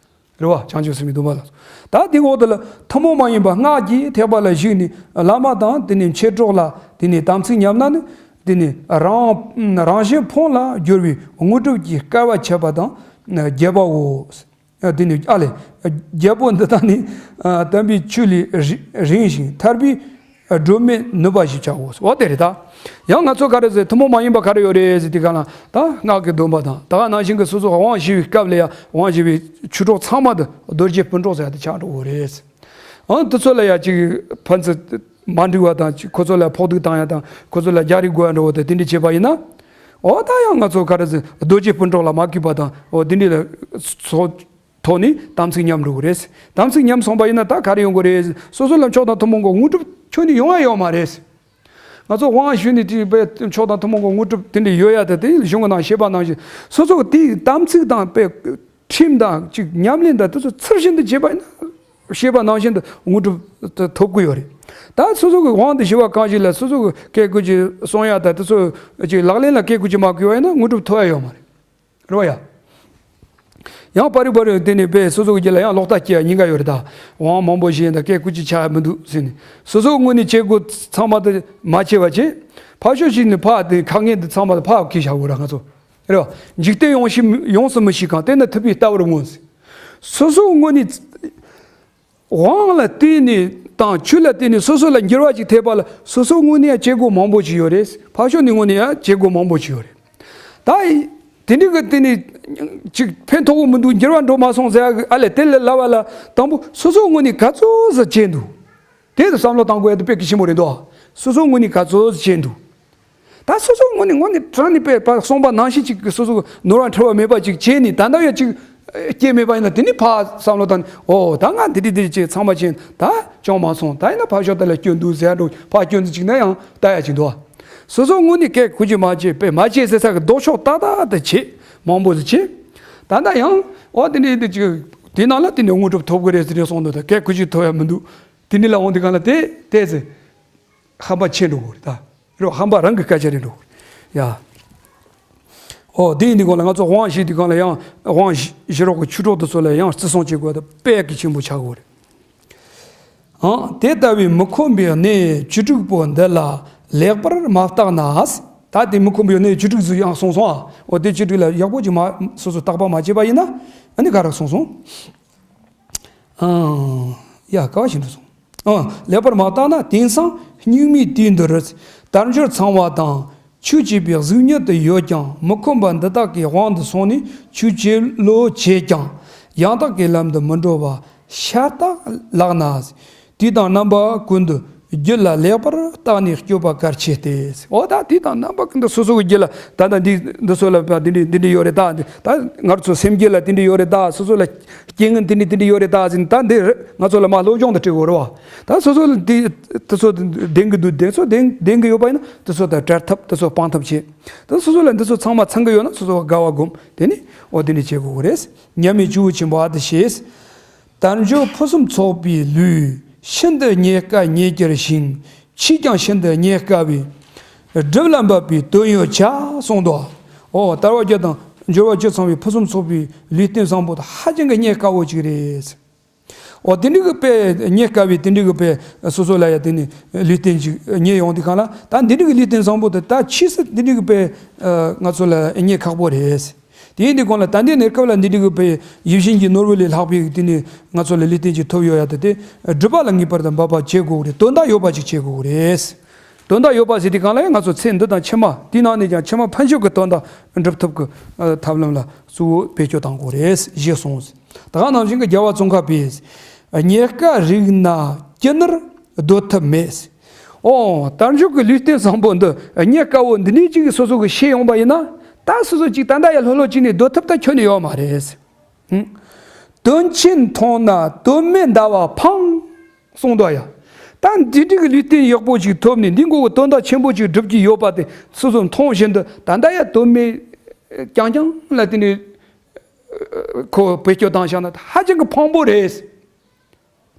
རེད་བ། བྱང་ཆུབ་སེམས་དཔའི་སྡོམ་པ་ལ། ད་དེ་འོག་དེ་ལ་ཐུན་མོང་མ་ཡིན་པ་སྔགས་ཀྱི་ཐེག་པ་ལ་ཞུགས་ནས་བླ་མ་དང་དེ་ནས་མཆེད་གྲོགས་ལ་དེ་ནས་དམ་ཚིག་ཉམས་ན་ནི་དེ་ནས་རང་རང་གཞན་ཕུང་ལ་སྦྱོར་བའི་དངོས་གྲུབ་ཀྱི་སྐལ་བ་ཁྱད་པར་དང་བརྒྱད་པའོ། དེ་ནས་ཨ་ལས་བརྒྱད་པོ་འདི་དག་ནི་དམ་པའི་ཆོས་ལས་རིང་ཞིང་ཐར་པའི་སྒྲོན་མེ་ནུབ་པ་ཞེས་བྱའོ། འོ་དེ་རེད་ད། ཡང་ང་ཚོ་ག་རེ་ཟེར་ཐུན་མོང་མ་ཡིན་པ་ག་རེ་ཡོད་རེད་ཟེར་དུས་ག་ལ་ད་སྔགས་ཀྱི་སྡོམ་པ་དང་ད་ག་ནང་བཞིན་གྱི་སོ་སོ་དབང་བཞི་པའི་སྐབས་ལ་ཡང་དབང་བཞི་པའི་ཆོས་གྲོགས་ཚང་མ་དུ་རྡོ་རྗེ་སྤུན་གྲོགས་ཟེར་ཡ་དེ་ཆགས་འགྲོ་གི་རེད། ཨང་དེ་ཚོ་ལ་ཡང་ཅིག་ཕན་ཚུན་ མ་འགྲིག་པ་དང་ཁོ་ཚོ་ལ་ཕོག་ཐུག་བཏང་ཡ་དང་ཁོ་ཚོ་ལ་རྒྱག་རེས་དགོས་ཡ་འདྲ་བོ་དང་དེ་འདྲ་བྱས་པ་ཡིན་ན། འོ་ད་ཡང་ང་ཚོ་ག་རེ་ཟེར་རྡོ་རྗེ་སྤུན་གྲོགས་ལ་མ་གུས་པ་དང་འོ་དེ་འདྲ་ལ་སོ་ཐོག་ནས་དམ་ཚིག་ཉམས་འགྲོ་གི་རེད། དམ་ཚིག་ཉམས་སོང་པ་ཡིན་ན་ད་ག་རེ་ཡོང་གི་རེད། སོ་སོ་ལ་མཆོག་དང་ཐུན་མོང་གི་དངོས་གྲུབ་ཁྱོན་ནས་ཡོང་ཡ་ཡོད་མ་རེད། ང་ཚོ་དབང་ཞུས་ནས་དེ་བས་མཆོག་དང་ཐུན་མོང་གི་དངོས་གྲུབ་དེ་འདྲ་ཡོད་ཡ་དེ་དེ་གཞུང་གི་ནང་བཤད་པ་ནང་བཞིན་སོ་སོ་གི་དེའི་དམ་ཚིག་དང་དཔེ་ཁྲིམས་དང་ཅིག་ཉམས་ལེན་དང་དེ་ཚོ་ཚུལ་བཞིན་དུ་བྱེད་པ་ཡིན་ན་བཤད་པ་ནང་བཞིན་དུ་དངོས་གྲུབ་དེ་ཐོབ་ཀྱི་ཡོད་རེད། ད་སོ་སོ་གི་དབང་དུ་བྱས་པ་གང་ཞིག་ལ་སོ་སོ་གི་སྐད་ཀོ་ཅིག་གསུང་ཡ་དང་དེ་ཚོ་ཅིག་ལག་ལེན་ལ་སྐད་ཀོ་ཅིག་མ་བཀོལ་བ་ཡིན་ན་དངོས་གྲུབ་ཐོབ་ཡ་ཡོད་མ་རེད། རེད་བ་ཡ། ཡང་པ་རི་པ་རི་དེ་ནས་དཔེ་སོ་སོ་གི་རྒྱུད་ལ་ཡང་ལོག་ལྟ་སྐྱེ་ཡ་ཉེན་ཁ་ཡོད་རེད་ད། དབང་མང་པོ་ཞིག་ཡིན་ད་སྐད་ཀོ་ཅིག་ཆགས་ཡ་མི་འདུག་ཟེར་ནས་སོ་སོ་ངོས་ནས་བྱེད་དགོས་ཚང་མ་དེ་མ་བྱས་པ་བྱས། ཕར་ཕྱོགས་ཤིག་ནས་ཕར་དེ་ཁ་ངན་དེ་ཚང་མ་དེ་ཕར་འཁྱེར་བཞག་དགོས་ར་ང་ཚོ། རེད་བ། འཇིག་རྟེན་ཡོངས་ཤིག་ཡོངས་སུ་མི་ཤེས་གང་དེ་ནི་ཐུབ་པའི་ལྟ་བར་མངོན་ཟེར། སོ་སོ་ངོས་ནས། དབང་ལ་བརྟེན་ནས་དང་ཆོས་ལ་བརྟེན་ནས་སོ་སོ་ལ་འགྱུར་བ་ཅིག་ཐེབས་པ་ལ་སོ་སོ་ངོས་ནས་ཡང་བྱེད་སྒོ་མང་པོ་ཅིག་ཡོད་རེད། ཕར་ཕྱོགས་ནས་ངོས་ནས་ཡང་བྱེད་སྒོ་མང་པོ་ཅིག་ཡོད་རེད། ད་ཡིན་དེ་འདྲ་གི་བརྟེན་ནས་ཅིག་ཕན་ཐོགས་ཀྱི་མི་འདུག་འགྱུར་བ་འགྲོ་མ་སོང་ཟེར་ཡ་གི་ཨ་ལས་དེ་ལས་སླ་བ་ལ་དང་པོ་སོ་སོ་ངོས་ནས་ག་ཚོད་ཟིག་བྱས་འདུག་དེ་ཚོ་བསམ་བློ་བཏང་དགོས་ཡ་དེ་དཔེ་གལ་ཆེན་པོ་རེད་འདུག་སོ་སོ་ངོས་ནས་ག་ཚོད་ཟིག་བྱས་འདུག་ད་སོ་སོ་ངོས་ནས་ངོས་ནས་དྲང་ནས་དཔེ་ཕར་གསུངས་པ་ནང་བཞིན་ཅིག་གི་སོ་སོ་ནོར་བ་འཁྲུལ་བ་མེད་པ་ཅིག་བྱས་ནས་ད་ལྟ་ཡང་ཅིག་སྐྱེས་མེད་པ་ཡིན་ན་དེ་ནི་ཕར་བསམ་བློ་བཏང་ནས་ཨོ་ད་ང་འདི་འདྲ་འདི་འདྲ་ཅིག་ཚང་མ་བྱས་ད་བྱུང་མ་སོང་ད་ཡིན་ན་ཕར་ཕྱོགས་དེ་ལ་སྐྱོན་འདུག་ཟེར་ཡ་འགྲོ་ཕར་སྐྱོན་འདུག་ཅིག་ན་ཡང་ལྟ་ཡ་ཅིག་འདུག་སོ་སོ་ངོས་ནས་སྐད་ཁུ་ཅིག་མ་བྱས་པས་མ་བྱས་ཟེར་ས་གི་ལྡོག་ཕྱོགས་ཏག་ཏག་ཏུ་བྱས་མང་པོ་ཟིག་བྱས་ད་ལྟ་ཡང་ཨོ་དེ་འདྲ་འདི་ཅིག་དེ་ནང་ལ་དེ་ནས་དངོས་གྲུབ་ཐོབ་གི་རེད་ཟེར་ནས་གསུངས་འདུག་ད་སྐད་ཁུ་ཅིག་ཐོབ་ཡ་མི་འདུག་དེ་འདྲ་ལ་འོང་དུས་གང་ལ་དེ་དེ་ཟེར། ཧམ་པ་ཆེ་འགྲོ་གི་རེད་ད། རེད་བ། ཧམ་པ་རང་གི་སྐད་ཆ་རེད་འགྲོ་གི་རེད་ཡ། ཨོ་དེ་ཡིན་དུས་གང་ལ་ང་ཚོ་དབང་བཞི་དུས་གང་ལ་ཡང་དབང་བཞི་བཞི་རོགས་ཀྱི་ཆོས་གྲོགས་དེ་ཚོ་ལ་ཡང་བརྩི་སྲུང་བྱེད་དགོས་ད་དཔེ་གལ་ཆེན་པོ་ཆགས་ཀྱི་ཡོད་རེད། ཨང་དེ་ལྟ་བུའི་མི་ཁོམ་པའི་གནས་བཅུ་དྲུག་པོ་འདི་ལ་ལེགས་པར་མ་བརྟགས་ན། ད་དེ་མི་ཁོམ་པའི་གནས་བཅུ་དྲུག་ཟིག་ཡང་གསུངས་སོང་ཨ། ཨོ་དེ་བཅུ་དྲུག་ལ་ཡག་པོ་ཅིག་མ་སོ་སོ་བརྟག་པ་མ་བྱས་པ་ཡིན་ན་ཨ་ནི་ག་རེ་གསུངས་སོང་། ཨང་། ཡ་ག་བ་ཞིག་འགྲོ་སོང་། ཨང་། ལེགས་པར་མ་བརྟགས་ན་དེང་སང་སྙིགས་མའི་དུས་འདིར། དལ་འབྱོར་ཚང་བ་དང་ཆོས་བྱེད་པའི་གཟུགས་ཉིད་དུ་ཡོད་ཀྱང་མི་ཁོམ་པ་འདི་དག་གི་དབང་དུ་སོང་ནས་ཆོས་བྱེད་ལོ་བྱེད་ཀྱང་ཡང་དག་གི་ལམ་དུ་མི་འགྲོ་བ་ཤ་སྟག་ལགས་ན། དུས་དང་རྣམ་པ་ཀུན་ཏུ་རྒྱུད་ལ་ལེགས་པར་བརྟགས་ནས་སྤྱོད་པ་གལ་ཆེ་སྟེ། འོ་ད་དུས་དང་རྣམ་པ་ཀུན་ཏུ་སོ་སོ་གི་རྒྱུད་ལ་ད་ལྟ་འདི་འདི་ཚོ་ལ་འདི་འདྲ་འདི་འདྲ་ཡོད་རེད་ད། ད་ང་ཚོ་སེམས་རྒྱུད་ལ་འདི་འདྲ་ཡོད་རེད་ད། སོ་སོ་ལ་རྐྱེན་ངན་འདི་འདྲ་འདི་འདྲ་ཡོད་རེད་ད་ཟེར་ནས་ད་འདི་ང་ཚོ་ལ་མ་སློབ་སྦྱོང་དུ་སྤྲད་དགོས་རེད་བ། ད་སོ་སོ་ལ་འདི་དེ་ཚོ་ལྡན་གི་འདུག་དེ་ཚོ་ལྡན་ལྡན་གི་ཡོད་པ་ཡིན་ན་དེ་ཚོ་ད་བྲལ་ཐབས་དེ་ཚོ་སྤང་ཐབས་བྱེད། ད་སོ་སོ་ལ་འདི་ཚོ་ཚང་མ་ཚང་གི་ཡོད་ན་སོ་སོ་དགའ་བ་སྒོམ་དེ་ནི་འོ་དེ་འདྲ་བྱེད་དགོས་གི་རེད། མཉམ་མེད་སྤྱི་བོ་ཆེན་པོ་ཨ་ཏི་ཤེས། དལ་འབྱོར་ཕུན་སུམ་ཚོགས་པའི་ལུས། ཤིན་ཏུ་རྙེད་དཀའ་རྙེད་གྱུར་ཞིང་། ཕྱིས་ཀྱང་ཤིན་ཏུ་རྙེད་དཀའ་བས། སྒྲིབ་ལ་འབབ་པའི་དོན་ཡོད་བྱ་གསུངས་འདུག་ཨོ་དལ་བ་བརྒྱད་དང་འབྱོར་བ་བཅུ་ཚང་བའི་ཕུན་སུམ་ཚོགས་པའི་ལུས་རྟེན་བཟང་པོ་དེ་ཧ་ཅང་གི་རྙེད་དཀའ་བོ་ཅིག་རེད། ཨོ་དེ་འདྲ་གི་དཔེ་རྙེད་དཀའ་བའི་དེ་འདྲ་གི་དཔེ་སོ་སོ་ལ་ཡ་དེ་ནི་ལུས་རྟེན་ཅིག་རྙེད་ཡོང་དུས་གང་ལ་ད་འདི་འདྲ་གི་ལུས་རྟེན་བཟང་པོ་དེ་ད་ཕྱིས་སུ་འདི་འདྲ་གི་དཔེ་ང་ཚོ་ལ་རྙེད་ཁག་པོ་རེད། དེ་ཡིན་དུས་གང་ལ་ད་ལྟའི་གནས་སྐབས་ལ་འདི་འདྲ་གི་དཔེ་ཡིད་བཞིན་གྱི་ནོར་བུ་ལས་ལྷག་པའི་དེ་ནི་ང་ཚོ་ལ་ལུས་རྟེན་ཅིག་ཐོབ་ཡོད་ཡ་དེ་དེ་སྒྲུབ་པ་ལ་ངེས་པར་དུ་འབད་པ་བྱེད་དགོས་རེད། དོན་དག་ཡོད་པ་ཅིག་བྱེད་དགོས་རེད། དོན་དག་ཡོད་པ་ཟེར་དུས་གང་ལ་ཡང་ང་ཚོ་ཚེ་འདི་དང་ཕྱི་མ་དེའི་ནང་ནས་ཀྱང་ཕྱི་མ་ཕན་ཆོད་ཀྱི་དོན་དག་འགྲུབ་ཐབས་ཀྱི་ཐབས་ལམ་ལ་གཙོ་བོ་བེད་སྤྱོད་གཏང་དགོས་རེད་ཞེས་གསུངས། ད་ག་ནང་བཞིན་གྱི་རྒྱལ་བ་ཙོང་ཁ་པས། རྙེད་དཀའ་རིག་ན་ཅི་ནུས་སྡོད་ཐབས་མེད། ཨོ། དལ་འབྱོར་གྱི་ལུས་རྟེན་བཟང་པོ་འདི་རྙེད་དཀའ་བོ་འདི་ནས་ཅིག་སོ་སོ་གི་ཤེས་ཡོང་པ་ཡིན་ན་ད་སོ་སོ་ཅིག་ད་ལྟ་ཡ་ལྷོད་ལྷོད་ཅིག་ནས་སྡོད་ཐབས་ད་ཁྱོན་ནས་ཡོད་མ་རེད། ཧུམ། དོན་ཆེན་མཐོང་ན་དོན་མེད་འདའ་བ་ཕངས། གསུངས་འདུག་ཡ། ད་འདི་འདྲ་གི་ལུས་རྟེན་ཡག་པོ་ཅིག་ཐོབ་ནས་འདི་མགོ་བོ་དོན་དག་ཆེན་པོ་ཅིག་སྒྲུབ་ཀྱི་ཡོད་པ་དེ་སོ་སོ་མཐོང་བཞིན་དུ་ད་ལྟ་ཡ་དོན་མེད་རྐྱང་རྐྱང་ལ་དེ་འདྲའི་ཁོ་བེད་སྤྱོད་བཏང་བཞག་ན་ཧ་ཅང་གི་ཕངས་པོ་རེད།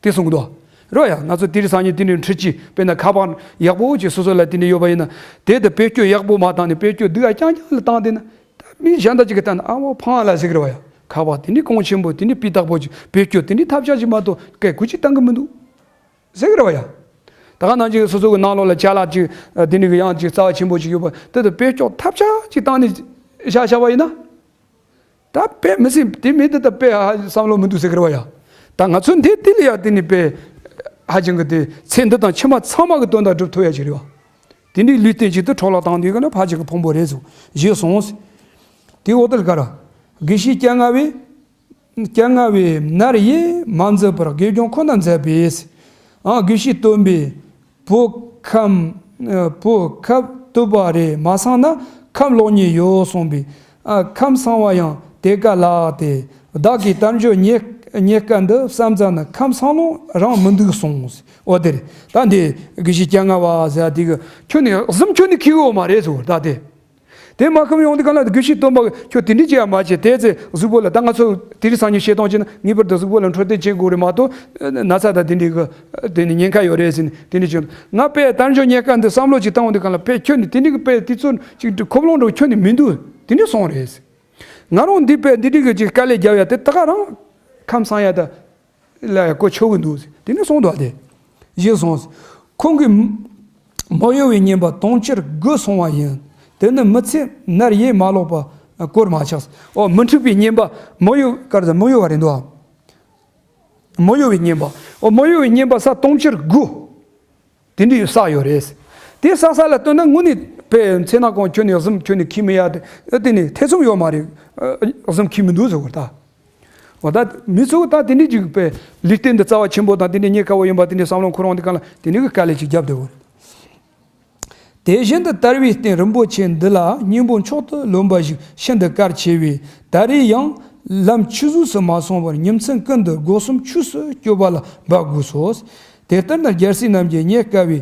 དེ་གསུངས་འདུག་རོ་ཡ། ང་ཚོ་དེ་རིང་སང་ཉིན་དེ་འདྲའི་འཕྲུལ་ཆས་དཔེར་ན་ཁ་པར་ཡག་པོ་ཅིག་སོ་སོ་ལ་དེ་འདྲ་ཡོད་པ་ཡིན་ན་དེ་དེ་བེད་སྤྱོད་ཡག་པོ་མ་བཏང་ནས་བེད་སྤྱོད་སྡུག་ཡ་རྐྱང་རྐྱང་ལ་བཏང་བསྡད་ན་ད་མི་གཞན་དག་ཅིག་གིས་བལྟས་ན་ཨ་མ་ཕངས་ལ་ཟེར་གི་རེད་བ་ཡ། ཁ་པར་དེ་འདྲའི་གོང་ཆེན་པོ་དེ་འདྲའི་སྤུས་དག་པོ་ཅིག་བེད་སྤྱོད་དེ་འདྲའི་ཐབས་ཆག་ཅིག་མ་གཏོགས་སྐད་གུ་ཅིག་བཏང་གི་མི་འདུག་ཟེར་གི་རེད་བ་ཡ། ད་ག་ནང་བཞིན་སོ་སོ་གི་ནང་ལོགས་ལ་ཅ་ལག་ཅིག་དེ་འདྲའི་གི་ཡང་ཅིག་རྩ་བ་ཆེན་པོ་ཅིག་ཡོད་པ་དེ་དེ་བེད་སྤྱོད་ཐབས་ཆག་ཅིག་བཏང་ནས་བཞག་བཞག་པ་ཡིན་ན། ད་དཔེ་མི་སྲིད་དེ་མི་དེ་ད་དཔེ་ཧ་བསམ་བློ་མི་འདུག་ཟེར་གི་རེད་བ་ཡ། ད་ང་ཚོ་འདི་དེ་ལ་ཡ་དེ་ནི་དཔེ་ཧ་ཅང་གི་དེ་ཚེ་འདི་དང་ཕྱི་མ་ཚང་མ་གི་དོན་དག་སྒྲུབ་ཐུབ་ཡ་ཅིག་རེད་བ། དེ་འདྲའི་ལུས་རྟེན་ཅིག་ཏུ་འཕྲོ་བརླག་བཏང་དུས་ཀ་ན་ཕ་ཅིག་གི་ཕུང་པོ་རེད་ཟུག་ཞེས་གསུངས། དེའི་འོག་ཏུ་ལ་ཀ་ར། དགེ་བཤེས་སྐྱ་ང་བས། སྐྱ་ང་བས་མནར་ཡེ་མ་མཛད་པར་དགེ་སྦྱོང་ཁོ་ན་མཛད་པས། ཨང་དགེ་བཤེས་སྟོན་པས། བོད་ཁམས་ཨ་བོད་ཁབ་བསྟོད་པ་རེ་མ་སངས་ན་ཁམས་ལོག་ཉེན་ཡོད་གསུངས་པས། ཨ་ཁམས་སངས་པ་ཡང་དེ་ཀ་ལགས་ཏེ། བདག་གིས་དལ་འབྱོར་རྙེད་རྙེད་དཀའ་འདི་བསམ་ཙམ་ན་ཁམས་སངས་ལོང་རང་མི་འདུག་གསུངས། འོ་དེ་རེད། ད་འདི་དགེ་བཤེས་སྐྱ་ང་བ་ཟེར་དེ་གི་ཁྱོད་ནི་གཟིམ་ཁྱོད་ནི་ཁྱི་གོ་མ་རེད་ཟེར་ད་དེ། དེ་མ་ཁམས་ཡོང་དུས་གང་ལ་དགེ་བཤེས་སྟོན་པ་གིས་ཁྱོད་དེ་འདྲི་བྱེད་ཡ་མ་བྱེད། དེ་ཚེ་གཟུགས་པོ་ལ་ད་ང་ཚོ་དེ་རིང་སང་ཉིན་བཤད་སྟངས་བྱས་ན་ངེས་པར་དུ་གཟུགས་པོ་ལ་འཕྲོད་བསྟེན་བྱེད་དགོས་རེད་མ་གཏོགས་ན་ཚ་དང་དེ་འདྲི་གི་དེ་ནི་ཉེན་ཁ་ཡོད་རེད་ཟེར་ནས་དེ་འདྲི་བྱུང་། ང་དཔེ་དལ་འབྱོར་རྙེད་དཀའ་འདི་བསམ་བློ་ཅིག་བཏང་འོང་དུས་གང་ལ་དཔེ་ཁྱོད་ནི་དེ་འདྲི་གི་དཔེ་དེ་ཚོ་ཅིག་ཁོབ་ལོང་འགྲོ་ཁྱོད་ནི་མི་འདུག་དེ་འདྲི་སོང་རེད། ང་རང་འདི་དཔེ་འདི་འདྲི་གི་ཅིག་དཀའ་ལས་རྒྱབ་ཡ་དེ་ད་ག་རང་ཁམས་སངས་ཡ་ད། ལ་གོ་ཆོག་གི་འདུག་དེ་ནས་གསུངས་འདུག་སྟེ། ཞེས་གསུངས། ཁོང་གིས་མི་གཡོ་བའི་བསྙེན་པ་དུང་ཕྱུར་དགུ་གསུངས་པ་ཡིན། དེ་ནི་མི་ཚེ་ནར་ཡེ་མ་ལོག་པ་གོར་མ་ཆག་འོ་མི་འཁྲུགས་པའི་བསྙེན་པ་མི་གཡོ་གར་ཟ་མི་གཡོ་བ་རེད་འདུག་མི་གཡོ་བའི་བསྙེན་པ། འོ་མི་གཡོ་བའི་བསྙེན་པ་ས་དུང་ཕྱུར་དགུ། དེ་འདྲ་ཡོད་བསགས་ཡོད་རེད། དེ་བསགས་ས་ལ་ལྟོས་ན་དངོས་གནས་དཔེ་མཚན་ནག་གོང་ཁྱོད་ནས་གཟིམ་ཁྱོད་ནས་ཁྱི་མི་ཡ་དེ་དེ་ནས་ཐེ་ཚོམ་ཡོད་མ་རེད། གཟིམ་ཁྱི་མི་འདུག་ཟེར་བར་ད། འོ་ད་མི་ཚོ་ད་དེ་འདྲ་ཅིག་དཔེ་ལུས་རྟེན་འདི་རྩ་བ་ཆེན་པོ་དང་དེ་འདྲ་རྙེད་དཀའ་བོ་ཡིན་པ་དེ་འདྲ་བསམ་བློ་འཁོར་འོང་དེ་གང་ལ་དེ་འདྲ་གི་དཀའ་ལས་ཅིག་བརྒྱབ་བསྡད་ཡོད་རེད། དེ་བཞིན་དུ་དལ་བའི་རྟེན་རིན་པོ་ཆེ་འདི་ལ་སྙིང་པོ་མཆོག་ཏུ་ལོན་པ་ཞིག་ཤིན་ཏུ་གལ་ཆེ་བས། ད་རེས་ཡང་ལམ་ཆུད་ཟོས་སུ་མ་སོང་བར་ཉིན་མཚན་ཀུན་ཏུ་སྒོ་གསུམ་ཕྱོགས་སུ་སྐྱོད་པ་ལ་འབད་དགོས་སོ། དེ་ལྟར་ན་རྒྱལ་སྲས་རྣམས་ཀྱིས་རྙེད་དཀའ་བའི་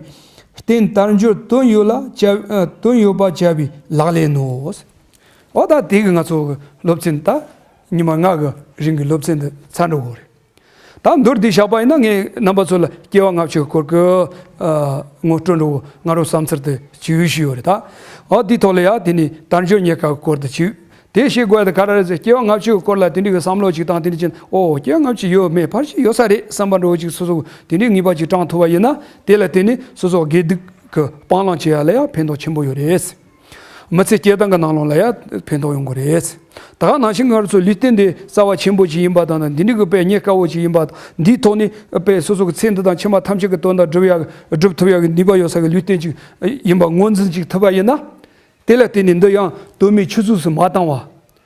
རྟེན་དལ་འབྱོར་དོན་ཡོད་ལ་བྱ་དོན་ཡོད་པ་བྱ་བའི་ལག་ལེན་ནོ། འོ་ད་དེ་གི་ང་ཚོ་གི་སློབ་ཚན་ད་ཉི་མ་ལྔ་གི་རིང་གི་སློབ་ཚན་འདི་ཚར་འགྲོ་གི་རེད། ད་མདོར་བསྡུས་བཞག་པ་ཡིན་ན་ངས་རྣམ་པ་ཚོ་ལ་སྐྱེ་བ་ལྔ་བཅུ་གི་སྐོར་གི་ངོ་སྤྲོད་འགྲོ་གི་ང་རང་བསམ་ཚུལ་དེ་ཅིག་ཞུས་ཡོད་རེད་ད། འོ་དེའི་ཐོག་ལ་ཡ་དེ་ནི་དལ་འབྱོར་རྙེད་དཀའ་གི་སྐོར་དེ་ཅིག་དེ་ཤེས་དགོས་ཡ་དེ་ག་རེ་རེད་ཟེར། སྐྱེ་བ་ལྔ་བཅུ་གི་སྐོར་ལ་དེ་འདྲའི་གི་བསམ་བློ་ཅིག་བཏང་དེ་འདྲ་བྱས་ན་ཨོ་སྐྱེ་བ་ལྔ་བཅུ་ཡོད་མེད་ཕལ་ཆེར་ཡོད་ས་རེད་བསམ་པ་འདྲ་བོ་ཅིག་སོ་སོ་དེ་འདྲའི་ངེས་པ་ཅིག་དྲངས་ཐུབ་པ་ཡིན་ན་དེ་ལ་དེ་ནི་སོ་སོ་དགེ་སྡིག་གི་སྤང་བླང་བྱེད་ཡ་ལ་ཡང་ཕན་ཐོགས་ཆེན་པོ་ཡོད་རེད། མི་ཚེ་སྐྱེལ་སྟངས་ཀྱི་ནང་ལོགས་ལ་ཡང་ཕན་ཐོགས་ཡོང་གི་རེད། ད་ག་ནང་བཞིན་ང་ཚོ་ལུས་རྟེན་འདི་རྩ་བ་ཆེན་པོ་ཅིག་ཡིན་པ་དང་ན་འདི་འདྲའི་གི་དཔེ་རྙེད་དཀའ་བོ་ཅིག་ཡིན་པ་དང་འདིའི་ཐོག་ནས་དཔེ་སོ་སོ་གི་ཚེ་འདི་དང་ཕྱི་མ་ཐམས་ཅད་ཀྱི་དོན་དག་སྒྲུབ་ཡ་སྒྲུབ་ཐུབ་ཡ་གི་ནུས་པ་ཡོད་ས་གི་ལུས་རྟེན་ཅིག་ཡིན་པ་ངོས་འཛིན་ཅིག་ཐུབ་པ་ཡིན་ན། དེ་ལ་བརྟེན་ནས་འདི་ཡང་དོན་མེད་ཆུད་ཟོས་སུ་མ་བཏང་བ།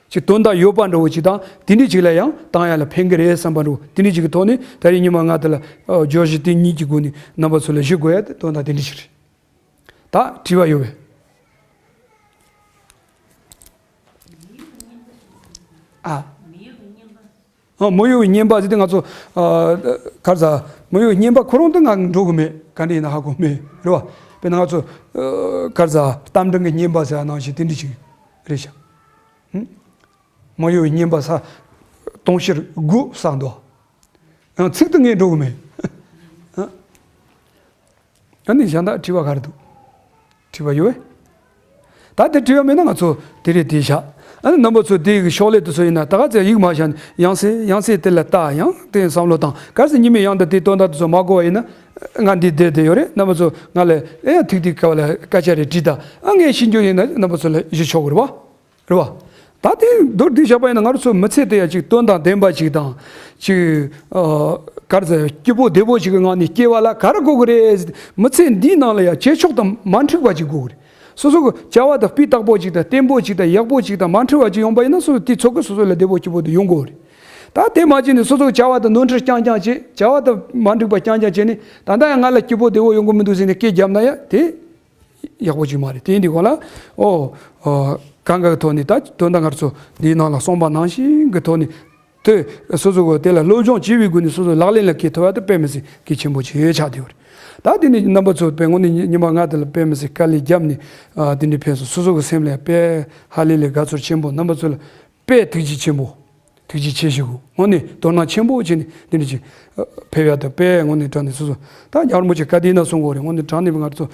ཅིག་དོན་དག་ཡོད་པ་འདྲ་བོ་ཅིག་དང་དེ་འདྲའི་ཅིག་ལ་ཡང་བཏང་ཡ་ལ་ཕན་གི་རེད་བསམ་པ་འདྲ་བོ་དེ་འདྲའི་ཅིག་གི་ཐོག་ནས་ད་རེས་ཉི་མ་ང་དེ་ལ་ཨ་བརྗོད་གཞི་དེ་གཉིས་ཀྱི་སྒོ་ནས་རྣམ་པ་ཚོ་ལ་ཞུ་དགོས་ཡ་དེ་དོན་དག་དེ་འདྲ་ཞིག་རེད། ད་དྲི་བ་ཡོད་པས། ཨ། ཨ་མི་གཡོ་བའི་བསྙེན་པ་ཟེར་དུས་ང་ཚོ་ཨ་ག་རེ་ཟ་མི་གཡོ་བའི་བསྙེན་པ་ཁོ་རང་དུ་ང་འགྲོ་གི་མེད། ག་འདྲ་ཡིན་ན་ཧ་གོ་མེད་རེད་བ། དཔེར་ན་ང་ཚོ་ཨ་ག་རེ་ཟ་རྟ་མགྲིན་གྱི་བསྙེན་པ་ཟེར་ཡ་ནང་བཞིན་དེ་འདྲ་ཅིག་རེད་ཤག་ཧུམ། མི་གཡོ་བའི་བསྙེན་པ་ས་དུང་ཕྱུར་དགུ་བསགས་འདུག་ཡང་ཚིག་ཏུ་ངས་འགྲོ་གི་མེད། ཨ་ནི་གཞན་དག་དྲི་བ་ག་རེ་འདུག་དྲི་བ་ཡོད་པས། ད་དེ་དྲི་བ་མེད་ན་ང་ཚོ་དེ་རེད་དེ་བཞག་ཨ་ནི་རྣམ་པ་ཚོ་དེ་གི་ཤོག་ལྷེ་དེ་ཚོ་ཡིན་ན་ད་ག་ཚོད་ཡིག་མ་བཞག་ནས་ཡང་སེ་ཡང་སེ་དེ་ལ་ལྟ་ཡང་དེ་བསམ་བློ་བཏང་གལ་སྲིད་ཉི་མའི་ཡང་དུ་དེའི་དོན་དག་དེ་ཚོ་མ་གོ་བ་ཡིན་ན་ང་འདི་བསྡད་བསྡད་ཡོད་རེད། རྣམ་པ་ཚོ་ང་ལ་ཨེ་ཡང་ཐིག་ཐིག་ག་བ་ལ་སྐད་ཆ་རེ་དྲིས་དང་ཨ་ངས་ཤེས་རྒྱུ་ཡིན་ན་རྣམ་པ་ཚོ་ལ་ཞུ་ཆོག་གི་རེད་བ། རེད་བ། ད་དེ་མདོར་བསྡུས་བཞག་པ་ཡིན་ན་ང་རང་ཚོ་མི་ཚེ་དེ་ཡང་ཅིག་དོན་དང་ལྡན་པ་ཅིག་དང་ཅིག་ཨ་ག་རེ་ཟེར་སྐྱིད་པོ་བདེ་པོ་ཞིག་གི་ངང་ནས་སྐྱེ་བ་ལ་ག་རེ་དགོས་ཀྱི་རེད། མི་ཚེ་འདིའི་ནང་ལ་ཡང་བྱེད་ཕྱོགས་དང་མ་འཁྲུག་པ་ཅིག་དགོས་ཀྱི་རེད། སོ་སོ་གི་བྱ་བ་དང་སྤུས་དག་པོ་ཅིག་དང་བརྟན་པོ་ཅིག་དང་ཡག་པོ་ཅིག་དང་མ་འཁྲུག་པ་ཅིག་ཡོང་པ་ཡིན་ན་སོ་སོ་དེ་ཚོ་གི་སོ་སོ་ལ་བདེ་པོ་སྐྱིད་པོ་དེ་ཡོང་དགོས་རེད། ད་དེ་མ་བྱས་ནས་སོ་སོ་གི་བྱ་བ་དང་ནོར་འཁྲུལ་རྐྱང་རྐྱང་བྱེད་བྱ་བ་དང་མ་འགྲིག་པ་རྐྱང་རྐྱང་བྱས་ནས་ད་ལྟ་ཡང་ང་ལ་སྐྱིད་པོ་བདེ་པོ་ཡོང་གི་མི་འདུག་ཟེར་ནས་སྐད་བརྒྱབ་ན་ཡང་དེ། ཡག་པོ་ཅིག་མ་རེད། དེ་འདི་གོང་ལ་ཨོ་ཨོ་གང་ག་གི་ཐོག་ནས་ད་དོན་དག་ང་ཚོ་འདིའི་ནང་ལ་གསུངས་པ་ནང་བཞིན་གྱི་ཐོག་ནས་དེ་སོ་སོ་གོ་དེ་ལ་སློབ་སྦྱོང་བྱས་པའི་སྒོ་ནས་སོ་སོ་ལག་ལེན་ལ་འཁེལ་ཐུབ་པ་དེ་དཔེ་མི་སྲིད་གལ་ཆེན་པོ་ཅིག་ཆགས་བསྡད་ཡོད་རེད། ད་དེ་ནི་རྣམ་པ་ཚོ་དཔེ་ངོ་ནས་ཉི་མ་ལྔ་དེ་ལ་དཔེ་མི་སྲིད་དཀའ་ལས་བརྒྱབ་ནས་ཨ་དེ་འདྲའི་ཕན་སོང་སོ་སོ་གི་སེམས་ལ་དཔེ་ཧ་ལས་ལས་དགའ་ཚོར་ཆེན་པོ། རྣམ་པ་ཚོ་ལ་དཔེ་ཐུགས་རྗེ་ཆེན་པོ། ཐུགས་རྗེ་ཆེ་ཞུ་དགོས། དངོས་གནས་དོ་སྣང་ཆེན་པོ་བྱས་ནས་འདི་འདྲ་ཅིག་ཕེབས་ཡ་དང་དཔེ་དངོས་གནས་དྲང་གནས་སོ་སོ་ད་ཉར་མོ་ཅིག་བཀའ་དྲིན་ན་གསུང་དགོས་རེད། དངོས་གནས་དྲང་གནས་ང་ཚོ་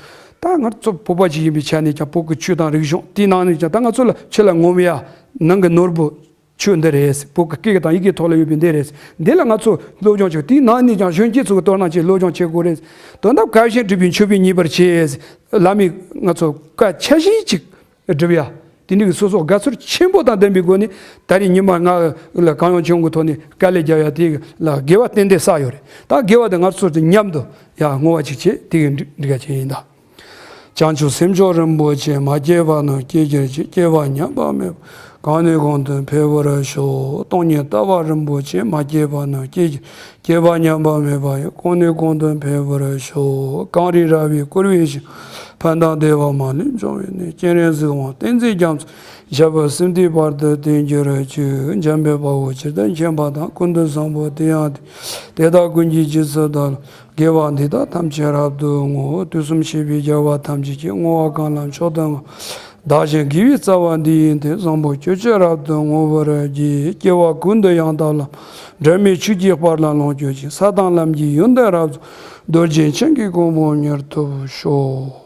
ད་ང་ཚོ་བོད་པ་ཅིག་ཡིན་པའི་ཆ་ནས་ཀྱང་བོད་ཀྱི་ཆོས་དང་རིག་གཞུང་དེའི་ནང་ནས་ཀྱང་ད་ང་ཚོ་ལ་ཕྱི་ལ་ངོམ་ཡ་ནང་གི་ནོར་བུ་ཆོས་འདི་རེད། བོད་ཀྱི་སྐད་དང་ཡི་གེ་ཐོག་ལ་ཡོད་པའི་འདི་རེད། འདི་ལ་ང་ཚོ་སློབ་སྦྱོང་བྱེད་དེའི་ནང་ནས་ཀྱང་གཞོན་སྐྱེས་ཚོ་གི་དོ་སྣང་བྱེད་སློབ་སྦྱོང་བྱེད་དགོས་རེད། དོན་དམ་བཀའ་བཞིན་སྒྲུབ་པའི་མཆོད་པས་མཉེས་པར་བྱེད། བླ་མས་ང་ཚོ་བཀའ་ཆ་བཞིན་ཅིག་སྒྲུབ་ཡ། དེ་འདྲའི་སོ་སོ་དགའ་ཚོར་ཆེན་པོ་དང་ལྡན་པའི་སྒོ་ནས་ད་རེས་ཉི་མ་ལྔ་ལ་གང་ཡོང་ཅི་ཡོང་གི་ཐོག་ནས་དཀའ་ལས་རྒྱབ་ཡ་དེ་ལ་དགེ་བ་ཏན་ཏན་བསགས་ཡོད་རེད། ད་དགེ་བ་དེ་ང་ཚོ་དང་མཉམ་དུ་ཡ་བསྔོ་བ་ཅིག་བྱེད་དེ་གི་འགྲིག་འགྲིག་ག་བྱེད་ཡིན་ད། བྱང་ཆུབ་སེམས་མཆོག་རིན་པོ་ཆེ། མ་སྐྱེས་པ་རྣམས་སྐྱེ་གྱུར་ཅིག་སྐྱེས་པ་ཉམས་པ་མེད་པ། གང་ནས་གང་དུ་འཕེལ་བར་ཤོག། སྟོང་ཉིད་ལྟ་བ་རིན་པོ་ཆེ། མ་སྐྱེས་པ་རྣམས་སྐྱེ་ཞིང་། སྐྱེས་པ་ཉམས་པ་མེད་པ་ཡང་། གང་ནས་གང་དུ་འཕེལ་བར་ཤོག། གངས་རི་ར་བས་བསྐོར་བའི་ཞིང་། ཕན་དང་བདེ་བ་མ་ལུས་འབྱུང་བའི་གནས། སྤྱན་རས་གཟིགས་དབང་བསྟན་འཛིན་རྒྱ་མཚོ། ཞབས་པད་སྲིད་མཐའི་བར་དུ་བརྟན་གྱུར་ཅིག། འཇམ་དཔལ་དཔའ་བོས་ཇི་ལྟར་མཁྱེན་པ་དང་། ཀུན་ཏུ་བཟང་པོ་དེ་ཡང་དེ། དེ་དག་ཀུན་གྱི་རྗེས་སུ་བདག་སློབ། དགེ་བ་འདི་དག་ཐམས་ཅད་རབ་ཏུ་བསྔོ། དུས་གསུམ་གཤེགས་པའི་རྒྱལ་བ་ཐམས་ཅད་ཀྱིས། བསྔོ་བ་གང་ལ་མཆོག་ཏུ་བསྔགས། བདག་གཞན་དགེ་བའི་རྩ་བ་འདི་ཡིན་ཏེ། བཟང་པོ་སྤྱོད་ཕྱིར་རབ་ཏུ་བསྔོ་བར་བགྱི། སྐྱེ་བ་ཀུན་ཏུ་ཡང་དག་བླང་། འབྲལ་མེད་ཆོས་ཀྱི་དཔལ་ལ་ལོངས་སྤྱོད་ཅིང་། ས་དང་ལམ་གྱི་ཡོན་ཏན་རབ་རྫོགས། རྡོ་རྗེ་འཆང་གི་གོ་འཕང་མྱུར་ཐོབ་ཤོག།